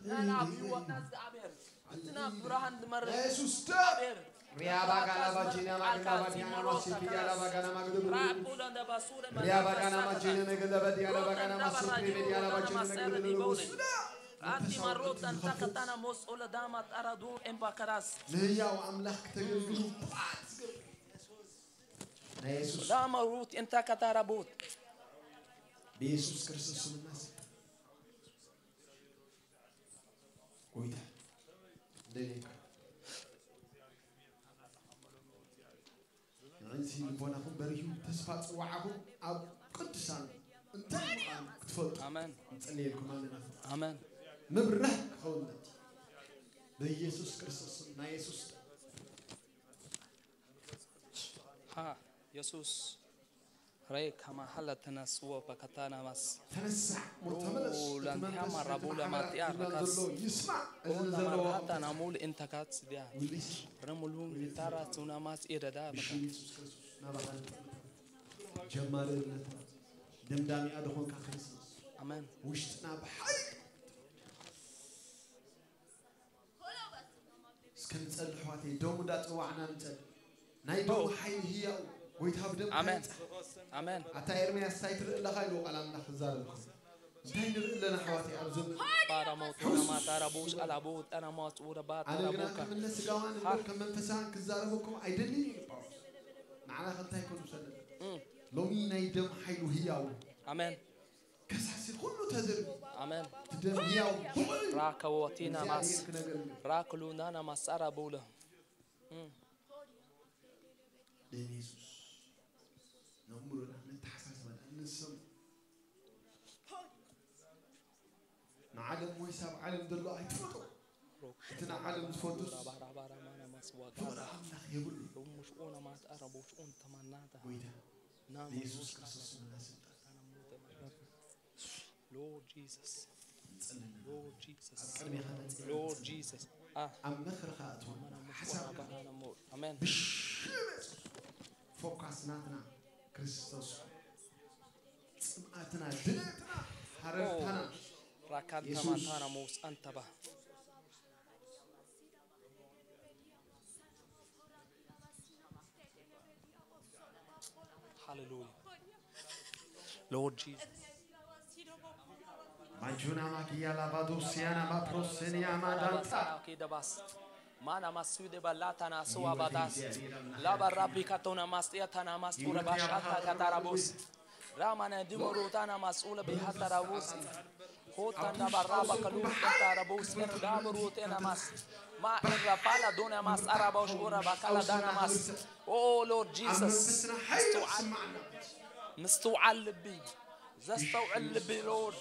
ናና ኣብ ህይወትና እግዚኣብሔር እቲ ናብ ብርሃን ዝመርሕ እግዚኣብሔር ሪያባጋና ባጂና ማግና ባዲያና ማሲኪ ያላ ባጋና ማግዱ ራቡላ ደባሱረ ሪያባጋና ማጂና ነገለ በዲያና ባጋና ማሲኪ በዲያና ባጂና ነገለ ንጉስ ኣንቲ ማሮት ኣንታ ከተና ሞስ ኦለ ዳማ ጣራዱ ኤምባከራስ ንህያው ኣምላኽ ክተገልግሉ ብቕዓት ዝገብር ናይ የሱስ ዳማ ሩት ኤንታ ካታራ ቦት ብየሱስ ክርስቶስ ስም እናስ ጎይታ እንደኔካ ንዕንሲ ልቦናኹም በሪሁ ተስፋ ጽዋዓኹም ኣብ ቅዱሳን እንታይ ምዃኑ ክትፈልጡ ኣሜን። ንጸልየልኩም ኣለና። ኣሜን። ምብራህ ክኸውን በቲ በኢየሱስ ክርስቶስ ስም ናይ የሱስ ሃ የሱስ ሬ ከማሃለ ተነስዎ በከታና ማስ ተነሳ፣ ሞት ተመለስ። ላንቲያ ማራቡላ ማጥያ ረካስ ይስማዕ። እዚ ዘለዋ ማራታ ናሙል እንተካት ዲያ ረሙሉ ሊታራ ቱናማስ ኢረዳ በካ ኢየሱስ ክርስቶስ ናባኻ ንጠምታ። ጀማሪ እምነትና ደምዳሚኣ ዝኾንካ ክርስቶስ ኣሜን። ውሽጥና ብሓይሊ እስከ ንጸሊ ኣሕዋተይ፣ ደሙ እንዳጸዋዕና ንጸሊ። ናይ ደሙ ሓይሊ ህያው ጎይታ ብደም ኣሜን። ኣሜን። ኣታ ኤርምያስ እንታይ ትርኢ ኣለኻ ኢሉ ቃል ኣምላኽ ክዛረብ ከሎ። እንታይ ንርኢ ኣለና ኣሕዋተይ ኣብ ዘመን ባራሞት ናማት ኣራቦሽ ኣላቦት ኣናማት ወረባት ኣነ ግና ኣራቦካ ከም እነ ስጋውያን እምበር ከም መንፈሳውያን ክዛረበኩም ኣይደልን እዩ ጳውሎስ። ንዓና ከ እንታይ ኮን ምሰለና? እም። ሎሚ ናይ ደም ሓይሉ ህያው ኣሜን። ከሳሲ ኩሉ ተዘርቢ ኣሜን። ትደም ህያው ብቑል ራከወቲና ማስ እግዚኣብሔር ክነገር ራክሉናና ማሳራ ቦለ ደም የሱስ ነእምሮና ነተሓሳስባና ንሰሙ ንዓለም ወይስ ኣብ ዓለም ዘሎ ኣይትፈጦ እቲ ንዓለም ዝፈቱስ ፍቕሪ ኣምላኽ የብሉ ሮሙሽኦና ማጣራ ቦሽኦን ተማናታ ጎይታ ንየሱስ ክርስቶስ ስምና ስልጣን Lord Jesus. Lord Jesus. Lord Jesus. ኣብ ምኽርኻ እትወና ሓሳብካ ኣሜን። ብሽመፅ ፎካስ ናትና ክርስቶስ ጽምኣትና ድሌትና ሃረርታና ራካንታ የሱስ። ማንታና መውፅኣንተባ Hallelujah. Lord Jesus. Majuna makia lavado siana ma prosenia madanta. Mana masude balata na sua badas. Laba rabbi katona mastia tana mastura bashata katarabus. Ramana dimorutana masula bihatara wusi. Hotanda baraba kalu tara bus. Dabu rutena mas. Ma erra pala dona mas araba ushura bakala dana mas. Oh Lord Jesus. ምስትውዓል ምስትውዓል ልቢ ዘስተውዕል ልቢ ሎርድ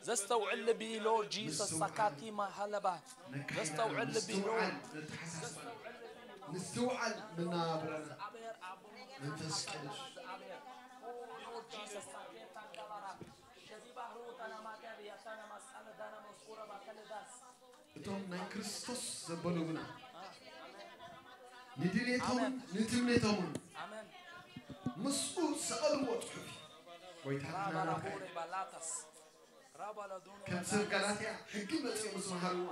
ዘስተውዕል ልቢ ሎርድ ጂሰስ ሳካቲ ማሃለባ ዘስተውዕል ልቢ ሎርድ ምስትውዓል መናብረና መንፈስ ቅዱስ እቶም ናይ ክርስቶስ ዘበሉ ግና ንድሌቶምን ንትምኔቶምን ምስኡ ዝሰቐልዎ ጽሑፍ እዩ። ጎይታ ተናናፋይ ከም ሰብ ጋላትያ ሕጊ መጺኦም ዝመሃርዎ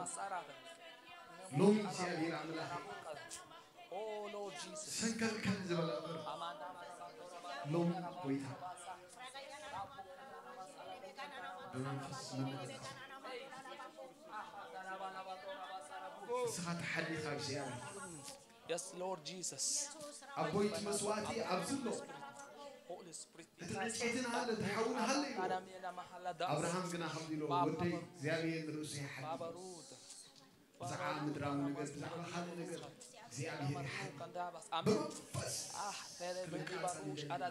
ሎሚ እግዚኣብሔር ኣምላኽ ሰንከልከል ዝበለ እምበር ሎሚ ጎይታ ብመንፈስ መመለስ ንስኻ ተሓሊኻ እግዚኣብሔር። Yes, Lord Jesus. ኣቦይ እቲ መስዋእቲ ኣብዚ ኣሎ። Holy Spirit. እቲ ዕንጨይትን ሃለ፣ እቲ ሓውን ሃለ እዩ። ኣብርሃም ግና ከምዚ ኢሎ፣ ወደይ እግዚኣብሔር ንርእሱ ይሓሊ። ብዛዕባ ምድራዊ ነገር፣ ብዛዕባ ካልእ ነገር እግዚኣብሔር ይሓሊ። ብመንፈስ ክንቃጸል ይደሊ።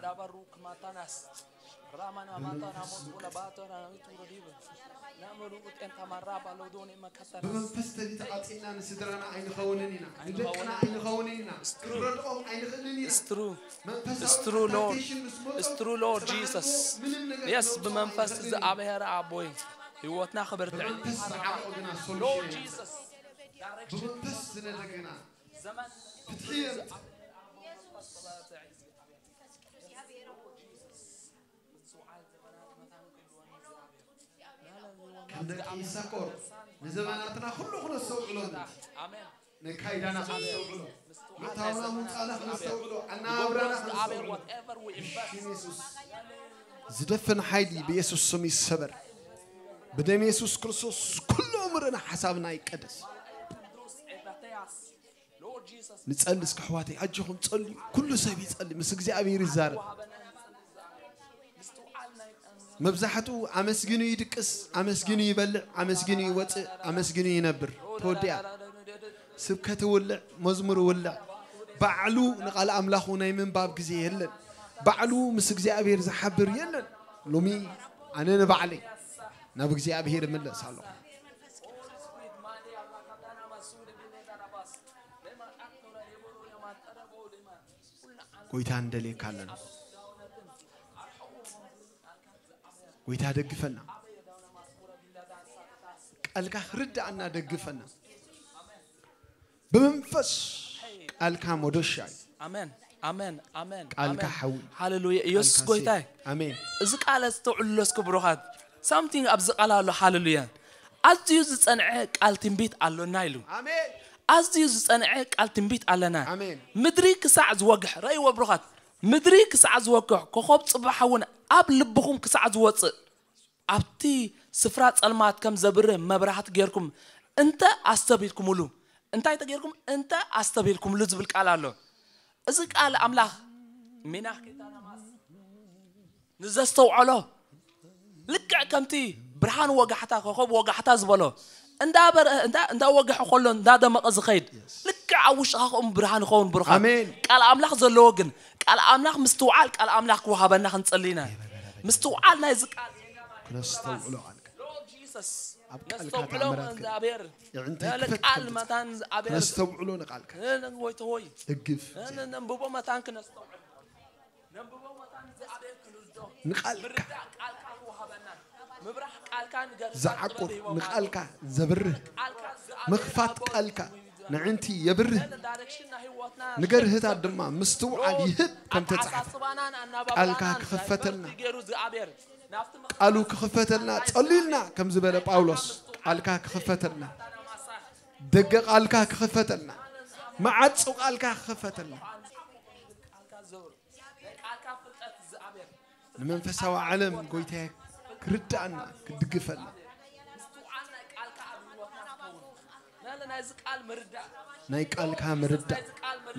ብመንፈስ ተሊተዓጺና ንስድራና ኣይንኸውንን ኢና፣ ንደቅና ኣይንኸውንን ኢና፣ ክንረድኦም ኣይንኽእልን ኢና። It's true. መንፈሳዊ It's true, Lord. ኣታቴሽን ምስ መጾ It's true, Lord ተባሂሉ Jesus. ምንም ነገር Yes, ክመጾ ብመንፈስ ኣይኽእልን እዩ። እግዚኣብሔር ኣቦይ ህይወትና ክበርትዕ ብመንፈስ ዝዓምቆ ግና Lord ሶሉሽን የምጽእ። Jesus. ብመንፈስ ዝነደ ግና ፍትሒ የምጽእ። ከም ደቂ ይሳኮር ንዘመናትና ኩሉ ክነስተውዕሎ ንብል። Amen. ነካይዳና ክነስተውዕሎ፣ ምእታውና ምውፃእና ክነስተውዕሎ፣ ኣነባብራና ክነስተውዕሎ። ብሽም የሱስ ዝደፍን ሓይሊ ብየሱስ ስም ይሰበር። ብደም የሱስ ክርስቶስ ኩሉ እምርና ሓሳብና ይቀደስ። ንጸሊ እስከ ኣሕዋተይ፣ ኣጆኹም ጸልዩ። ኩሉ ሰብ ይጸሊ፣ ምስ እግዚኣብሔር ይዛረብ። መብዛሕትኡ ኣመስጊኑ ይድቅስ፣ ኣመስጊኑ ይበልዕ፣ ኣመስጊኑ ይወፅእ፣ ኣመስጊኑ ይነብር። ተወዲኣ። ስብከት እውልዕ፣ መዝሙር እውልዕ፣ ባዕሉ ንቓል ኣምላኹ ናይ ምንባብ ግዜ የለን። ባዕሉ ምስ እግዚኣብሔር ዝሓብር የለን። ሎሚ ኣነ ንባዕለይ ናብ እግዚኣብሔር እምለስ ኣለኹ። ጎይታ ንደልየካ ኣለና። ጎይታ ደግፈና። ቃልካ ክርዳእና ደግፈና። ብመንፈስ ቃልካ መዶሻ እዩ። ኣሜን፣ ኣሜን፣ ኣሜን፣ ቃልካ ኣሜን። ሓዊ። ሃሌሉያ። ኢየሱስ ቃልካ ጎይታ እዩ። ሴፍ። ኣሜን። እዚ ቃል ኣስተውዕሉሎ እስኪ ብሩኻት። ሳምቲንግ ኣብዚ ቃል ኣሎ። ሃሌሉያ። ኣዝዩ ዝጸንዐ ቃል ትንቢት ኣሎና ኢሉ። ኣሜን። ኣዝዩ ዝጸንዐ ቃል ትንቢት ኣለና። ኣሜን። ምድሪ ክሳዕ ዝወግሕ፣ ረእይዎ ብሩኻት። ምድሪ ክሳዕ ዝወግሕ፣ ኮኸብ ጽባሕ እውን ኣብ ልብኹም ክሳዕ ዝወጽእ፣ ኣብቲ ስፍራ ጸልማት ከም ዘብርህ መብራህቲ ጌርኩም እንተ ኣስተብሂልኩምሉ፣ እንታይ ተጌርኩም እንተ ኣስተብሂልኩምሉ ዝብል ቃል ኣሎ። እዚ ቃል ኣምላኽ ሚናኽ ንዘስተውዐሎ ልክዕ ከምቲ ብርሃን ወጋሕታ ኮኸብ ወጋሕታ ዝበሎ እንዳበረ እንዳ እንዳወግሐ ከሎ እንዳደመቐ ዝኸይድ ልክዕ ኣብ ውሽጥኻ ከምኡ ብርሃን ይኸውን። ብሩኻት ኣሜን። ቃል ኣምላኽ ዘለዎ ግን ቃል ኣምላኽ ምስትውዓል ቃል ኣምላኽ ክወሃበና ክንጸሊ ኢና። ምስትውዓል ናይዚ ቃል ክነስተውዕሎ ቃልካ Lord Jesus ኣብ ቃልካ ነስተውዕሎ ተኣምራት እግዚኣብሔር የዕንተይ ነለ ክፈት ቃል ክፈት። መታን እግዚኣብሔር ክነስተውዕሎ ንቃልካ ወይ ተሆይ እግፍ ነንብቦ መታን ክነስተውዕሎ ነንብቦ መታን እግዚኣብሔር ክንርዶ ንቃልካ ምርዳእ ቃልካ ክወሃበና ምብራህ ቃልካ ንገር ዝዓቁር ንቃልካ ዘብርህ ምኽፋት ቃልካ ንዕንቲ የብርህ ዳይሬክሽን ናይ ህይወትና ንገርህታት ድማ ምስትውዓል ይህብ ከም ተጻሕፈ ኣተሓሳስባናን ቃልካ ኣናባብራናን ክኽፈተልና ዳይቨርት ይገሩ እግዚኣብሔር ናብቲ ቃሉ ክኽፈተልና ጸሊልና ከም ዝበለ ጳውሎስ ቃልካ ክኽፈተልና ደገ ቃልካ ክኽፈተልና መዓጹ ቃልካ ክኽፈተልና ቃልካ ዘብር ናይ ቃልካ ፍልጠት እግዚኣብሔር ንመንፈሳዊ ዓለም ጎይታየ ክርዳእና ክድግፈና ምስትውዓል ናይ ቃልካ ኣብ ህይወትና ክኸውን ናለ ናይዚ ቃል ምርዳእ ናይ ቃልካ ምርዳእ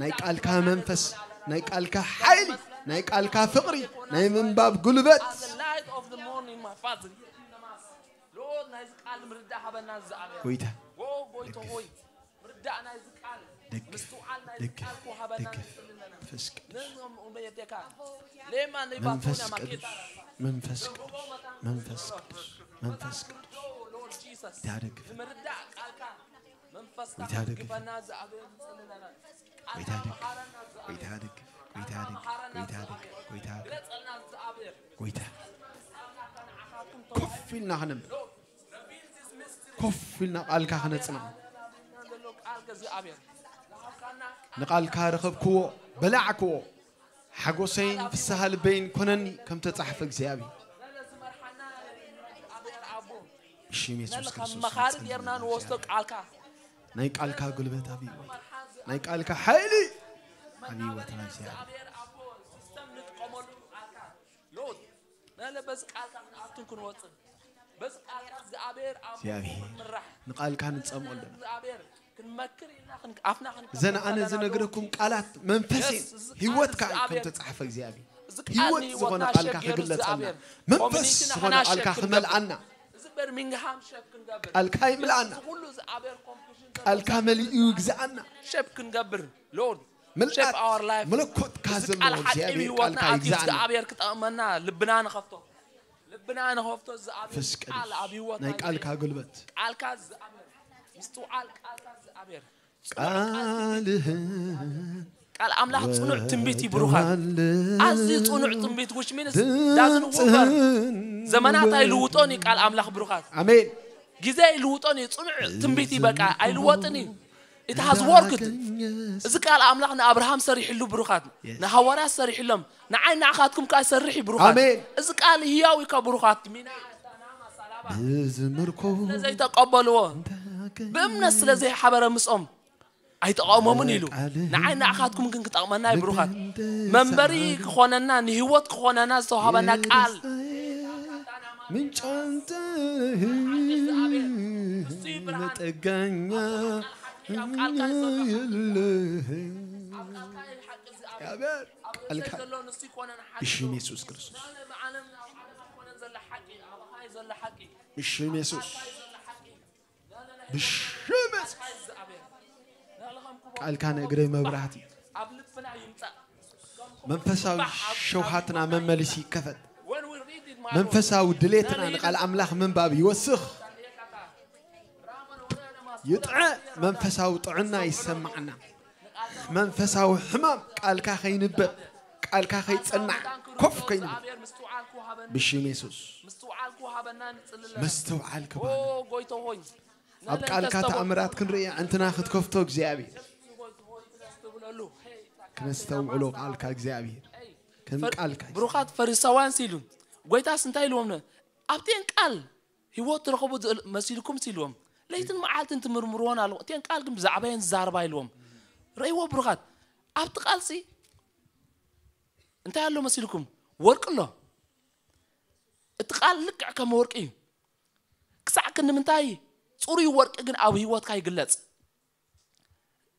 ናይ ቃልካ መንፈስ ናይ ቃልካ ሓይሊ ናይ ቃልካ ፍቕሪ ናይ ምንባብ ጉልበት As the light of the morning, my Father. Lord, ናይዚ ቃል ምርዳእ ሃበና እግዚኣብሔር። ጎይታ ኦ ጎይታ ሆይ ምርዳእ ናይዚ ቃል ደግፍ ምስትውዓል ናይዚ ደግፍ ቃል ክወሃበና ደግፍ ንጽሊ ኣለና። መንፈስ ቅዱስ ነዞም ኡመየቴካ ሌማ መንፈስ ንባቶና ቅዱስ ማኬታ መንፈስ ቅዱስ መንፈስ ቅዱስ መንፈስ ቅዱስ Lord Jesus ይታደግፍ ንምርዳእ ቃልካ መንፈስካ ይታደግፍ ክድግፈና እግዚኣብሔር ንጽሊ ኣለና። ይታደግፍ ይታደግፍ ይታደግፍ ይታደግፍ ይታደግፍ ግለጸልና እግዚኣብሔር ጎይታ ኮፍ ኢልና ክነንብብ ኮፍ ኢልና ቃልካ ክነጽና ዘሎ ቃል እግዚኣብሔር ንቃልካ ረኸብክዎ በላዕክዎ ሓጎሰይን ፍስሃ ልበይን ኮነኒ ከም ተጻሕፈ እግዚኣብሔር ብሽም የሱስ ነለ ከም ክርስቶስ መኻሪ ንጸሊ ጌርና ኣለና ንወስዶ እግዚኣብሔር። ቃልካ ናይ ቃልካ ጉልበት ኣብ ህይወት ናይ ቃልካ ሓይሊ ኣብ ህይወትና እግዚኣብሔር ሲስተም ንጥቀመሉ ቃልካ ሎት ነለ በዚ ቃልካ ክንኣቱን ክንወፅን በዚ ቃልካ እግዚኣብሔር ኣብ እግዚኣብሔር ምራሕ ንቃልካ ንጸምኦ ኣለና እግዚኣብሔር ክንመክር ኢልና ኣፍና ክንከፍት እዘን ኣነ ዝነግረኩም ቃላት መንፈስ ህይወትካ ከም ተጻሕፈ እግዚኣብሔር ህይወት ዝኾነ ቃልካ ክግለጸልና መንፈስ ዝኾነ ቃልካ ክመልኣና እዚ በርሚንግሃም ሸፕ ክንገብር ቃልካ ይምልኣና ኩሉ ዝኣበር ኮንፊውዥን ቃልካ መሊኡ ይግዛኣና ሸፕ ክንገብር ሎርድ ምልኣት መለኮትካ ዘለዎ እግዚኣብሔር ቃልካ ይግዛኣና እግዚኣብሔር ክጠቕመና ልብና ንኸፍቶ ልብና ንኸፍቶ እግዚኣብሔር ቃል ኣብ ህይወት ናይ ቃልካ ጉልበት ቃልካ እግዚኣብሔር ምስትውዓል ቃልካ እግዚኣብሔር ቃልህን ቃል ኣምላኽ ጽኑዕ ትንቢት እዩ ብሩኻት ኣዝዩ ጽኑዕ ትንቢት which means doesn't waver ዘመናት ኣይልውጦን እዩ ቃል ኣምላኽ ብሩኻት ኣሜን ግዜ ኣይልውጦን እዩ ጽኑዕ ትንቢት እዩ በቃ ኣይልወጥን እዩ it has worked እዚ ቃል ኣምላኽ ንኣብርሃም ሰሪሕሉ ብሩኻት ንሃዋርያት ሰሪሕሎም ንዓይ ንዓኻትኩም ከዓ ይሰርሕ እዩ ብሩኻት ኣሜን እዚ ቃል ህያው እዩ ብሩኻት ሚና ብዝምርኮ ስለዘይተቀበልዎ ብእምነት ስለዘይሓበረ ምስኦም ኣይጠቐሞምን ኢሉ ንዓይ ንዓኻትኩም ግን ክጠቕመና እዩ ብሩኻት መንበሪ ክኾነና ንህይወት ክኾነና ዝተዋሃበና ቃል ምንጫንተ መጠጋኛ የለህ ቃልካ ብሽም የሱስ ክርስቶስ ብሽም የሱስ ብሽም ቃልካ ንእግረይ መብራህቲ መንፈሳዊ ሸውሃትና መመልሲ ይከፈት መንፈሳዊ ድሌትና ንቃል ኣምላኽ ምንባብ ይወስኽ ይጥዐ መንፈሳዊ ጥዕና ይሰማዕና መንፈሳዊ ሕማም ቃልካ ከይንበብ ቃልካ ከይጸናዕ ኮፍ ከይንብል ብሽም የሱስ መስተውዓል ክባና ኣብ ቃልካ ተኣምራት ክንርኢ ዕንትና ክትከፍቶ እግዚኣብሔር ክነስተውዕሎ ቃልካ እግዚኣብሔር ከም ቃልካ ብሩኻት ፈሪሳውያን ሲሉ ጎይታስ እንታይ ኢልዎም ኣብቴን ቃል ህይወት ትረኽቡ መሲልኩም ሲልዎም ለይትን መዓልትን ትምርምርዎን ኣለዎ እቴን ቃል ግን ብዛዕባየን ዝዛረባ ኢልዎም ረእይዎ ብሩኻት ኣብቲ ቃልሲ እንታይ ኣሎ መሲልኩም ወርቂ ኣሎ እቲ ቃል ልክዕ ከም ወርቂ እዩ ክሳዕ ክንምንታይ ፅሩይ ወርቂ ግን ኣብ ህይወትካ ይግለፅ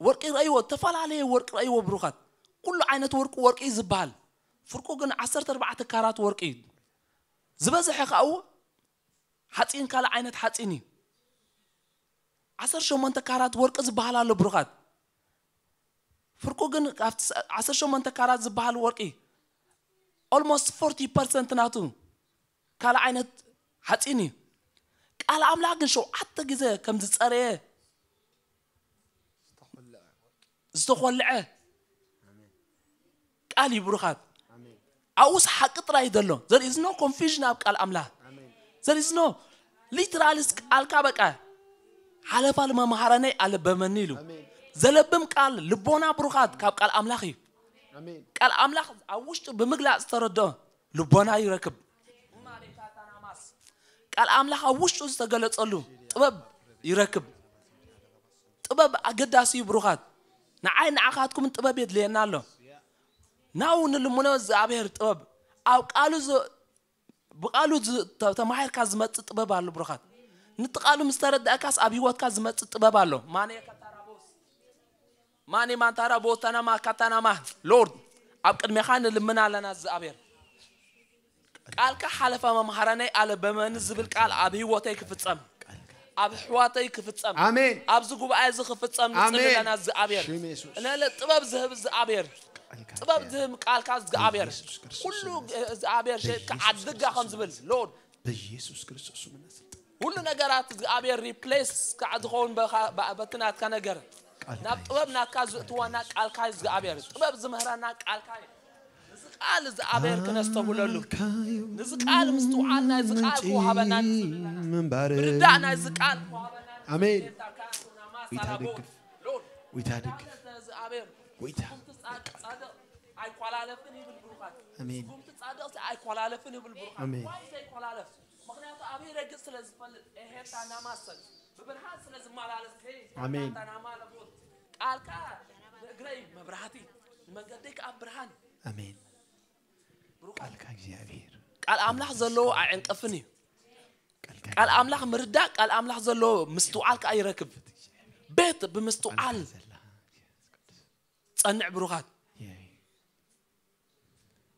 ወርቂ ረእይዎ ዝተፈላለየ ወርቂ ረእይዎ ብሩኻት ኩሉ ዓይነት ወርቂ ወርቂ ዝበሃል ፍርቁ ግን ዓሰርተ ኣርባዕተ ካራት ወርቂ እዩ ዝበዝሐ ከኣው ሓፂን ካልእ ዓይነት ሓፂን እዩ ዓሰርተ ሸሞንተ ካራት ወርቂ ዝበሃል ኣሎ ብሩኻት ፍርቁ ግን ኣብቲ ዓሰርተ ሸሞንተ ካራት ዝበሃል ወርቂ almost forty percent ናቱ ካልእ ዓይነት ሓፂን እዩ ቃል ኣምላኽ ግን ሸውዓተ ግዜ ከም ዝፀረየ ዝተኾልዐ ቃል እዩ ብሩኻት ኣብኡስ ሓቂ ጥራይ ዘሎ there is no confusion ኣብ ቃል ኣምላኽ there is no literally ቃልካ በቃ ሓለፋ ልመምሃረነይ ኣለበመኒ ኢሉ ዘለብም ቃል ልቦና ብሩኻት ካብ ቃል ኣምላኽ እዩ ቃል ኣምላኽ ኣብ ውሽጡ ብምግላፅ ዝተረድኦ ልቦና ይረክብ ቃል ኣምላኽ ኣብ ውሽጡ ዝተገለፀሉ ጥበብ ይረክብ ጥበብ ኣገዳሲ እዩ ብሩኻት ንዓይ ንዓኻትኩምን ጥበብ የድልየና ኣሎ ናው ንልምኖ እግዚኣብሔር ጥበብ ኣብ ቃሉ ብቃሉ ተማሂርካ ዝመፅእ ጥበብ ኣሎ ብሩኻት ንቲ ቃሉ ምስ ተረዳእካስ ኣብ ህይወትካ ዝመፅእ ጥበብ ኣሎ ማኔ ማኔ ማንታራ ቦታናማ ካታናማ ሎርድ ኣብ ቅድሜኻ ንልምን ኣለና እግዚኣብሔር ቃልካ ሓለፋ መምሃራነይ ኣለበመኒ ዝብል ቃል ኣብ ህይወተይ ክፍጸም ኣብ ኣሕዋተይ ክፍጸም ኣሜን ኣብዚ ጉባኤ እዚ ክፍጸም ንጽሊ ኣለና እግዚኣብሔር ነለ ጥበብ ዝህብ እግዚኣብሔር ጥበብ ዝህብ ቃልካ እግዚኣብሔር ኩሉ እግዚኣብሔር ሸጥካ ዓድጋ ከም ዝብል ሎርድ በኢየሱስ ክርስቶስ ስም ኩሉ ነገራት እግዚኣብሔር ሪፕሌስ ከዓ ዝኸውን በቲ ናትካ ነገር ናብ ጥበብ ናትካ ዝእትወና ቃልካ እግዚኣብሔር ጥበብ ዝምህረና ቃልካ እዚ ቃል እግዚኣብሔር ክነስተብለሉ ንዚ ቃል ምስትውዓል ናይዚ ቃል ክወሃበና ምንባር ምርዳእ ናይዚ ቃል ኣሜን ዊታ ደግፍ ዊታ ደግፍ ዊታ ኣይኳላለፍን ይብል ብሩኻት ኣሜን ጻድቕ ኣይኳላለፍን ይብል ብሩኻት ኣይኳላለፍ ምክንያቱ ኣበይ ረግጽ ስለ ዝፈልጥ ኤሄታ ናማሰል ብብርሃን ስለ ዝመላለስ ከይ ኣሜን ቃልካ ንእግረይ መብራህቲ ንመንገደይ ከዓ ብርሃን ኣሜን ቃልካ እግዚኣብሔር ቃል ኣምላኽ ዘለዎ ኣዕንቀፍን እዩ ቃል ኣምላኽ ምርዳእ ቃል ኣምላኽ ዘለዎ ምስትውዓል ከዓ ይረክብ ቤት ብምስትውዓል ጸንዕ ብሩኻት።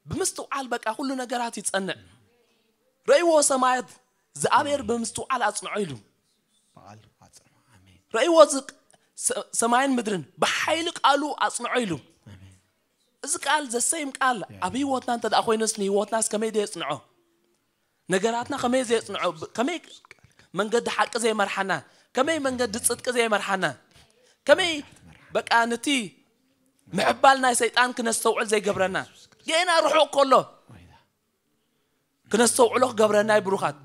ብምስትውዓል በቃ ኩሉ ነገራት ይጸንዕ። ረእይዎ ሰማያት እግዚኣብሔር ብምስትውዓል ኣጽንዖ ኢሉ። ረእይዎ ሰማይን ምድርን ብሓይሊ ቃሉ ኣጽንዖ ኢሉ። እዚ ቃል ዘሰይም ቃል ኣብ ህይወትና እንተ ደኣ ኮይኑስ ንህይወትናስ ከመይ ዘየጽንዖ? ነገራትና ከመይ ዘየጽንዖ? ከመይ መንገዲ ሓቂ ዘይመርሓና? ከመይ መንገዲ ጽድቂ ዘይመርሓና? ከመይ በቃ ነቲ ምሕባል ናይ ሰይጣን ክነስተውዕል ዘይገብረና? ጌና ርሑቕ ከሎ ክነስተውዕሎ ክገብረና እዩ። ብሩኻት፣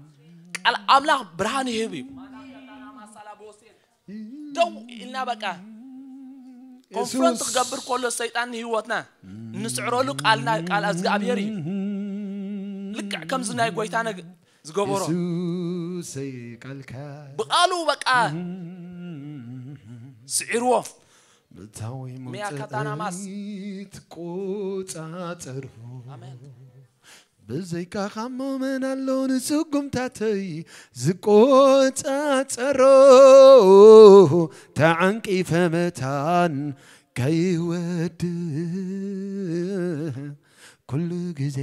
ቃል ኣምላኽ ብርሃን ይህብ እዩ። ደው ኢልና በቃ ኮንፍሮንት ክገብር ከሎ ሰይጣን ንህይወትና እንስዕረሉ ቃልና ቃል እግዚኣብሔር እዩ። ልክዕ ከምዚ ናይ ጎይታ ዝገበሮ የሱሰይ ቃልካ ብቃሉ በቃ ስዒርዎ። ብታዊ ሚያ ካታናማስ። ትቆጻጸሩ ኣሜን። ብዘይካኻ መመን ኣሎ ንስጉምታተይ ዝቆጻጸሮ ተዓንቂፈ መታን ከይወድ ኩሉ ግዜ